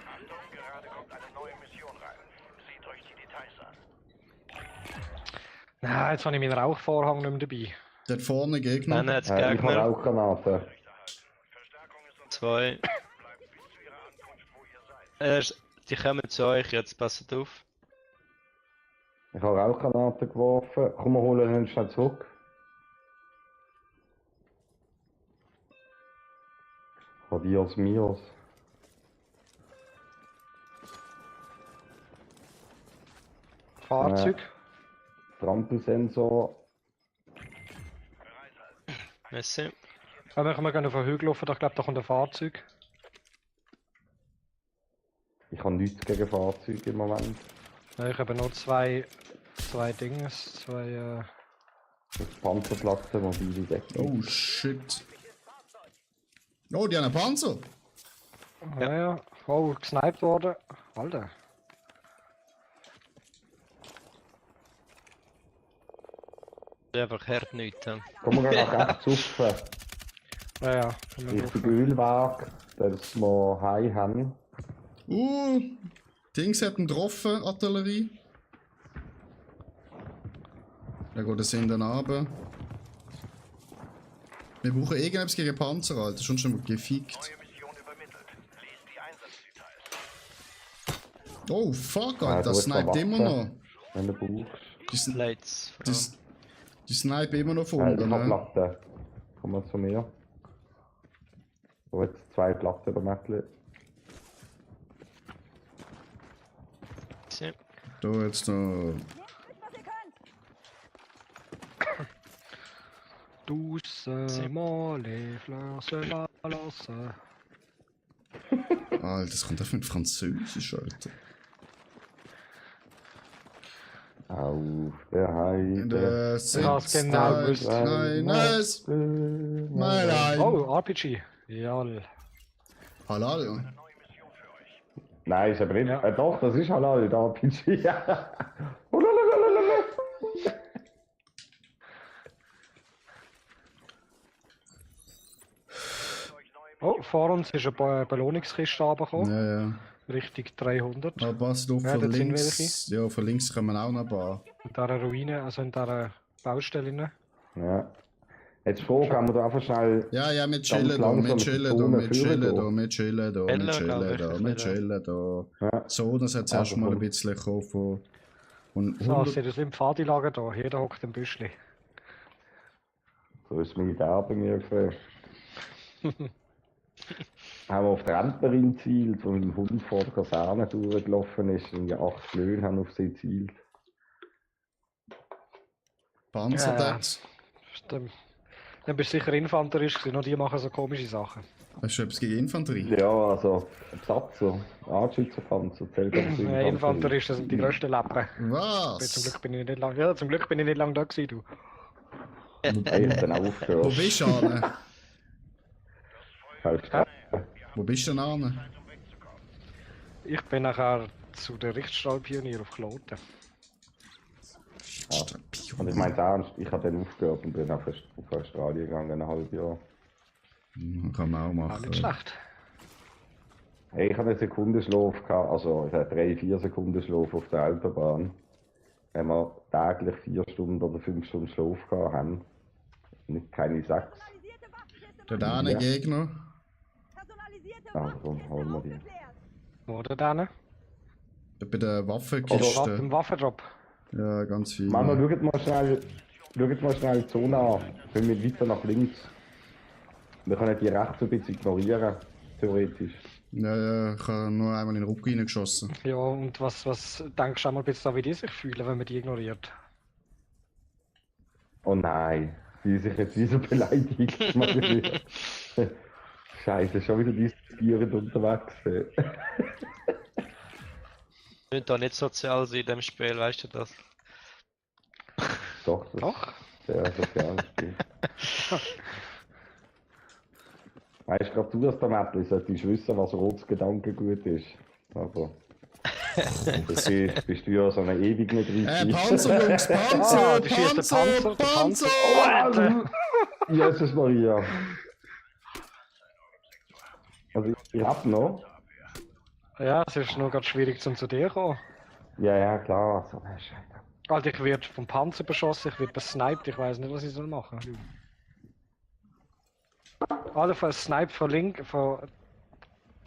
Achtung, gerade kommt eine neue Mission rein. Seht euch die Details an. Nein, jetzt habe ich meinen Rauchvorhang nicht mehr dabei. Dort vorne Gegner. Dann hat es Ich habe Gegner. auch Granaten. Verstärkung ist unter 2. bleibt bis zu ihrer Ankunft, wo ihr seid. Die kommen zu euch, jetzt passt auf. Ich habe auch Granaten geworfen. Komm, wir holen ihn schnell zurück. Adios mios. Fahrzeug. Trampelsensor. Messi. Ja, wir können auf den Hügel laufen, ich glaube, da kommt ein Fahrzeug. Ich habe nichts gegen Fahrzeuge im Moment. Ja, ich habe noch zwei Dinges, Panzerplatte, mobile Deckung. Oh shit. Oh, die haben einen Panzer. ja. Oh, gesniped worden. Alter. Einfach hart nichts. Ja. Komm, wir gehen nach rechts zupfen. Ja. Richtig Ölweg, dass wir Hai haben. Dings hat ihn getroffen, Artillerie. Ja gut, das sind dann runter. Wir brauchen irgendetwas gegen Panzer, Alter. Schon mal gefickt. Neue Mission übermittelt. Lest die Einsatzdetails. Oh fuck, Ja, Alter. du Das hast noch sniped immer Waffen. noch. Wenn du brauchst. Die, sn- Lights. die, s- die snipen immer noch von Ich unten, habe ne? Platten. Komm mal zu mir. So, jetzt 2 Platten der Mädchen. Messi. Da jetzt noch. Was ihr könnt. Douce, molle, Flörse, lasse. Alter, das kommt einfach mit Französisch, Alter. Auf der Heide. Der hab's genau gewusst. kleines Mailein. Oh, RPG. Jawohl. Halal, ja. Nein, ist aber nicht. Ja. Doch, das ist halal, der RPG. Oh, vor uns ist eine Belohnungskiste runtergekommen. Ja, ja. Richtig 300. Aber passt auf, Ja, von dort sind links. Ja, von links kommen auch noch ein paar. In dieser Ruine, also in dieser Baustelle. Rein. Ja. Jetzt Frage, haben wir da einfach schnell. Ja, ja, wir chillen da, langsam wir mit chillen da, Zone wir chillen führen da, gehen. wir chillen da, wir Chillen, chillen glaub ich, da, ein wir bisschen, chillen da. Ja. So, das hat zuerst Also, mal ein komm. bisschen gekommen von. Und So, seht ihr das im Pfadilager da? Jeder hockt im Büschli. So ist Militär bei mir gesehen. Haben wir auf der Rentnerin zielt, wo ein Hund vor der Kaserne durchgelaufen ist und die 8 Löhne haben auf sie gezielt. Panzer Ja. dort. Stimmt. Dann bist du sicher Infanterist gewesen, nur die machen so komische Sachen. Hast du etwas gegen Infanterie? Ja, also Besatzer, Anschützenpanzer, zählt aber zu Ja, Infanteristen sind die grössten Lappen. Zum Was? Glück bin ich nicht lang. Ja, zum Glück bin ich nicht lang da gewesen, du. Ich habe dann Wo aufgehört. bist du, Arne? Halt, Wo bist du denn, Arne? Ich bin nachher zu den Richtstrahlpionier auf Kloten. und ich meine es ernst, ich habe dann aufgehört und bin auf Australien gegangen, ein halbes Jahr. Kann man auch Auch machen. nicht schlecht. Hey, ich hatte einen Sekundenschlaf, also 3-4 Sekunden Schlaf auf der Autobahn. Wenn wir täglich 4 Stunden oder 5 Stunden Schlaf gehabt haben, nicht keine 6. Personalisierte Waffenkiste Der eine Ja. Gegner. Personalisierte Ja, Waffenkiste darum holen wir die. aufgeklärt. Wo oder dann? Bei der Im Waffenkiste. Waffendrop. Ja, ganz viel. Mama, schaut mal schnell die Zone an. Können wir weiter nach links? Wir können die rechts ein bisschen ignorieren, theoretisch. Ja, ja, ich habe nur einmal in den Rücken reingeschossen. Ja, und was denkst du einmal bitte da, wie die sich fühlen, wenn man die ignoriert? Oh nein, die sich jetzt wie so beleidigt. Scheiße, schon wieder diskutierend unterwegs. Wir sind da nicht sozial sein in dem Spiel, weißt du das? Doch, das Doch? ist sehr soziales Spiel. Weißt gerade du, dass der Mäppli solltest wissen, was rotes Gedankengut ist. Aber das bist du ja so eine ewig nicht richtig. Panzer, Jungs, Panzer, Ah, die schießt der Panzer, Panzer, Panzer! der Oh, Jesus Maria. Also ich hab noch. Ja, es ist nur gerade schwierig zum zu dir kommen. Ja, ja, klar. So, Scheiße. Alter, ich werde vom Panzer beschossen, ich werde besniped, ich weiß nicht, was ich soll machen. Alter, von Snipe von links, von...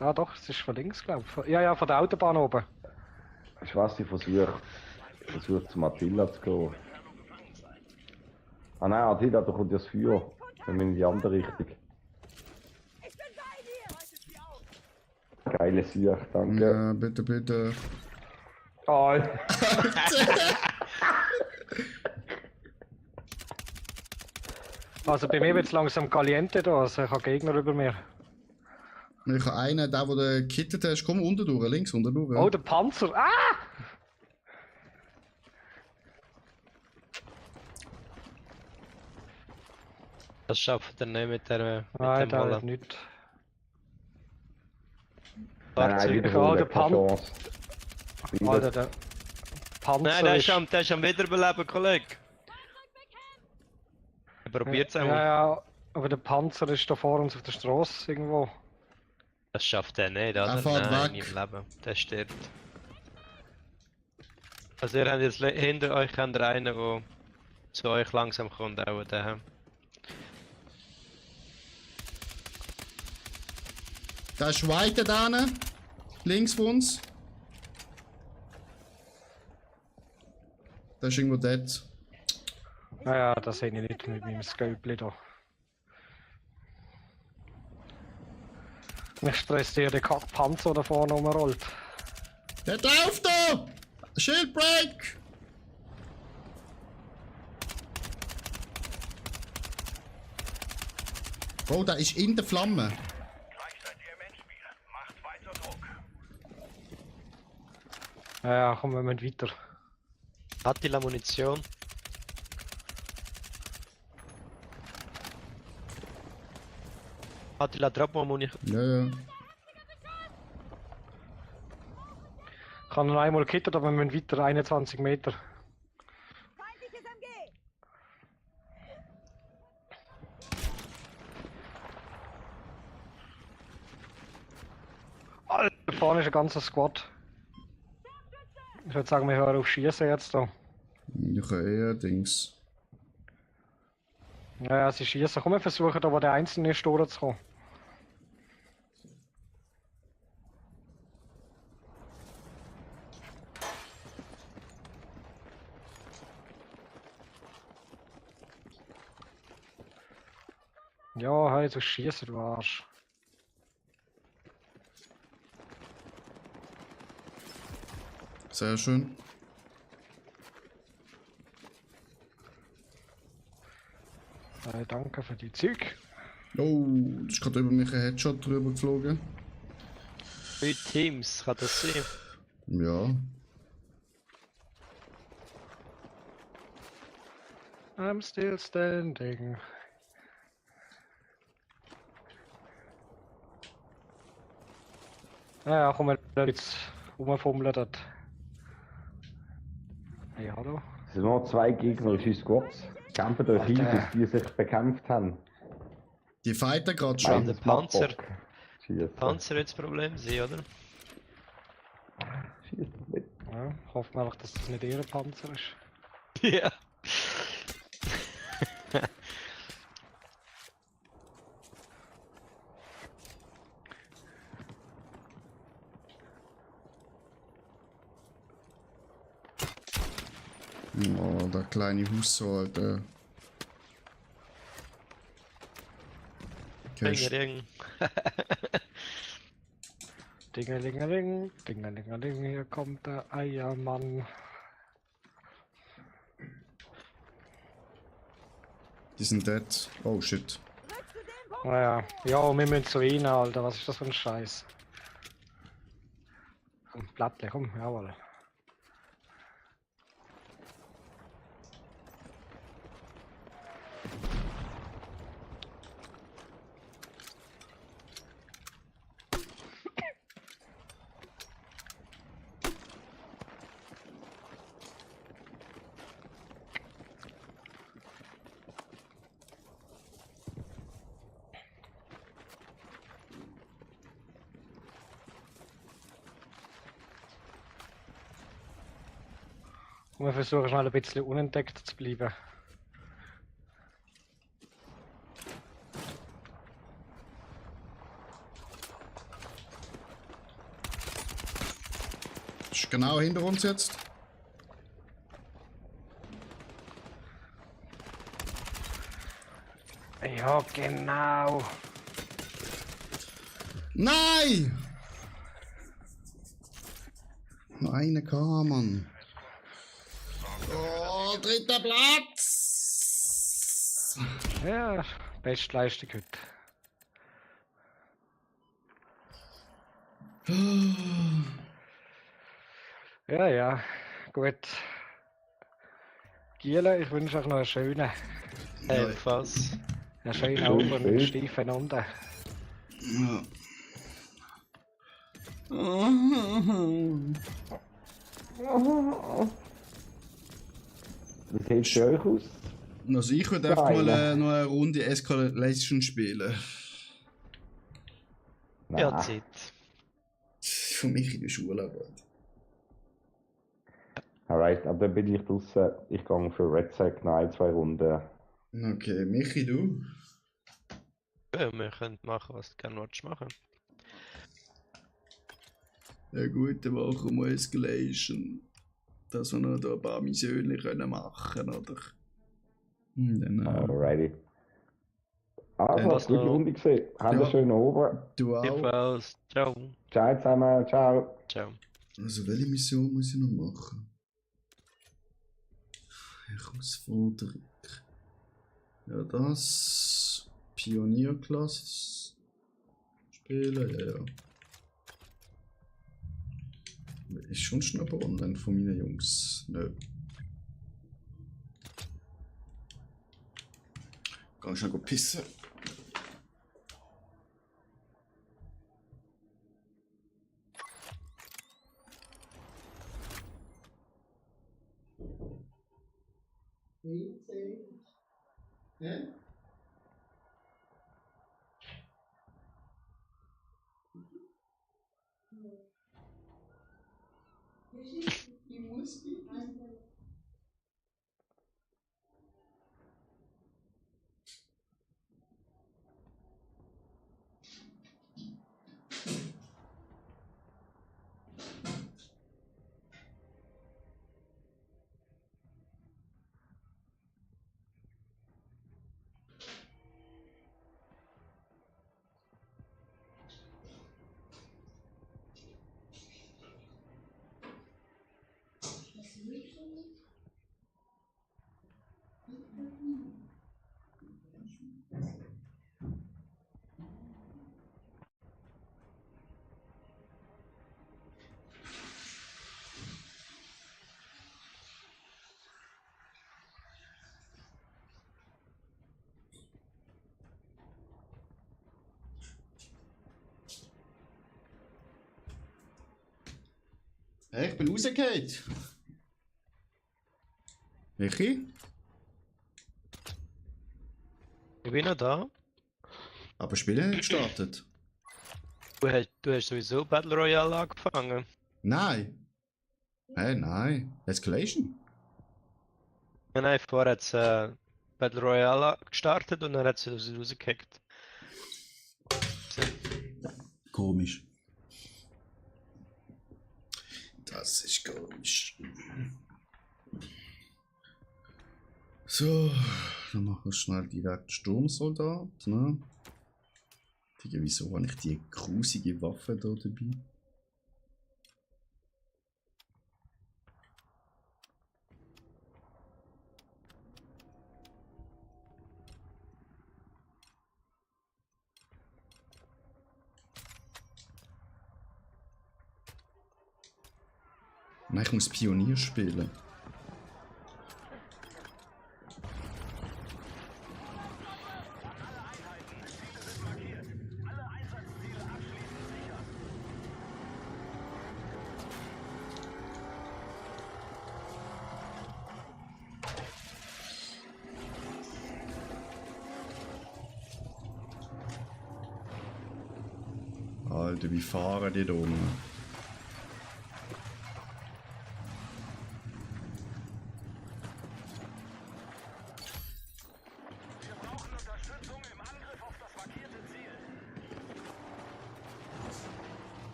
Ah doch, es ist von links, glaube ich. Ja, von der Autobahn oben. Ich weiß, ich versuche zu Matilda zu gehen. Ah nein, Matilda, da kommt ja das Feuer. Wir müssen in die andere Richtung. Ich bin bei dir! Geile Sicht, danke. Ja, bitte, bitte. Oh, Also bei mir wird es langsam caliente da, also ich habe Gegner über mir. Ich habe einen, der du gekittet hast. Komm, unten durch, links unten durch. Oh, der Panzer! Ah! Das schafft er nicht mit dem Nein, da ist Wollen. nichts. nein, Fahrzeug. wiederholen, der keine Chance. Alter, der Panzer Nein, der ist... ist am Wiederbeleben, Kollege. Er probiert es Ja, einmal. ja, aber der Panzer ist da vor uns auf der Straße irgendwo. Das schafft er nicht, oder? Er fährt Nein, weg. nie im Leben. Der stirbt. Also ihr habt jetzt hinter euch einen, der zu euch langsam kommt, auch daheim. Da ist weiter da, links von uns. Da ist irgendwo dort. Naja, das sehe ich nicht mit meinem Scope da. Mich stresst der Panzer da vorne rumrollt. Der drauf da! Schildbreak! Oh, der ist in der Flamme. Gleich seid ihr im Endspiel. Macht weiter Druck. Ja, komm, wir müssen weiter. Attila Munition. Attila, drop mal Munition. Ja, ja. Ich habe noch einmal gekittet, aber wir müssen weiter, 21 Meter. Feindliches MG! Alter, da vorne ist ein ganzer Squad. Ich würde sagen, wir hören auf Schießen jetzt da. Ich habe eher Dings. Ja, sie schießen. Komm, wir versuchen da, wo der Einzelne ist, durchzukommen. Ja, hey, du schießen, du Arsch. Sehr schön. Danke für die Zeug. Oh, da ist gerade über mich ein Headshot drüber geflogen. 3 Teams, kann das sein? Ja. I'm still standing. Ja, komm mal jetzt rumfummeln dort. Hey, hallo? Es sind nur 2 gegnerische Squads. Kämpfen euch ein, Alter. bis die sich bekämpft haben. Die fighten gerade Scheint schon. der Panzer. macht Bock. Schiessen. Panzer wird das Problem sein, oder? Schießt doch mit. Ja, hoffen wir einfach, dass das nicht ihr Panzer ist. Ja. Oh, der kleine Husso, Alter. Okay, Ring. Dingelingeling, Dingelingeling, hier kommt der Eiermann. die sind dead. Oh shit. Naja, ja, wir müssen zu ihnen, Alter, was ist das für ein Scheiß? Komm, Blättli, komm, jawohl. Und wir versuchen schnell ein bisschen unentdeckt zu bleiben. Ist genau hinter uns jetzt. Ja, genau. Nein! Noch einer kam, Mann. Oh, dritter Platz! Ja, Bestleistung heute. Ja, ja, gut. Giele, ich wünsche euch noch einen schönen Ebenfalls. Oben und einen Schön. steifen unten. Ja. Wie sieht es für euch aus? Also ich würde einfach mal Geil. noch eine Runde Escalation spielen. Ja, Nein. Zeit. Für mich in der Schule aber. Alright, aber dann bin ich draußen. Ich gehe für Red Sack noch 1, 2 Runden. Okay, Michi, du? Ja, wir können machen, was du gerne willst machen. Ja gut, dann machen wir Escalation. Dass wir noch da ein paar Missionen können machen, oder? Dann, Alrighty. Also, Was gute noch? Runde gesehen. Habt Ja. einen schönen Abend. du auch. Ebenfalls. Ciao. Ciao zusammen. Ciao. Ciao. Also welche Mission muss ich noch machen? Herausforderung. Ja, das. Pionierklasse. Spielen, ja, ja. Ist schon schnell online von meinen Jungs? Nö. Geh schnell pissen. Hä? Ich muss bitte. Hey, ich bin rausgefallen. Michi? Ich bin noch da. Aber das Spiel hat nicht gestartet. Du hast sowieso Battle Royale angefangen. Nein. Hey, nein. Escalation? Ja, nein, vorher hat es Battle Royale gestartet und dann hat es rausgekickt. Komisch. Das ist komisch. So, dann machen wir schnell direkt Sturmsoldat. Ne? Wieso habe ich die grusige Waffe da dabei? Nein, ich muss Pionier spielen. Alter, wie fahren die da rum?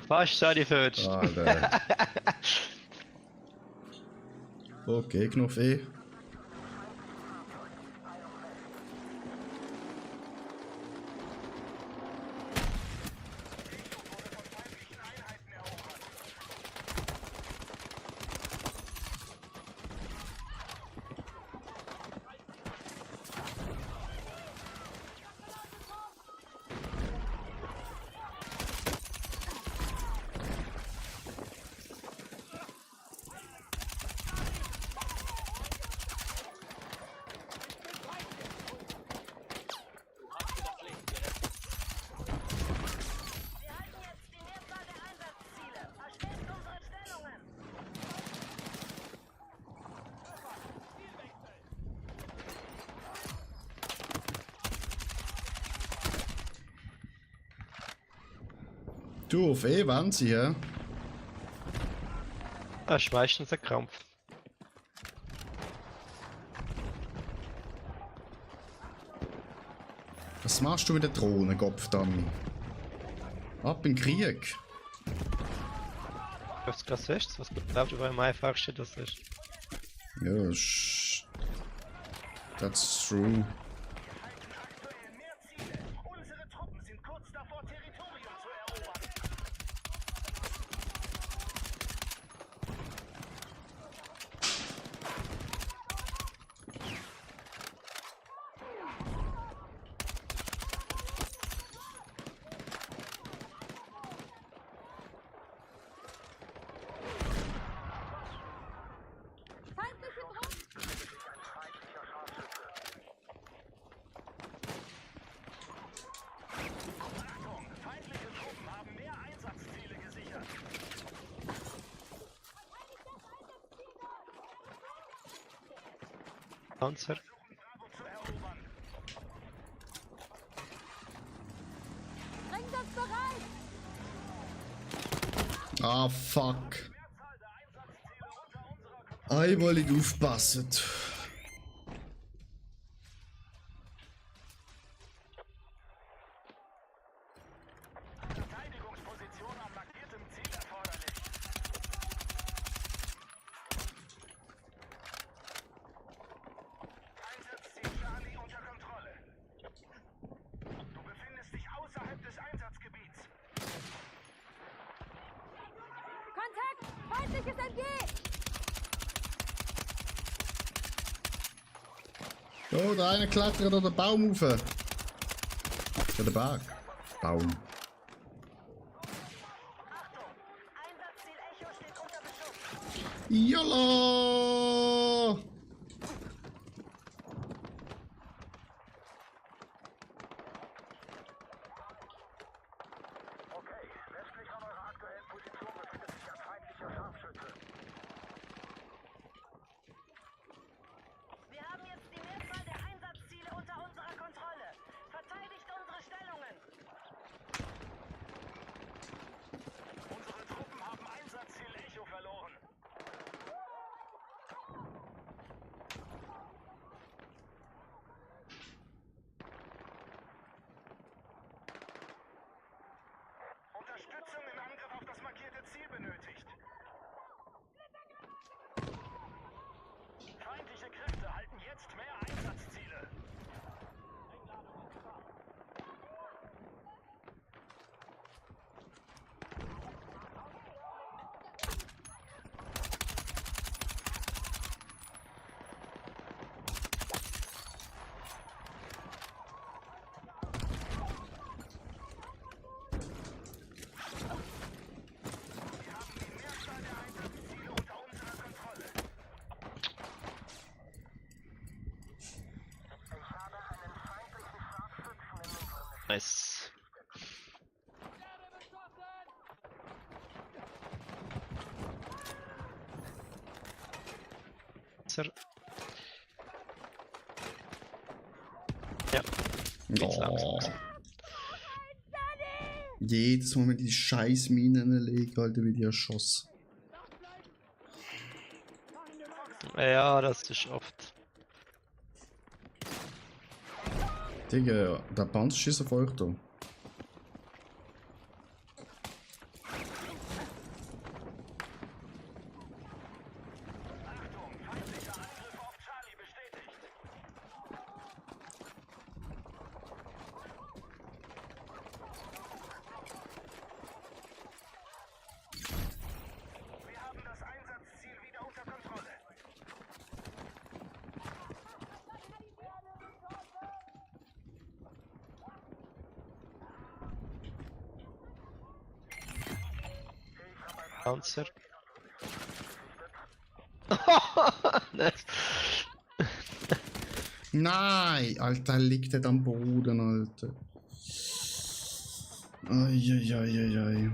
Fast habe ich verwünscht. Alter. Okay, Knopf E. Du, auf E wollen sie, ja? Das ist meistens ein Krampf. Was machst du mit der Drohne, Kopfdammi? Ab in den Krieg. Was das ist? Was glaubst du, am einfachsten das ist? Ja, that's true. Unsere Truppen sind kurz davor, Territorium zu erobern. Feindliche Truppen! Achtung, feindliche Truppen haben mehr Einsatzziele gesichert. Panzer. Versuchen Bravo zu erobern. Einsatz bereit! Ah, fuck. Mehrzahl der Einsatzziele unter unserer Kontrolle. Einmalig aufpassen. Verteidigungsposition an markiertem Ziel erforderlich. Einsatzziel Charlie unter Kontrolle. Du befindest dich außerhalb des Einsatzgebiets. Kontakt! Feindliches MG! Oh, der eine klettert an den Baum rauf. An den Berg. Baum. Einsatzziel Echo steht unter Beschuss. Jalla! Okay, westlich von eurer aktuellen Position. jetzt mehr Einsatzziele. Nice. Sir. Ja, geht's Oh. langsam. Jedes Mal, wenn die scheiß Minen legen, Alter, wie die erschossen. Ja, das ist oft. Digga, der Panzer schießt auf euch da. Wir haben das Einsatzziel wieder unter Kontrolle. Panzer. Nice. Nein! Alter, liegt er am Boden, Alter. Eieieiei.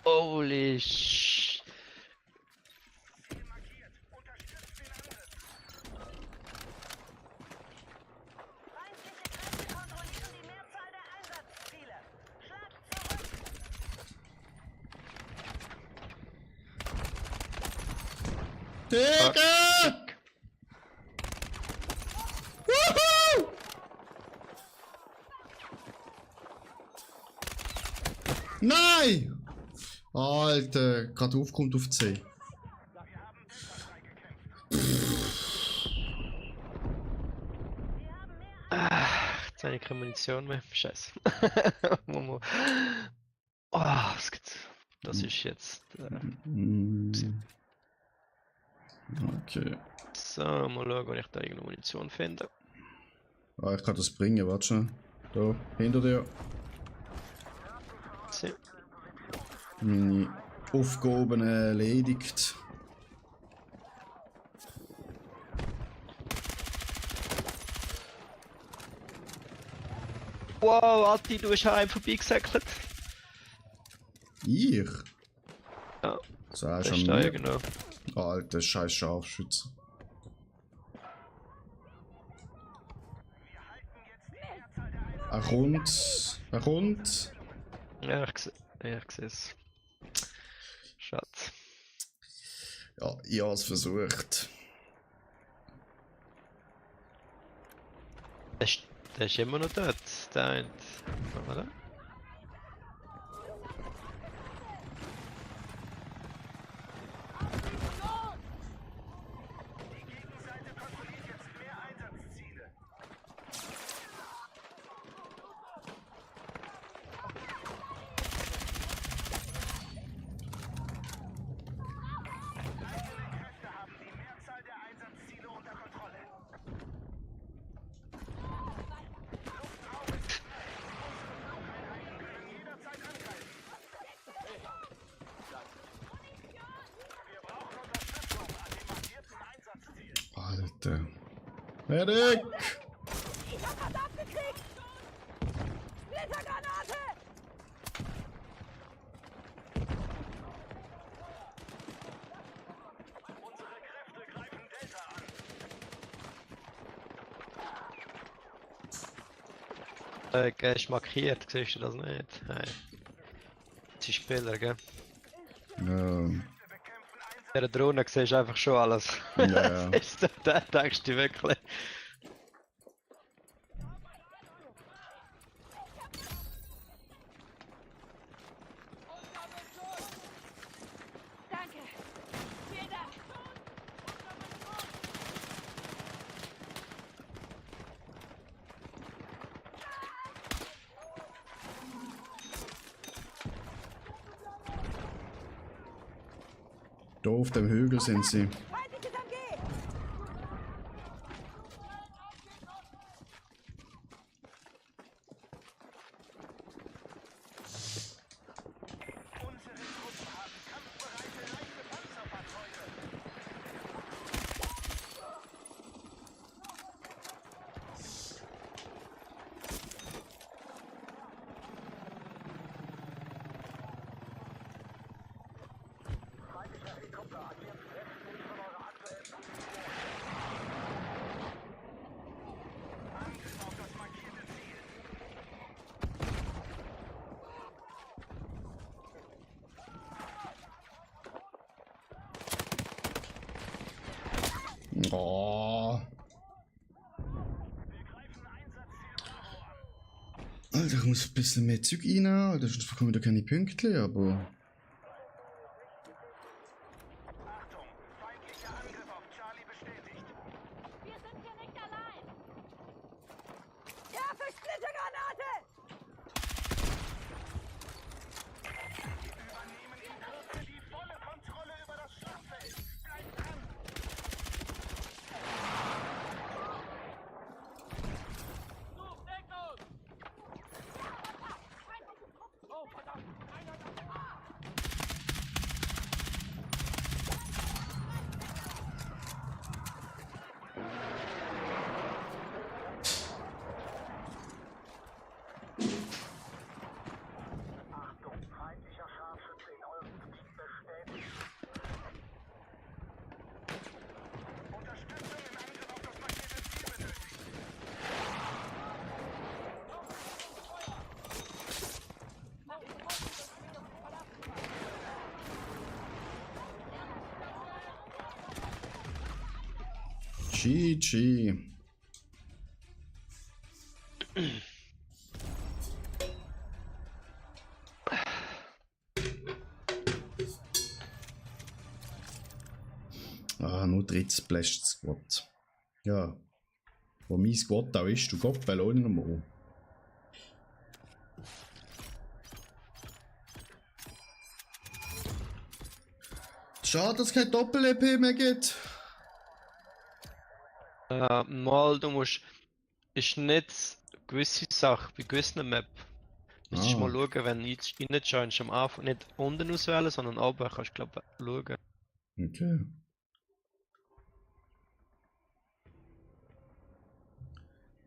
Holy sh... Feindliche Kräfte kontrollieren die Mehrzahl der Einsatzziele. Schlag zurück! Digga! Wuhu! Nein! Alter, gerade aufkommt auf C. Jetzt habe ich keine Munition mehr. Scheiße. Momo. Oh, das ist jetzt. Mm. Okay. So, mal schauen, ob ich da irgendeine Munition finde. Ah, ich kann das bringen, warte schon. Da, hinter dir. So. Meine Aufgaben erledigt. Wow, Alti, du bist an einem vorbeigesäckelt. Ich? Ja, Das das ist ist schon da mir. genau. Alter, scheiß Scharfschütze. Er kommt. Er kommt. Ja, ich sehe es. Schade. Ja, ich habe es versucht. Der ist immer noch dort. Der eine. Oder? Alter. Medic! Ich hab was abgekriegt! Splittergranate! Ist markiert, siehst du das nicht? Nein. Das ist Spieler, gell? Ja. In der Drohne siehst du einfach schon alles. Ja. Ist da denkst du wirklich. Da auf dem Hügel sind sie. Feindliches MG! Unsere Truppen haben kampfbereite leichte Panzerfahrzeuge. Feindlicher Helikopter agiert westlich von eurer aktuellen Position. Angriff auf das markierte Ziel. Oh. Wir greifen Einsatzziel Bravo an. Alter, ich muss ein bisschen mehr Zeug rein, Alter, sonst bekomme ich da keine Punkte, aber... Achtung, feindlicher Angriff auf Charlie bestätigt. Wir sind hier nicht allein! Ja, für Splittergranate! Wir übernehmen in Kürze die volle Kontrolle über das Schlachtfeld. Bleibt dran! Achtung, feindlicher Scharfschütze in eurem Gebiet bestätigt. Unterstützung im Angriff auf das markierte Ziel benötigt. GG. Ah, nur drittes Splash Squad. Ja. Wo mein Squad auch ist, du Gott belohnen mal. Schade, dass es kein Doppel-EP mehr gibt. Mal, du musst. Ist nicht gewisse Sachen bei gewissen Map. Müsstest Ah. mal schauen, wenn du reinjoinst am Anfang nicht unten auswählen, sondern oben kannst du glaube ich schauen. Okay.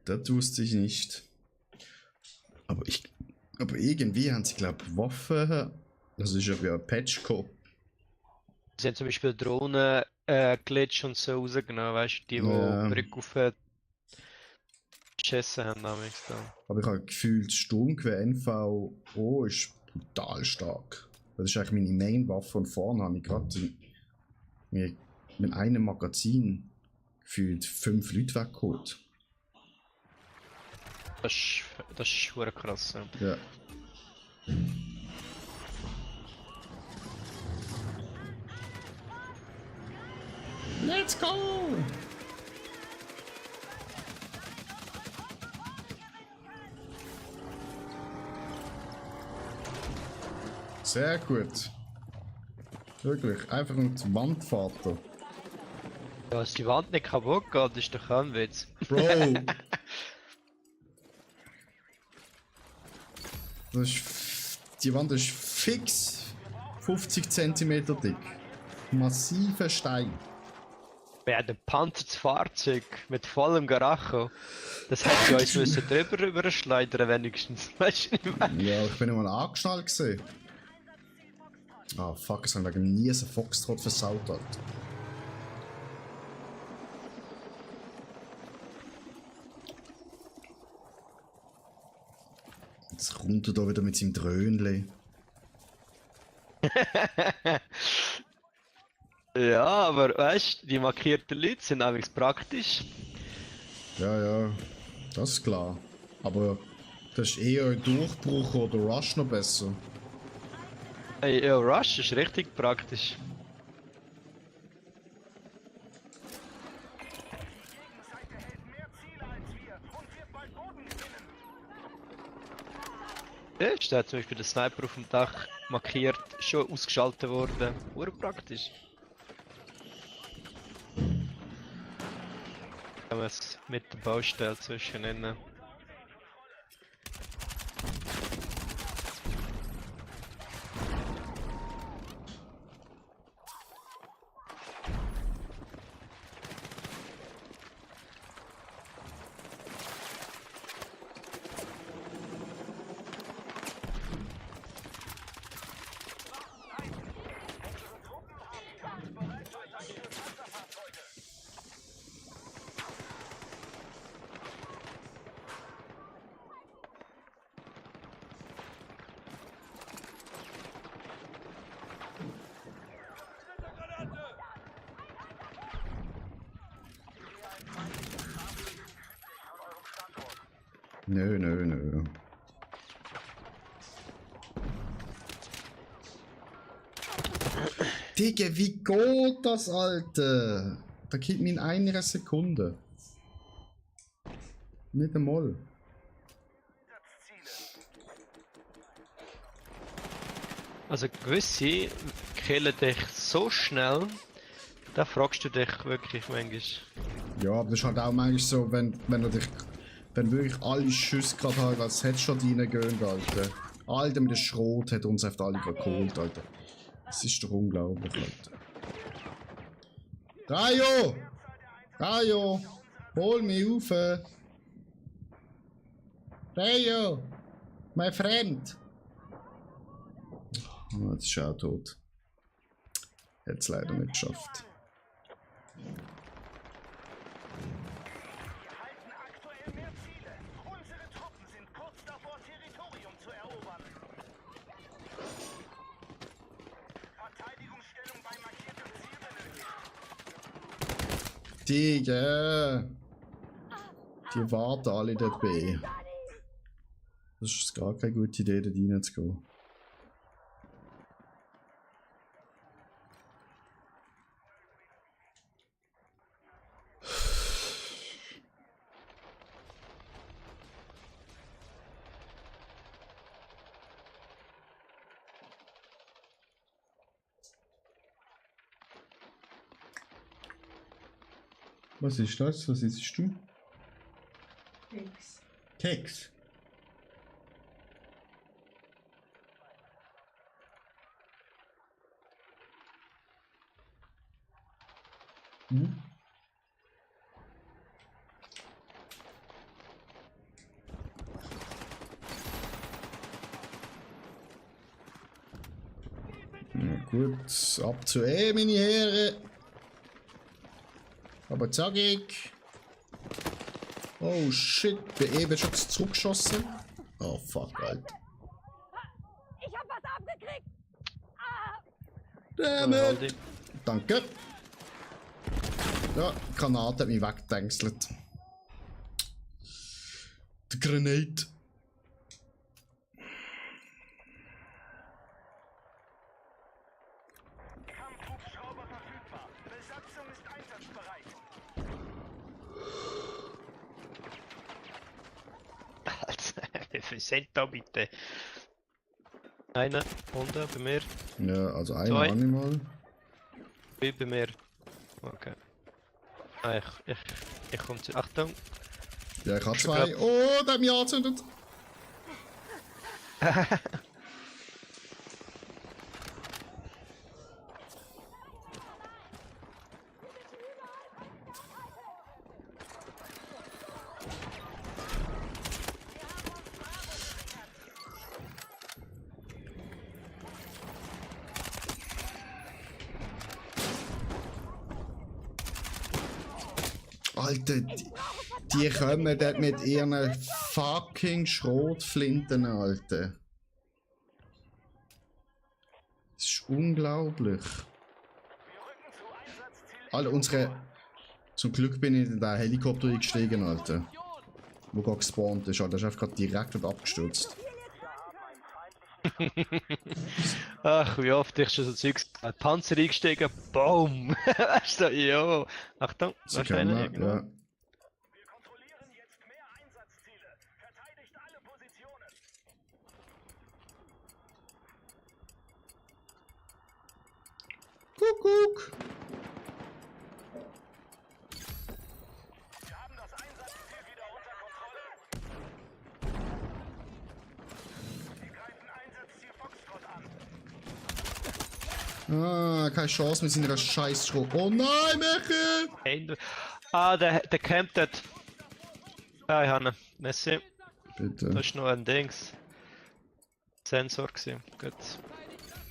Das wusste ich nicht. Aber irgendwie haben sie, glaube ich, Waffen. Das ist ja wie ein Patch gekommen. Sie haben zum Beispiel Drohnen, Glitch und so rausgenommen, weißt du, die Ja. Brücke auf geschossen haben damals da. Aber ich habe gefühlt, das Sturmgewehr NVO ist brutal stark. Das ist eigentlich meine Main-Waffe und vorne habe ich gerade mit einem Magazin gefühlt 5 Leute weggeholt. Das ist verdammt krass. Ja. Ja. Let's go! Sehr gut. Wirklich, einfach um die Wand Vater. Ja, dass die Wand nicht kaputt geht, ist doch auch ein Witz. Bro! Die Wand ist fix 50 cm dick. Massiver Stein. Wir haben ein panzertes Fahrzeug mit vollem Garacho. Das hätte uns müssen drüber überschleudern wenigstens. Weißt du nicht mehr? Ja, ich bin mal angeschnallt gesehen. Ah, fuck, es haben wegen nie einen Foxtrot versaut, Alter. Jetzt kommt er da wieder mit seinem Dröhnli. Ja, aber weißt du, die markierten Leute sind eigentlich praktisch. Ja, das ist klar. Aber das ist eher ein Durchbruch oder Rush noch besser. Ey, ja, Rush ist richtig praktisch. Gegenseite hält mehr Ziele als wir und wird bald Boden gewinnen. Ja, ist da zum Beispiel der Sniper auf dem Dach markiert, schon ausgeschaltet worden. Urpraktisch. haben wir es mit der Baustelle zwischen ihnen. Nö. Digga, wie geht das, Alter? Da geht mir in einer Sekunde. Nicht einmal. Also gewisse killen dich so schnell, da fragst du dich wirklich manchmal. Ja, aber das ist halt auch manchmal so, wenn wirklich alle Schüsse gerade haben, als Headshot reingehen, Alter. Alter, mit dem Schrot hat uns einfach alle gerade geholt, Alter. Das ist doch unglaublich, Alter. Rayo! Hol mich auf! Rayo! Mein Freund! Oh, jetzt ist er auch tot. Hat es leider nicht geschafft. Digga! Die warten alle dabei. Das ist gar keine gute Idee, da reinzugehen. Was ist das? Was isst du? Keks. Keks. Hm? Na gut, ab zu meine Herren. Aber zackig. Oh shit, bin eben schon zurückgeschossen. Oh fuck, Alter. Ich hab was abgekriegt! Damn it. Danke. Ja, die Granate hat mich weggedängselt. Die Grenade. Kampfhubschrauber verfügbar. Besatzung ist einsatzbereit. Alter, wie viel sind da bitte? Einer, unten bei mir, Ja, also ein Zwei. Animal. zwei bei mir. Okay. Ah, ich komme zu. Achtung! Ja, ich habe Schon zwei. grad- Oh, der hat mich angezündet. Alter, die kommen dort mit ihren fucking Schrotflinten, Alter. Das ist unglaublich. Alter, unsere... Zum Glück bin ich in den Helikopter eingestiegen, Alter. Wo gerade gespawnt ist, Alter. Der ist einfach gerade direkt dort abgestürzt. Ach, wie oft ich schon so Zeugs. Panzer eingestiegen, boom! Weißt du, jo! Achtung, Sie da ist einer können, irgendwo. ja. Wir kontrollieren jetzt mehr Einsatzziele. Verteidigt alle Positionen. Kuckuck. Wir haben Ah, keine Chance mit seiner scheiß Schrot. Oh nein, Michi! Ah, der campt dort. Ah, ich habe ihn. Messi. Bitte. Das ist noch ein Dings. Sensor gewesen. Gut.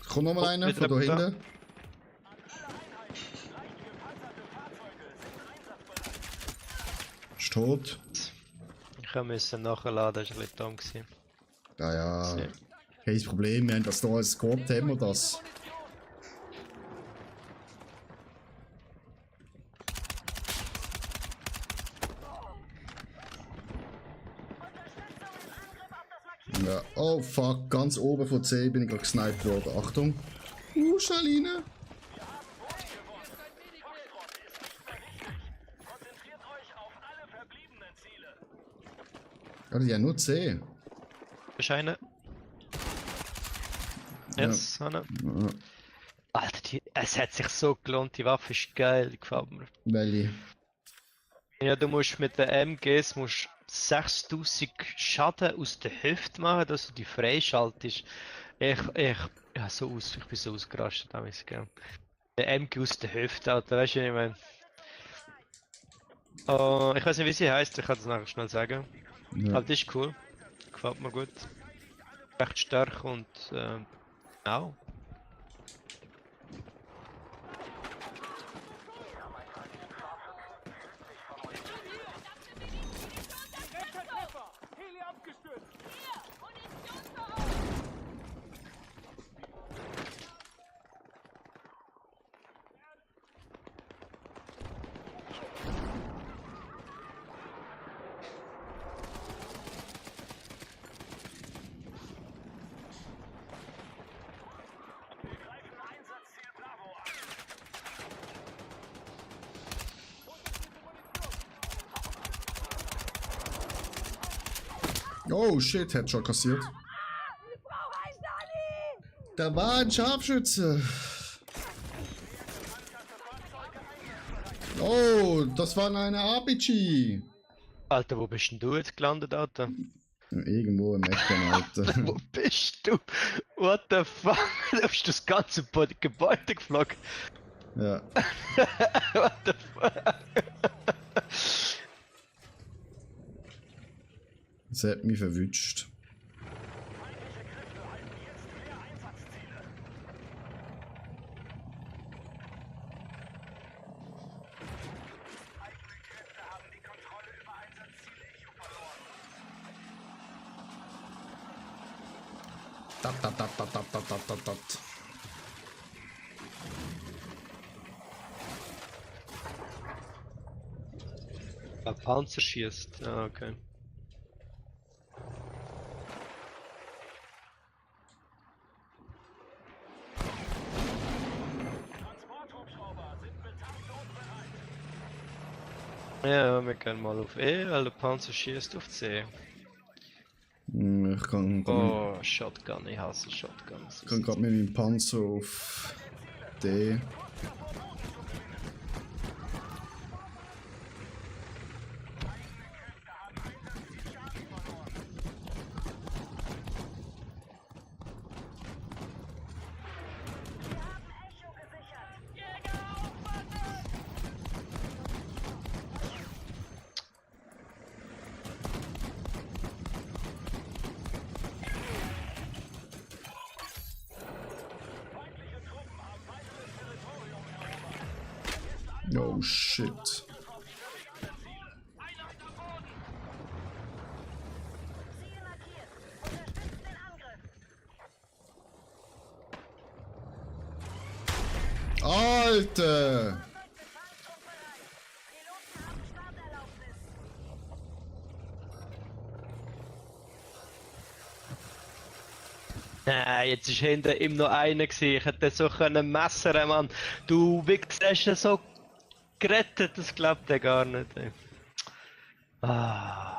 Kommt noch mal Oh, einer wieder von da jemand da. hinten. Ist tot. Ich musste nachladen, das war ein bisschen dumm gewesen. Ja, ja. So. Kein Problem, wir haben das hier als Squad, haben wir das. Ja, oh fuck, ganz oben von C bin ich gerade gesniped worden. Achtung. Schaline. Konzentriert euch auf alle verbliebenen Ziele. Ja, die haben nur C. Ist einer? Yes, einer. Ja, Alter, es hat sich so gelohnt, die Waffe ist geil, die gefällt mir. welche? Ja, du musst mit den MGs 6000 Schaden aus der Hüfte machen, dass du die freischaltest. Ja, ich bin so ausgerastet, damals, gell. Der MG aus der Hüfte, Alter, weißt du, was ich meine? Oh, ich weiß nicht, wie sie heißt, ich kann das nachher schnell sagen. Ja. Aber die ist cool, gefällt mir gut. Recht stark und, auch. Oh shit, Headshot kassiert. Ich brauche einen Dani! Da war ein Scharfschütze. Oh, das war eine RPG. Alter, wo bist denn du jetzt gelandet, Alter? Irgendwo im Ecken, Alter. Wo bist du? What the fuck? Du bist das ganze Gebäude geflogen. Ja. What the fuck? Das hat mich verwünscht. Dat. Ein Panzer schießt. Ah, okay. Ja, wir können mal auf E, weil der Panzer schießt auf C. Ich kann Oh, Shotgun, ich hasse Shotguns. gerade mit meinem Panzer auf D. Oh shit. Alter! Nein, jetzt ist hinter ihm noch einer gewesen. Ich hätte so können messern, Mann. Du Wichser hast ihn so gerettet, das glaubt er gar nicht. Ey. Ah.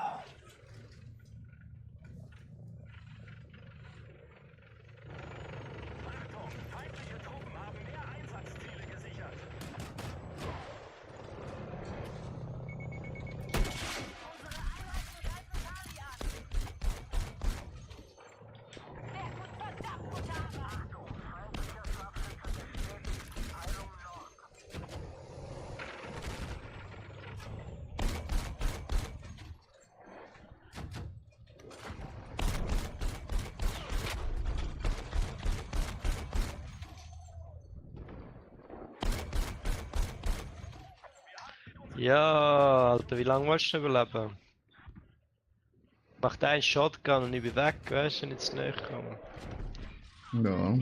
Ja, Alter, wie lange willst du noch überleben? Macht einen Shotgun und ich bin weg, weißt du, nicht zu näher kommen. Ja.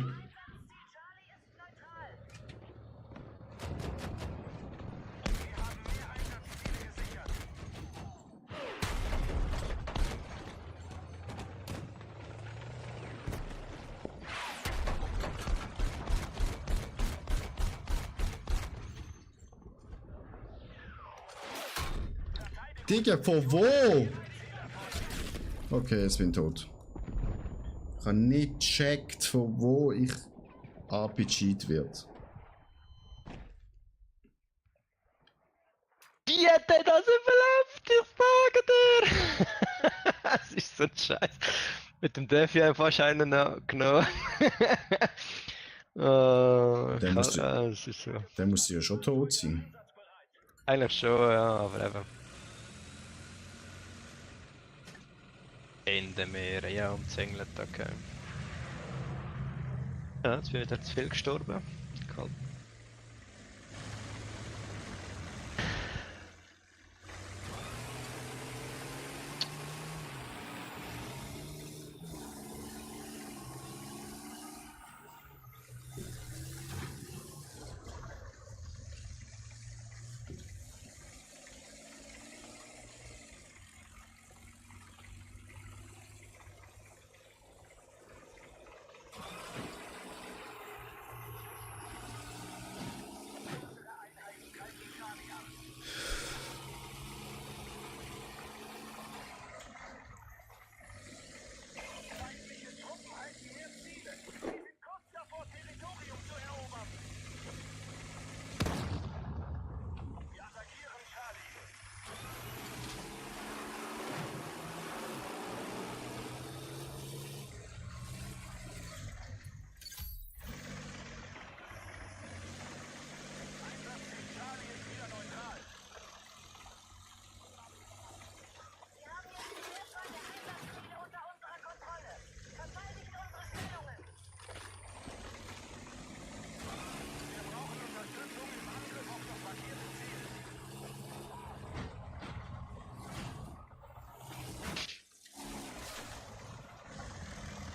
Digga, von wo? Okay, jetzt bin ich tot. Ich habe nicht gecheckt, von wo ich RPG'd wird. Wie hat der das überlebt? Ich sage dir! Das ist so ein Scheiß. Mit dem Defi habe ich fast einen noch genommen. Der musste- das ist so. Der muss ja schon tot sein. Eigentlich schon, ja, aber eben. In den Meeren, ja, umzingelt, okay. Ja, jetzt bin ich wieder zu viel gestorben. Kalt.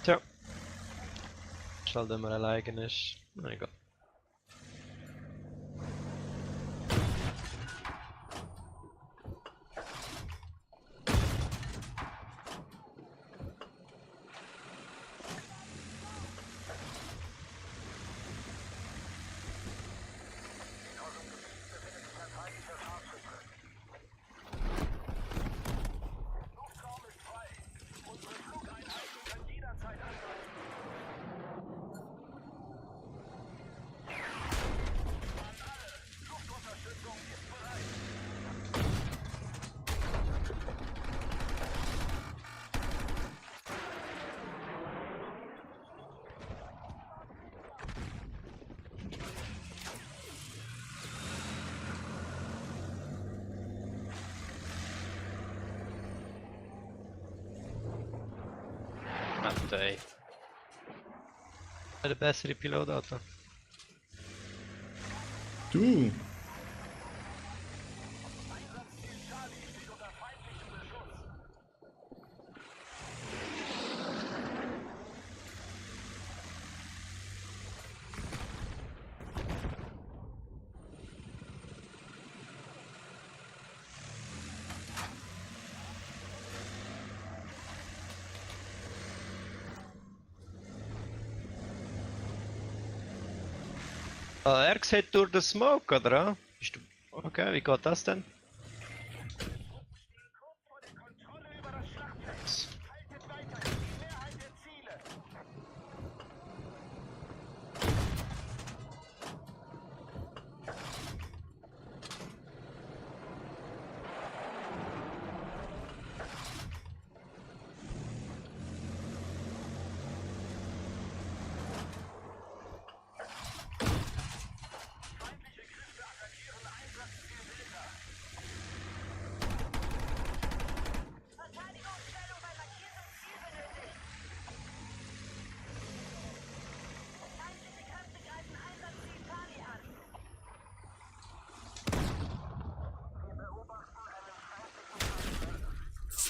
Tja. Ist halt, wenn man allein ist. Na egal. Alter, ey. Der bessere Pilot, Alter. Du! Ah, er sieht durch den Smoke, oder? Bist du... Okay, wie geht das denn?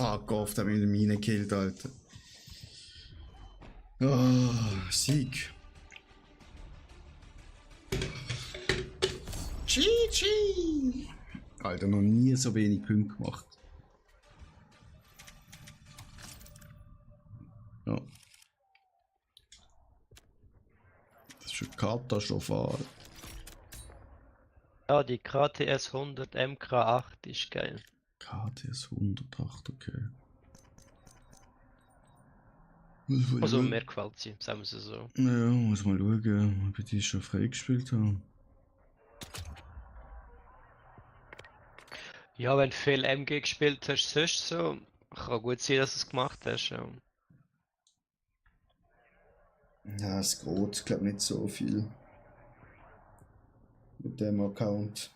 Fuck off, der hat mich in der Mine gekillt, Alter. Oh, Sieg. GG! Alter, noch nie so wenig Punkte gemacht. Ja. Das ist schon katastrophal. Ja, die KTS 100 MK8 ist geil. KTS 108, okay. Also mehr gefällt sie, sagen wir es so. Ja, muss mal schauen, ob ich die schon freigespielt habe. Ja, wenn du viel MG gespielt hast, sonst so, kann gut sein, dass du es gemacht hast. Ja. Ja, es geht, ich glaube nicht so viel. Mit dem Account.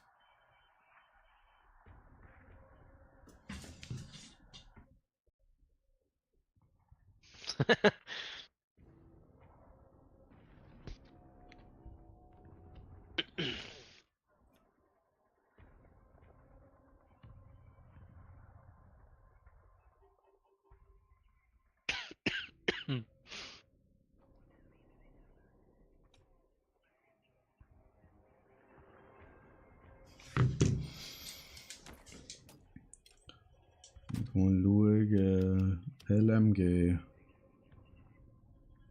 Mal schauen. LMG.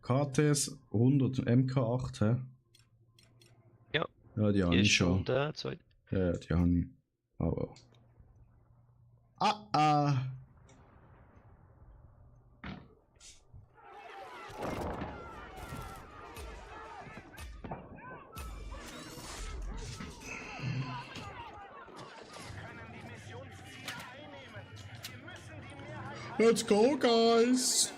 KTS 100 MK8, hä? Ja. Ja, die habe Die ich ist schon. schon der zweite. Ja, die habe ich. Aber. Ah! Let's go, guys!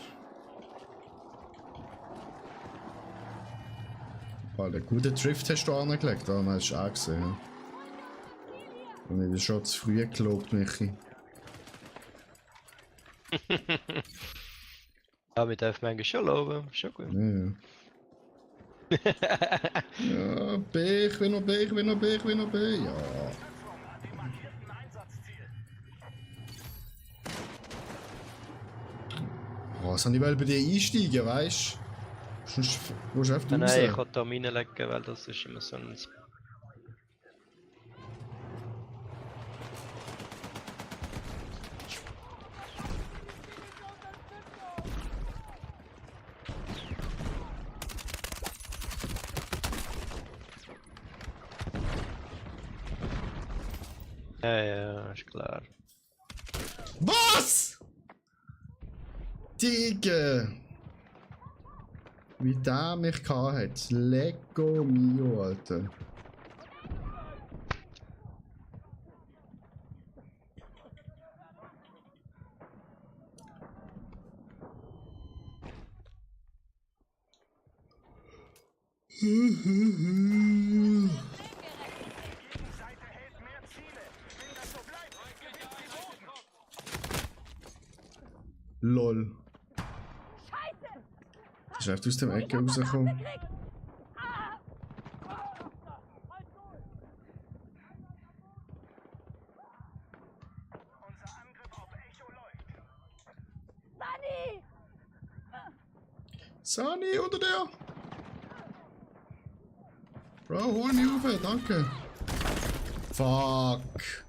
Alter, guten Drift hast du angelegt, das hast du auch gesehen. Und ich bin schon zu früh gelobt, Michi. Ja, wir dürfen manchmal schon loben, schon gut. Ja, ja. Ja, B, ich will noch B, ich will noch B, ich will noch B. Ja. Oh, was haben die bei dir einsteigen, weißt du? Sonst musst du einfach raus. Nein, ich kann da reinlegen, weil das ist immer so ein... Ja, ist klar. Was? Digga! Wie der mich gehabt hat. Lego mio, Alter. Lol. Das ist einfach aus dem Ecke rausgekommen. Sunny, unter dir! Bro, hol mich rauf, danke. Fuck.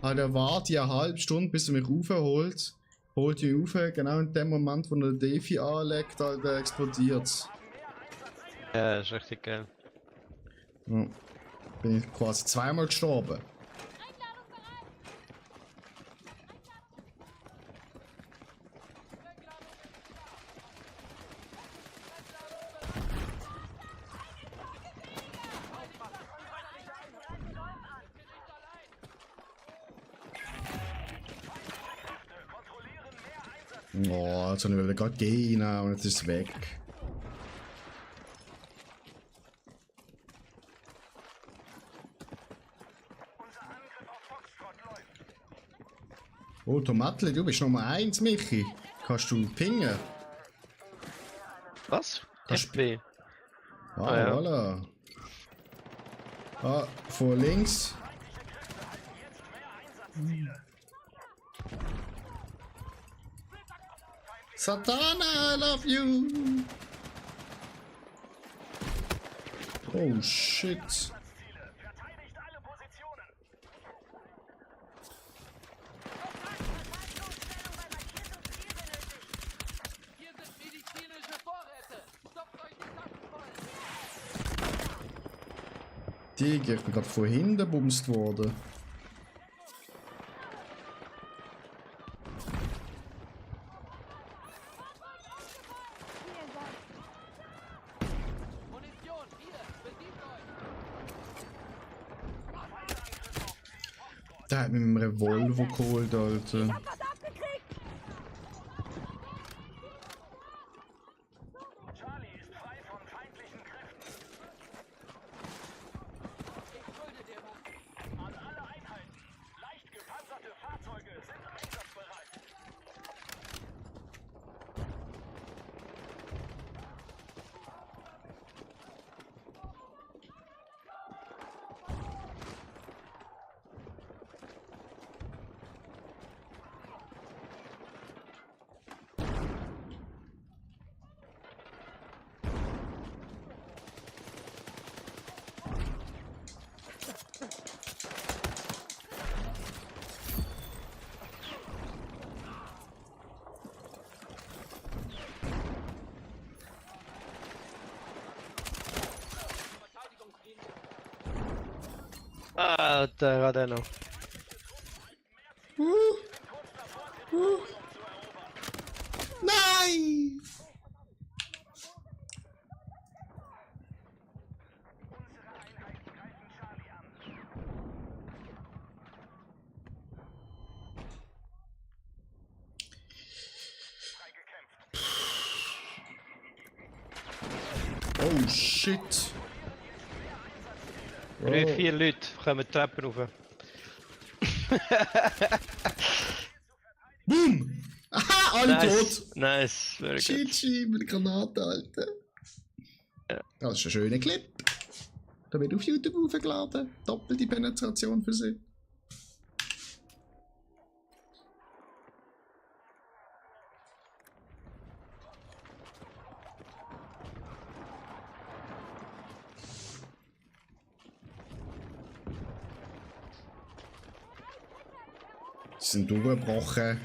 Alter, warte eine halbe Stunde, bis er mich raufholt. Holt ihn rauf, genau in dem Moment, wo er den Defi anlegt, Alter, explodiert. Ja, ist richtig geil. Ja. Bin ich quasi zweimal gestorben. Oh, jetzt habe ich gerade gehen und jetzt ist es weg. Oh, Tomatli, du bist Nummer 1, Michi. Kannst du pingen? Was? Kannst- FB. Ah, ja. voilà. Ah, vor links. Satana, I love you! Oh shit. Verteidigt alle Positionen. Hier sind medizinische Vorräte. Stoppt euch die Taschen voll. Digga, ich bin gerade von hinten bumst worden. Munition, hier, bedient euch. Der hat mit einem Revolver geholt, Alter. Was abgekriegt! Charlie ist frei von feindlichen Kräften. Ich schulde dir was. An alle Einheiten. Leicht gepanzerte Fahrzeuge sind einsatzbereit. Ah, der hat er noch. Nein! Unsere Einheiten greifen Charlie an. Frei gekämpft. Oh shit! 3, 4 Leute kommen die Treppen rauf. Boom! Aha, alle tot! Nice, very good. GG, mit der Granate, Alter. Ja. Das ist ein schöner Clip. Da wird auf YouTube hochgeladen. Doppelte Penetration für sie. Sie sind durchgebrochen.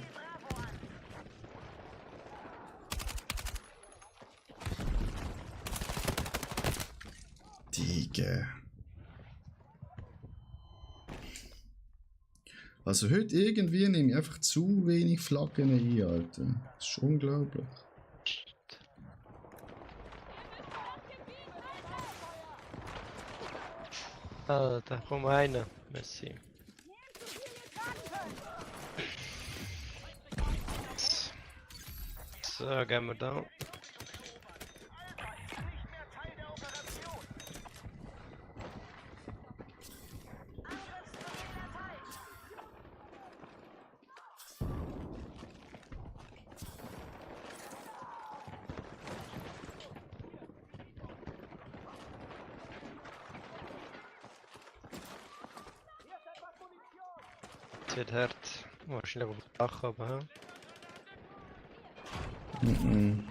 Digga. Also heute irgendwie nehme ich einfach zu wenig Flaggen ein, Alter. Das ist unglaublich. Ah, da kommt einer. Merci. So, gehen wir da. Es wird hart. Wahrscheinlich auf dem Dach, aber ja. Mhm.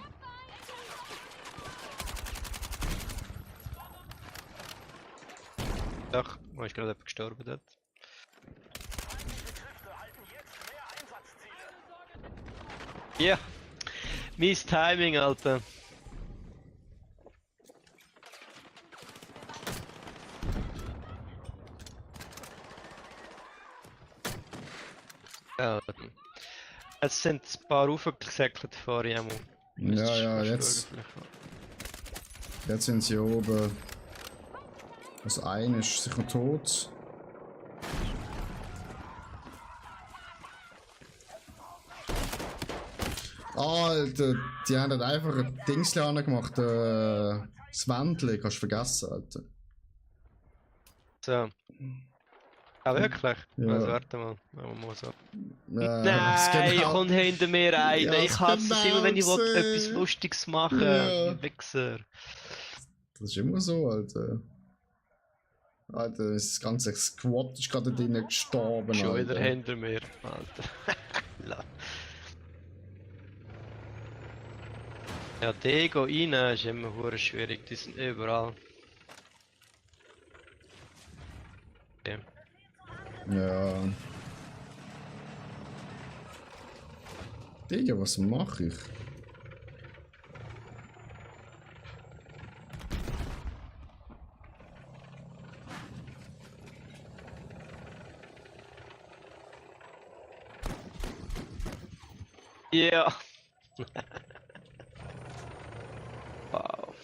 Dach, wo ist gerade jemand gestorben dort. Ja, mies Timing, Alter. Ja, jetzt sind ein paar aufgesäckelt vorher. Ja, jetzt sind sie oben. Also einer ist sicher tot. Alter, die haben halt einfach ein Dings angemacht. Das Wendel, kannst du vergessen, Alter. So. Ah, wirklich? Ja. Also, warte mal. Machen wir mal so. Das Nein, genau- kommt hinter mir einer. Ja, Ich hasse es genau immer, wenn ich gesehen. etwas Lustiges machen Ja. will. Wichser. Das ist immer so, Alter. Alter, das ganze Squad ist gerade drinnen gestorben, Schon Alter. wieder hinter mir. Alter. La. Ja, die gehen rein ist immer hure schwierig, die sind überall. Okay. Ja. Digga, was mache ich? Ja. Wow.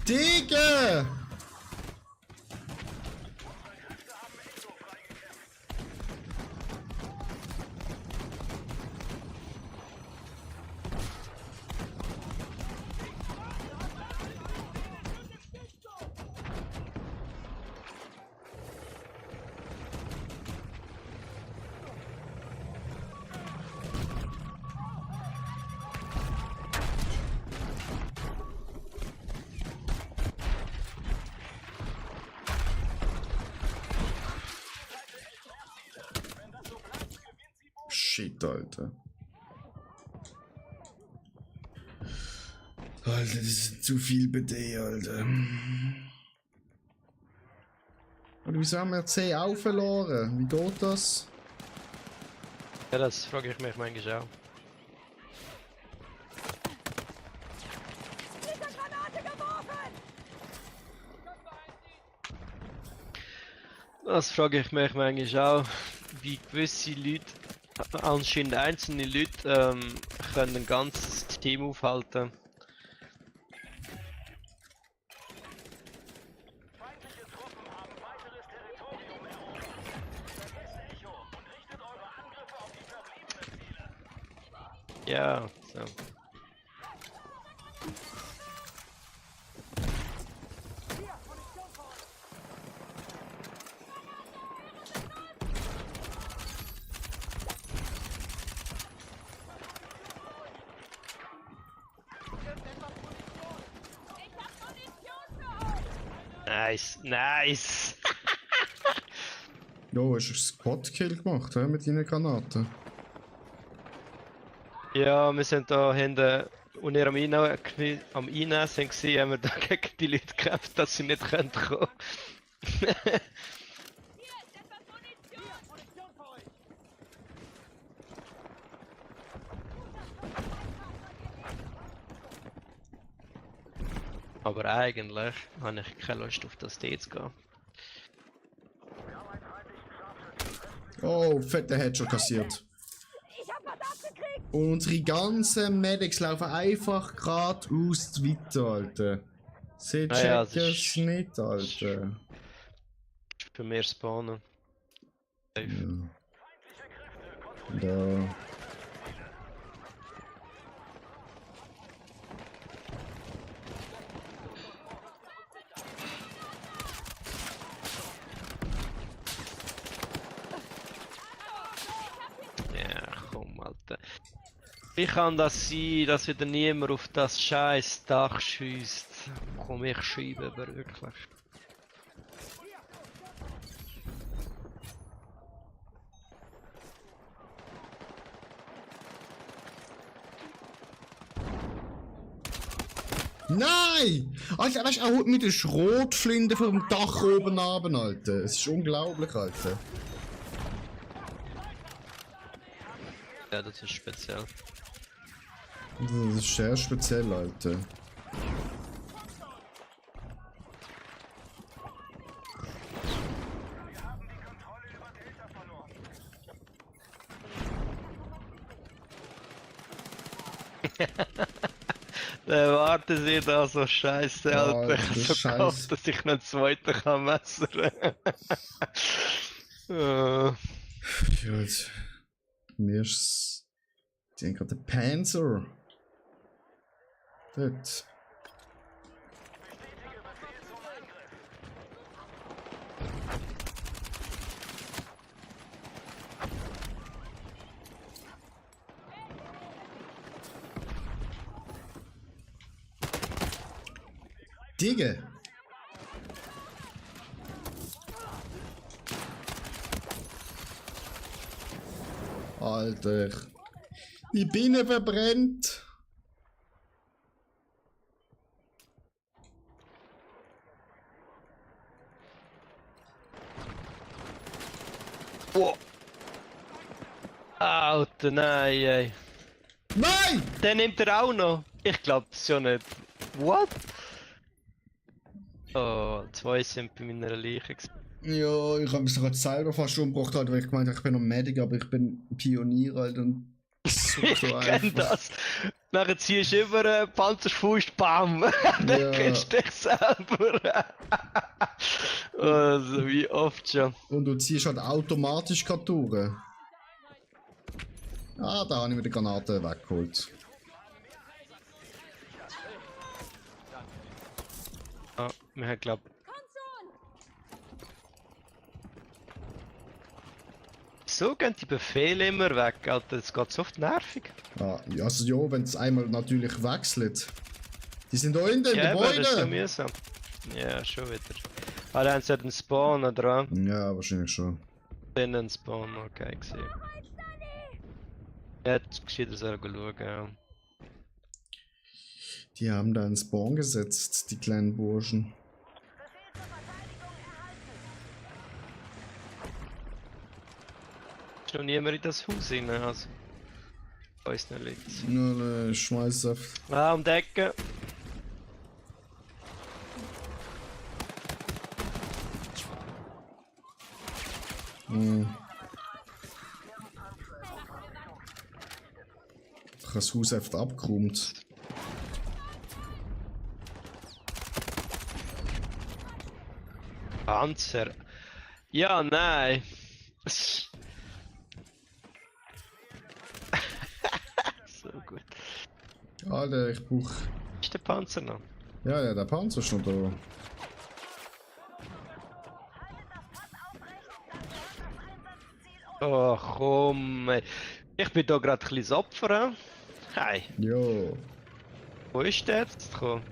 Digga! Shit, Alter. Alter, das ist zu viel BD, Alter. Oder wieso haben wir C auch verloren? Wie geht das? Ja, das frage ich mich manchmal auch. Granate geworfen! Das frage ich mich manchmal auch, wie gewisse Leute, anscheinend einzelne Leute, können ein ganzes Team aufhalten. Feindliche Truppen haben weiteres Territorium erobert. Vergesst Echo und richtet eure Angriffe auf die verbliebenen Ziele. Ja, so. Nice, nice! Jo, hast du einen Squad-Kill gemacht, he, mit deinen Granaten? Ja, wir sind da hinten und ihr am Einnehmen sind gewesen, haben wir da gegen die Leute gekämpft, dass sie nicht kommen können. Aber eigentlich habe ich keine Lust auf das Date zu gehen. Oh, fetter Headshot kassiert. Ich hab was abgekriegt! Und unsere ganzen Medics laufen einfach geradeaus weiter, Alter. Sie Ah ja, checken das es ist- nicht, Alter. Für mehr spawnen. Safe. Ja. Da. Ja, komm, Alter. Wie kann das sein, dass wieder niemand auf das scheiß Dach schießt? Komm, ich schiebe aber wirklich. Nein! Alter, weißt du, er holt mit der Schrotflinte vom Dach oben runter, Alter. Es ist unglaublich, Alter. Ja, das ist speziell. Das ist sehr speziell, Alter. Dann warten sie da so scheiße, Ja, Alter. das Ich ist hab so scheiße. gehofft, dass ich noch einen zweiten kann messern. Gut. Mir ist. Die haben gerade den Panzer. Dort. Digga! Alter. Ich bin verbrennt. Wow. Alter, nein, ey. Nein! Den nimmt er auch noch. Ich glaub's ja nicht. What? Oh, 2 sind bei meiner Leiche. Ja, ich habe mich gerade selber fast umgebracht, halt, weil ich gemeint habe, ich bin noch Medic, aber ich bin Pionier halt und Ich kenn das. Nachher ziehst du über Panzerfaust, bam! Dann Ja. kennst du dich selber. Also, wie oft schon. Und du ziehst halt automatisch gerade durch. Ah, da habe ich mir die Granate weggeholt. Ah, wir haben glaub. So gehen die Befehle immer weg, Alter. Das geht so oft nervig. Ah, ja, also ja, wenn es einmal natürlich wechselt. Die sind da in den Ja, aber das ist ja Gebäuden. mühsam. Ja, schon wieder. Ah, da haben sie den Spawn, oder? Ja, wahrscheinlich schon. Den Spawn, okay, gesehen. Ja, jetzt geschieht es auch schauen, ja. Die haben da einen Spawn gesetzt, die kleinen Burschen. Ist noch niemand in das Haus rein, also. Weiß nicht, Leute. Na, ne, schmeiß auf. Ah, um die Ecke. Hm. Ich habe das Haus einfach abgeräumt. Panzer. Ja, nein. So gut. Alter, ich brauch. Ist der Panzer noch? Ja, ja, der Panzer ist noch da. Oh, komm. Ey. Ich bin da gerade ein bisschen das Opfer. Hey, Jo, wo ist der jetzt gekommen?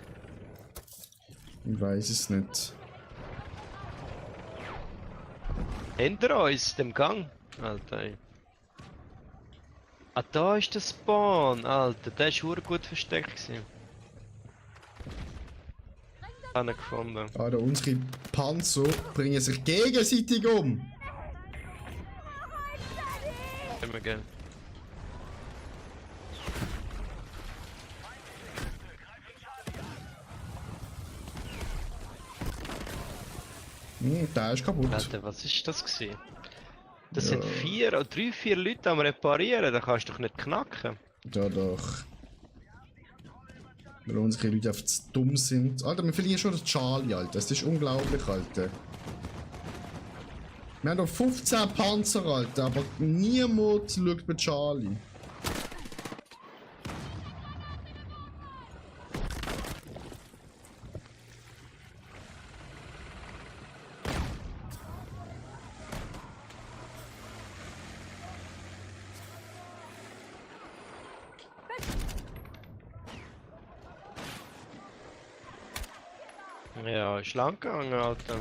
ich weiß es nicht. Hinter uns, dem Gang. Alter. Ey. Ah, da ist der Spawn. Alter, der ist verdammt gut versteckt gewesen. Habe ihn gefunden. Alter, unsere Panzer bringen sich gegenseitig um. Immer gehen. Der ist kaputt. Alter, was ist das gewesen? Das Ja. sind 3, 4 Leute am Reparieren, da kannst du doch nicht knacken. Ja, doch. Weil unsere Leute einfach zu dumm sind. Alter, wir verlieren schon den Charlie, Alter. Das ist unglaublich, Alter. Wir haben noch 15 Panzer, Alter, aber niemand schaut bei Charlie. Ja, ist lang gegangen, Alter.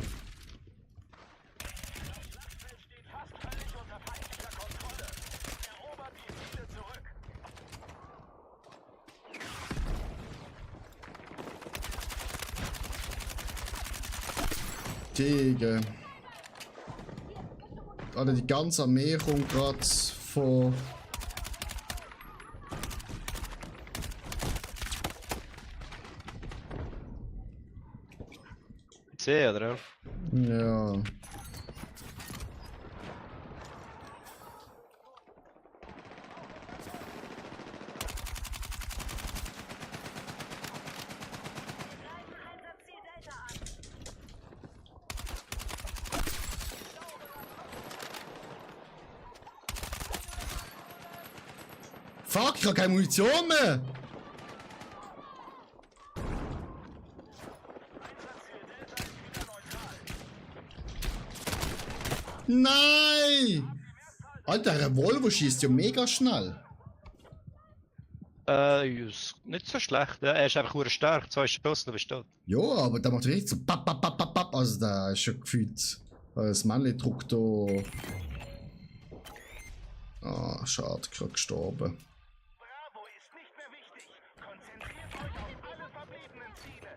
Digga. Alter, die ganze Armee kommt gerade von. C, oder? Ja. Fuck, ich habe keine Munition mehr! Nein! Alter, der Volvo schießt ja mega schnell. Ist nicht so schlecht. Ja, er ist einfach nur stark. 2 Schuss, du bist tot. Ja, aber der macht richtig so papp, papp, papp, papp, papp. Also der ist schon gefühlt. Das Männchen druckt da. Ah, schade, gerade gestorben. Bravo ist nicht mehr wichtig. Konzentriert euch auf alle verbliebenen Ziele.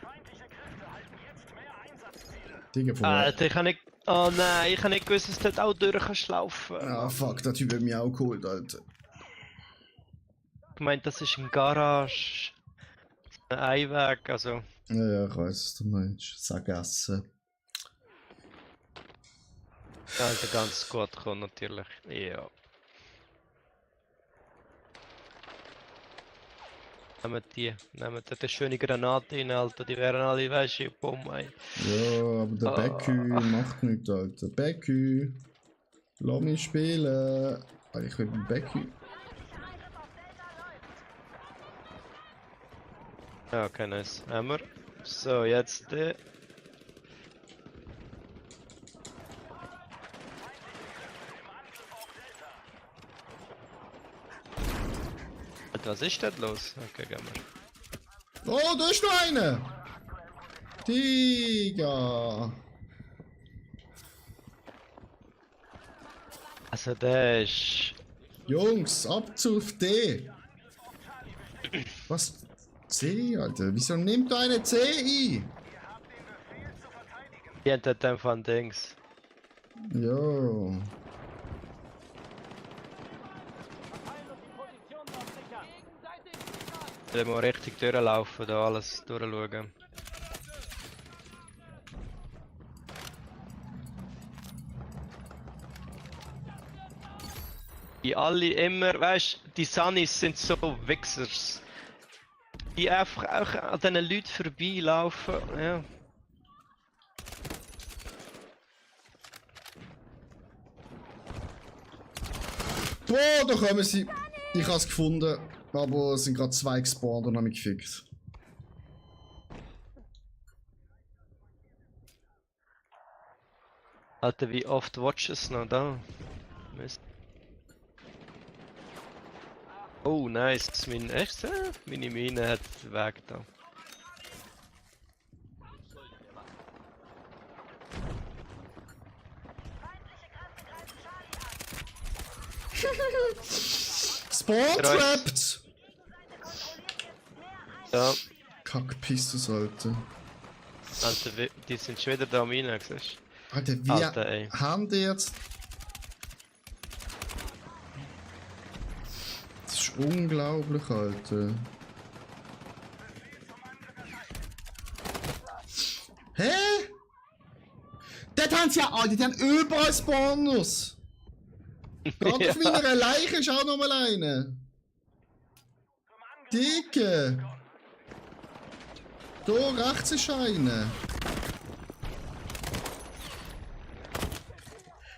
Feindliche Kräfte halten jetzt mehr Einsatzziele. Digga, von Alter, ich kann nicht. Oh nein, ich habe nicht gewusst, dass du dort auch durch kannst laufen. Ah, fuck, der Typ hat mich auch geholt, Alter. Ich meine, das ist ein Garage. Ein Einweg, also. Ja, ich weiß, was du meinst. Sackgasse. Also ganz gut kommt natürlich. Ja. Nehmen dort eine schöne Granate rein, Alter. Die wären alle, weißt du, Bomben. Ja, aber der Becky macht nichts, Alter. Becky! Lass mich spielen! Ah, ich will mit Becky. Ja, okay, nice. Haben wir. So, jetzt Was ist denn los? Okay, gehen wir. Oh, da ist noch einer! Digga! Also der ist. Jungs, ab zu D! Was? C, Alter? Wieso nimmt da eine C ein? Die haben dort einfach ein Dings. Jo. Da muss richtig durchlaufen, da alles durchschauen. Die alle immer, weißt du, die Sunnis sind so Wichsers. Die einfach auch an diesen Leuten vorbeilaufen, ja. Oh, da kommen sie! Ich hab's gefunden, aber es sind gerade 2 gespawnt und haben mich gefickt. Alter, wie oft watches noch da? Mist. Oh, nice. Meine Mine hat den Weg da. Spawn trapped! Ja, Kackpistus, Alter. Alter, die sind schon wieder da am Rein, siehst Alter, wie Alter, ey. haben die jetzt... Das ist unglaublich, Alter. Hä? Dort haben sie ja alle, die haben überall Spawners. Gerade auf meiner Leiche ist auch noch mal eine. Dicke. Da rechts ist eine.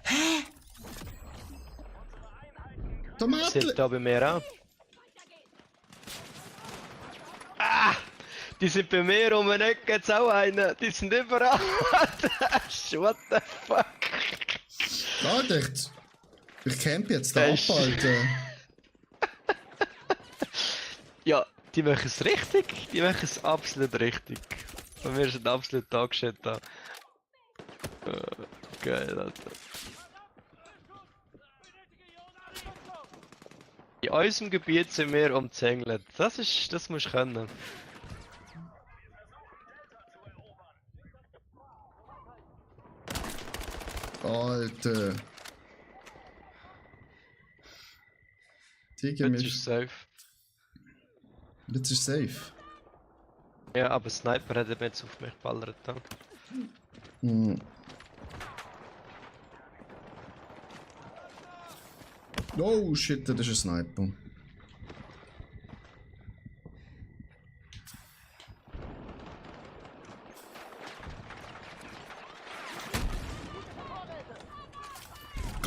Hä? Der Mädchen. Sind da bei mir auch. Ah! Die sind bei mir um eine Ecke jetzt auch eine. Die sind überall. What the fuck? Alter, ich camp jetzt da ab, Alter. Ja, die machen es richtig. Die machen es absolut richtig. Von mir ist ein absolut Tagshit da. Geil, Alter. In unserem Gebiet sind wir umzingelt. Das musst du können. Alter. Digga, Jetzt ist safe. Jetzt ist safe. Ja, aber Sniper hat eben jetzt auf mich geballert. Da. Hm. Oh shit, das ist ein Sniper.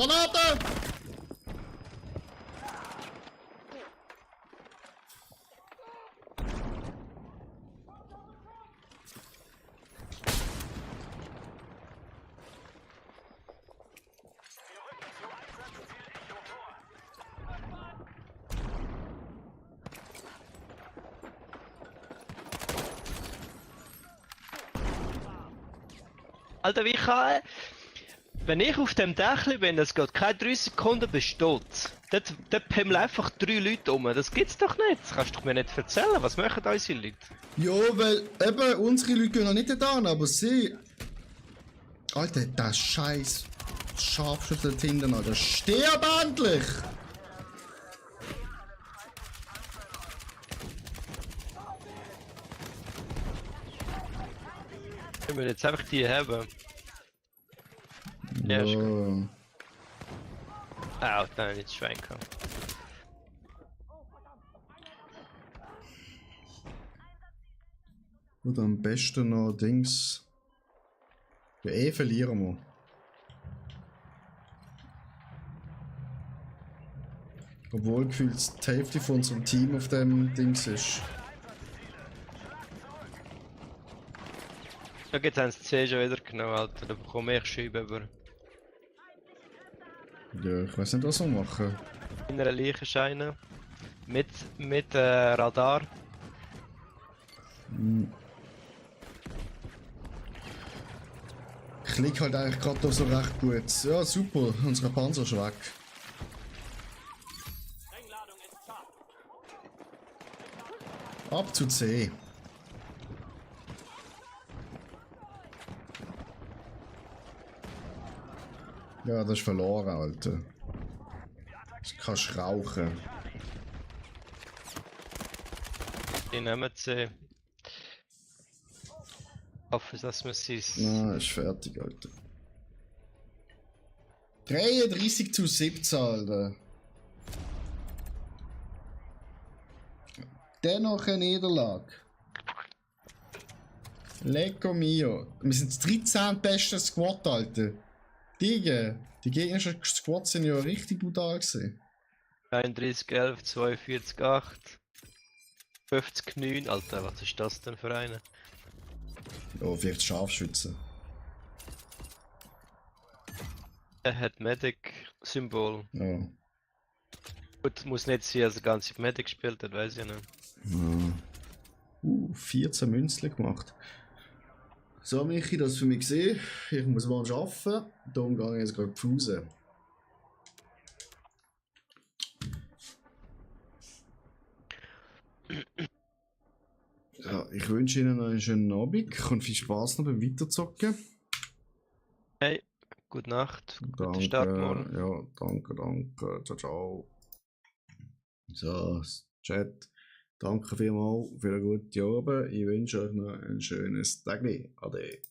Granate! Alter, wie kann. Wenn ich auf dem Dächli bin, das geht keine 3 Sekunden bis tot. Dort pimmeln einfach 3 Leute um. Das gibt's doch nicht. Das kannst du mir nicht erzählen. Was machen unsere Leute? Ja, weil eben unsere Leute gehen noch nicht da, aber sie. Alter, das scheiß Scharfschütze dort hinten, Alter. Stirb endlich! Wir müssen jetzt einfach die haben. Ja, ist gut. Ja. Au, nein, nicht Schwein gehabt. Und am besten noch Dings. Ja, verlieren wir. Obwohl gefühlt die Hälfte von unserem Team auf dem Dings ist. Da geht es C schon wieder genommen, Alter. Da bekomme ich Schübe über. Ja, ich weiß nicht, was wir machen. In einer Leichenscheine. Mit Radar. Ich lieg halt eigentlich gerade da so recht gut. Ja, super, unser Panzer ist weg. Sprengladung ist scharf. Ab zu C. Ja, das ist verloren, Alter. Das kannst du rauchen. Die nehmen C. Hoffe, dass wir sie. Na, ist fertig, Alter. 33 zu 17, Alter. Dennoch eine Niederlage. Lecco mio. Wir sind das 13. beste Squad, Alter. Die gegnerischen Squads sind ja richtig brutal gewesen. 31, 11, 42, 8. 50, 9. Alter, was ist das denn für eine? Ja, vielleicht Scharfschützen. Er hat Medic-Symbol. Ja. Gut, muss nicht sein, dass er ganze Medic gespielt hat, weiß ich nicht. 14 Münzle gemacht. So, Michi, das für mich gesehen. Ich muss mal arbeiten. Darum gehe ich jetzt gerade Pause. Ja, ich wünsche Ihnen noch einen schönen Abend und viel Spaß noch beim Weiterzocken. Hey, gute Nacht. Guten Danke. Start morgen. Ja, danke. Ciao, ciao. So, Chat. Danke vielmals für eine gute Arbeit. Ich wünsche euch noch ein schönes Tag. Ade.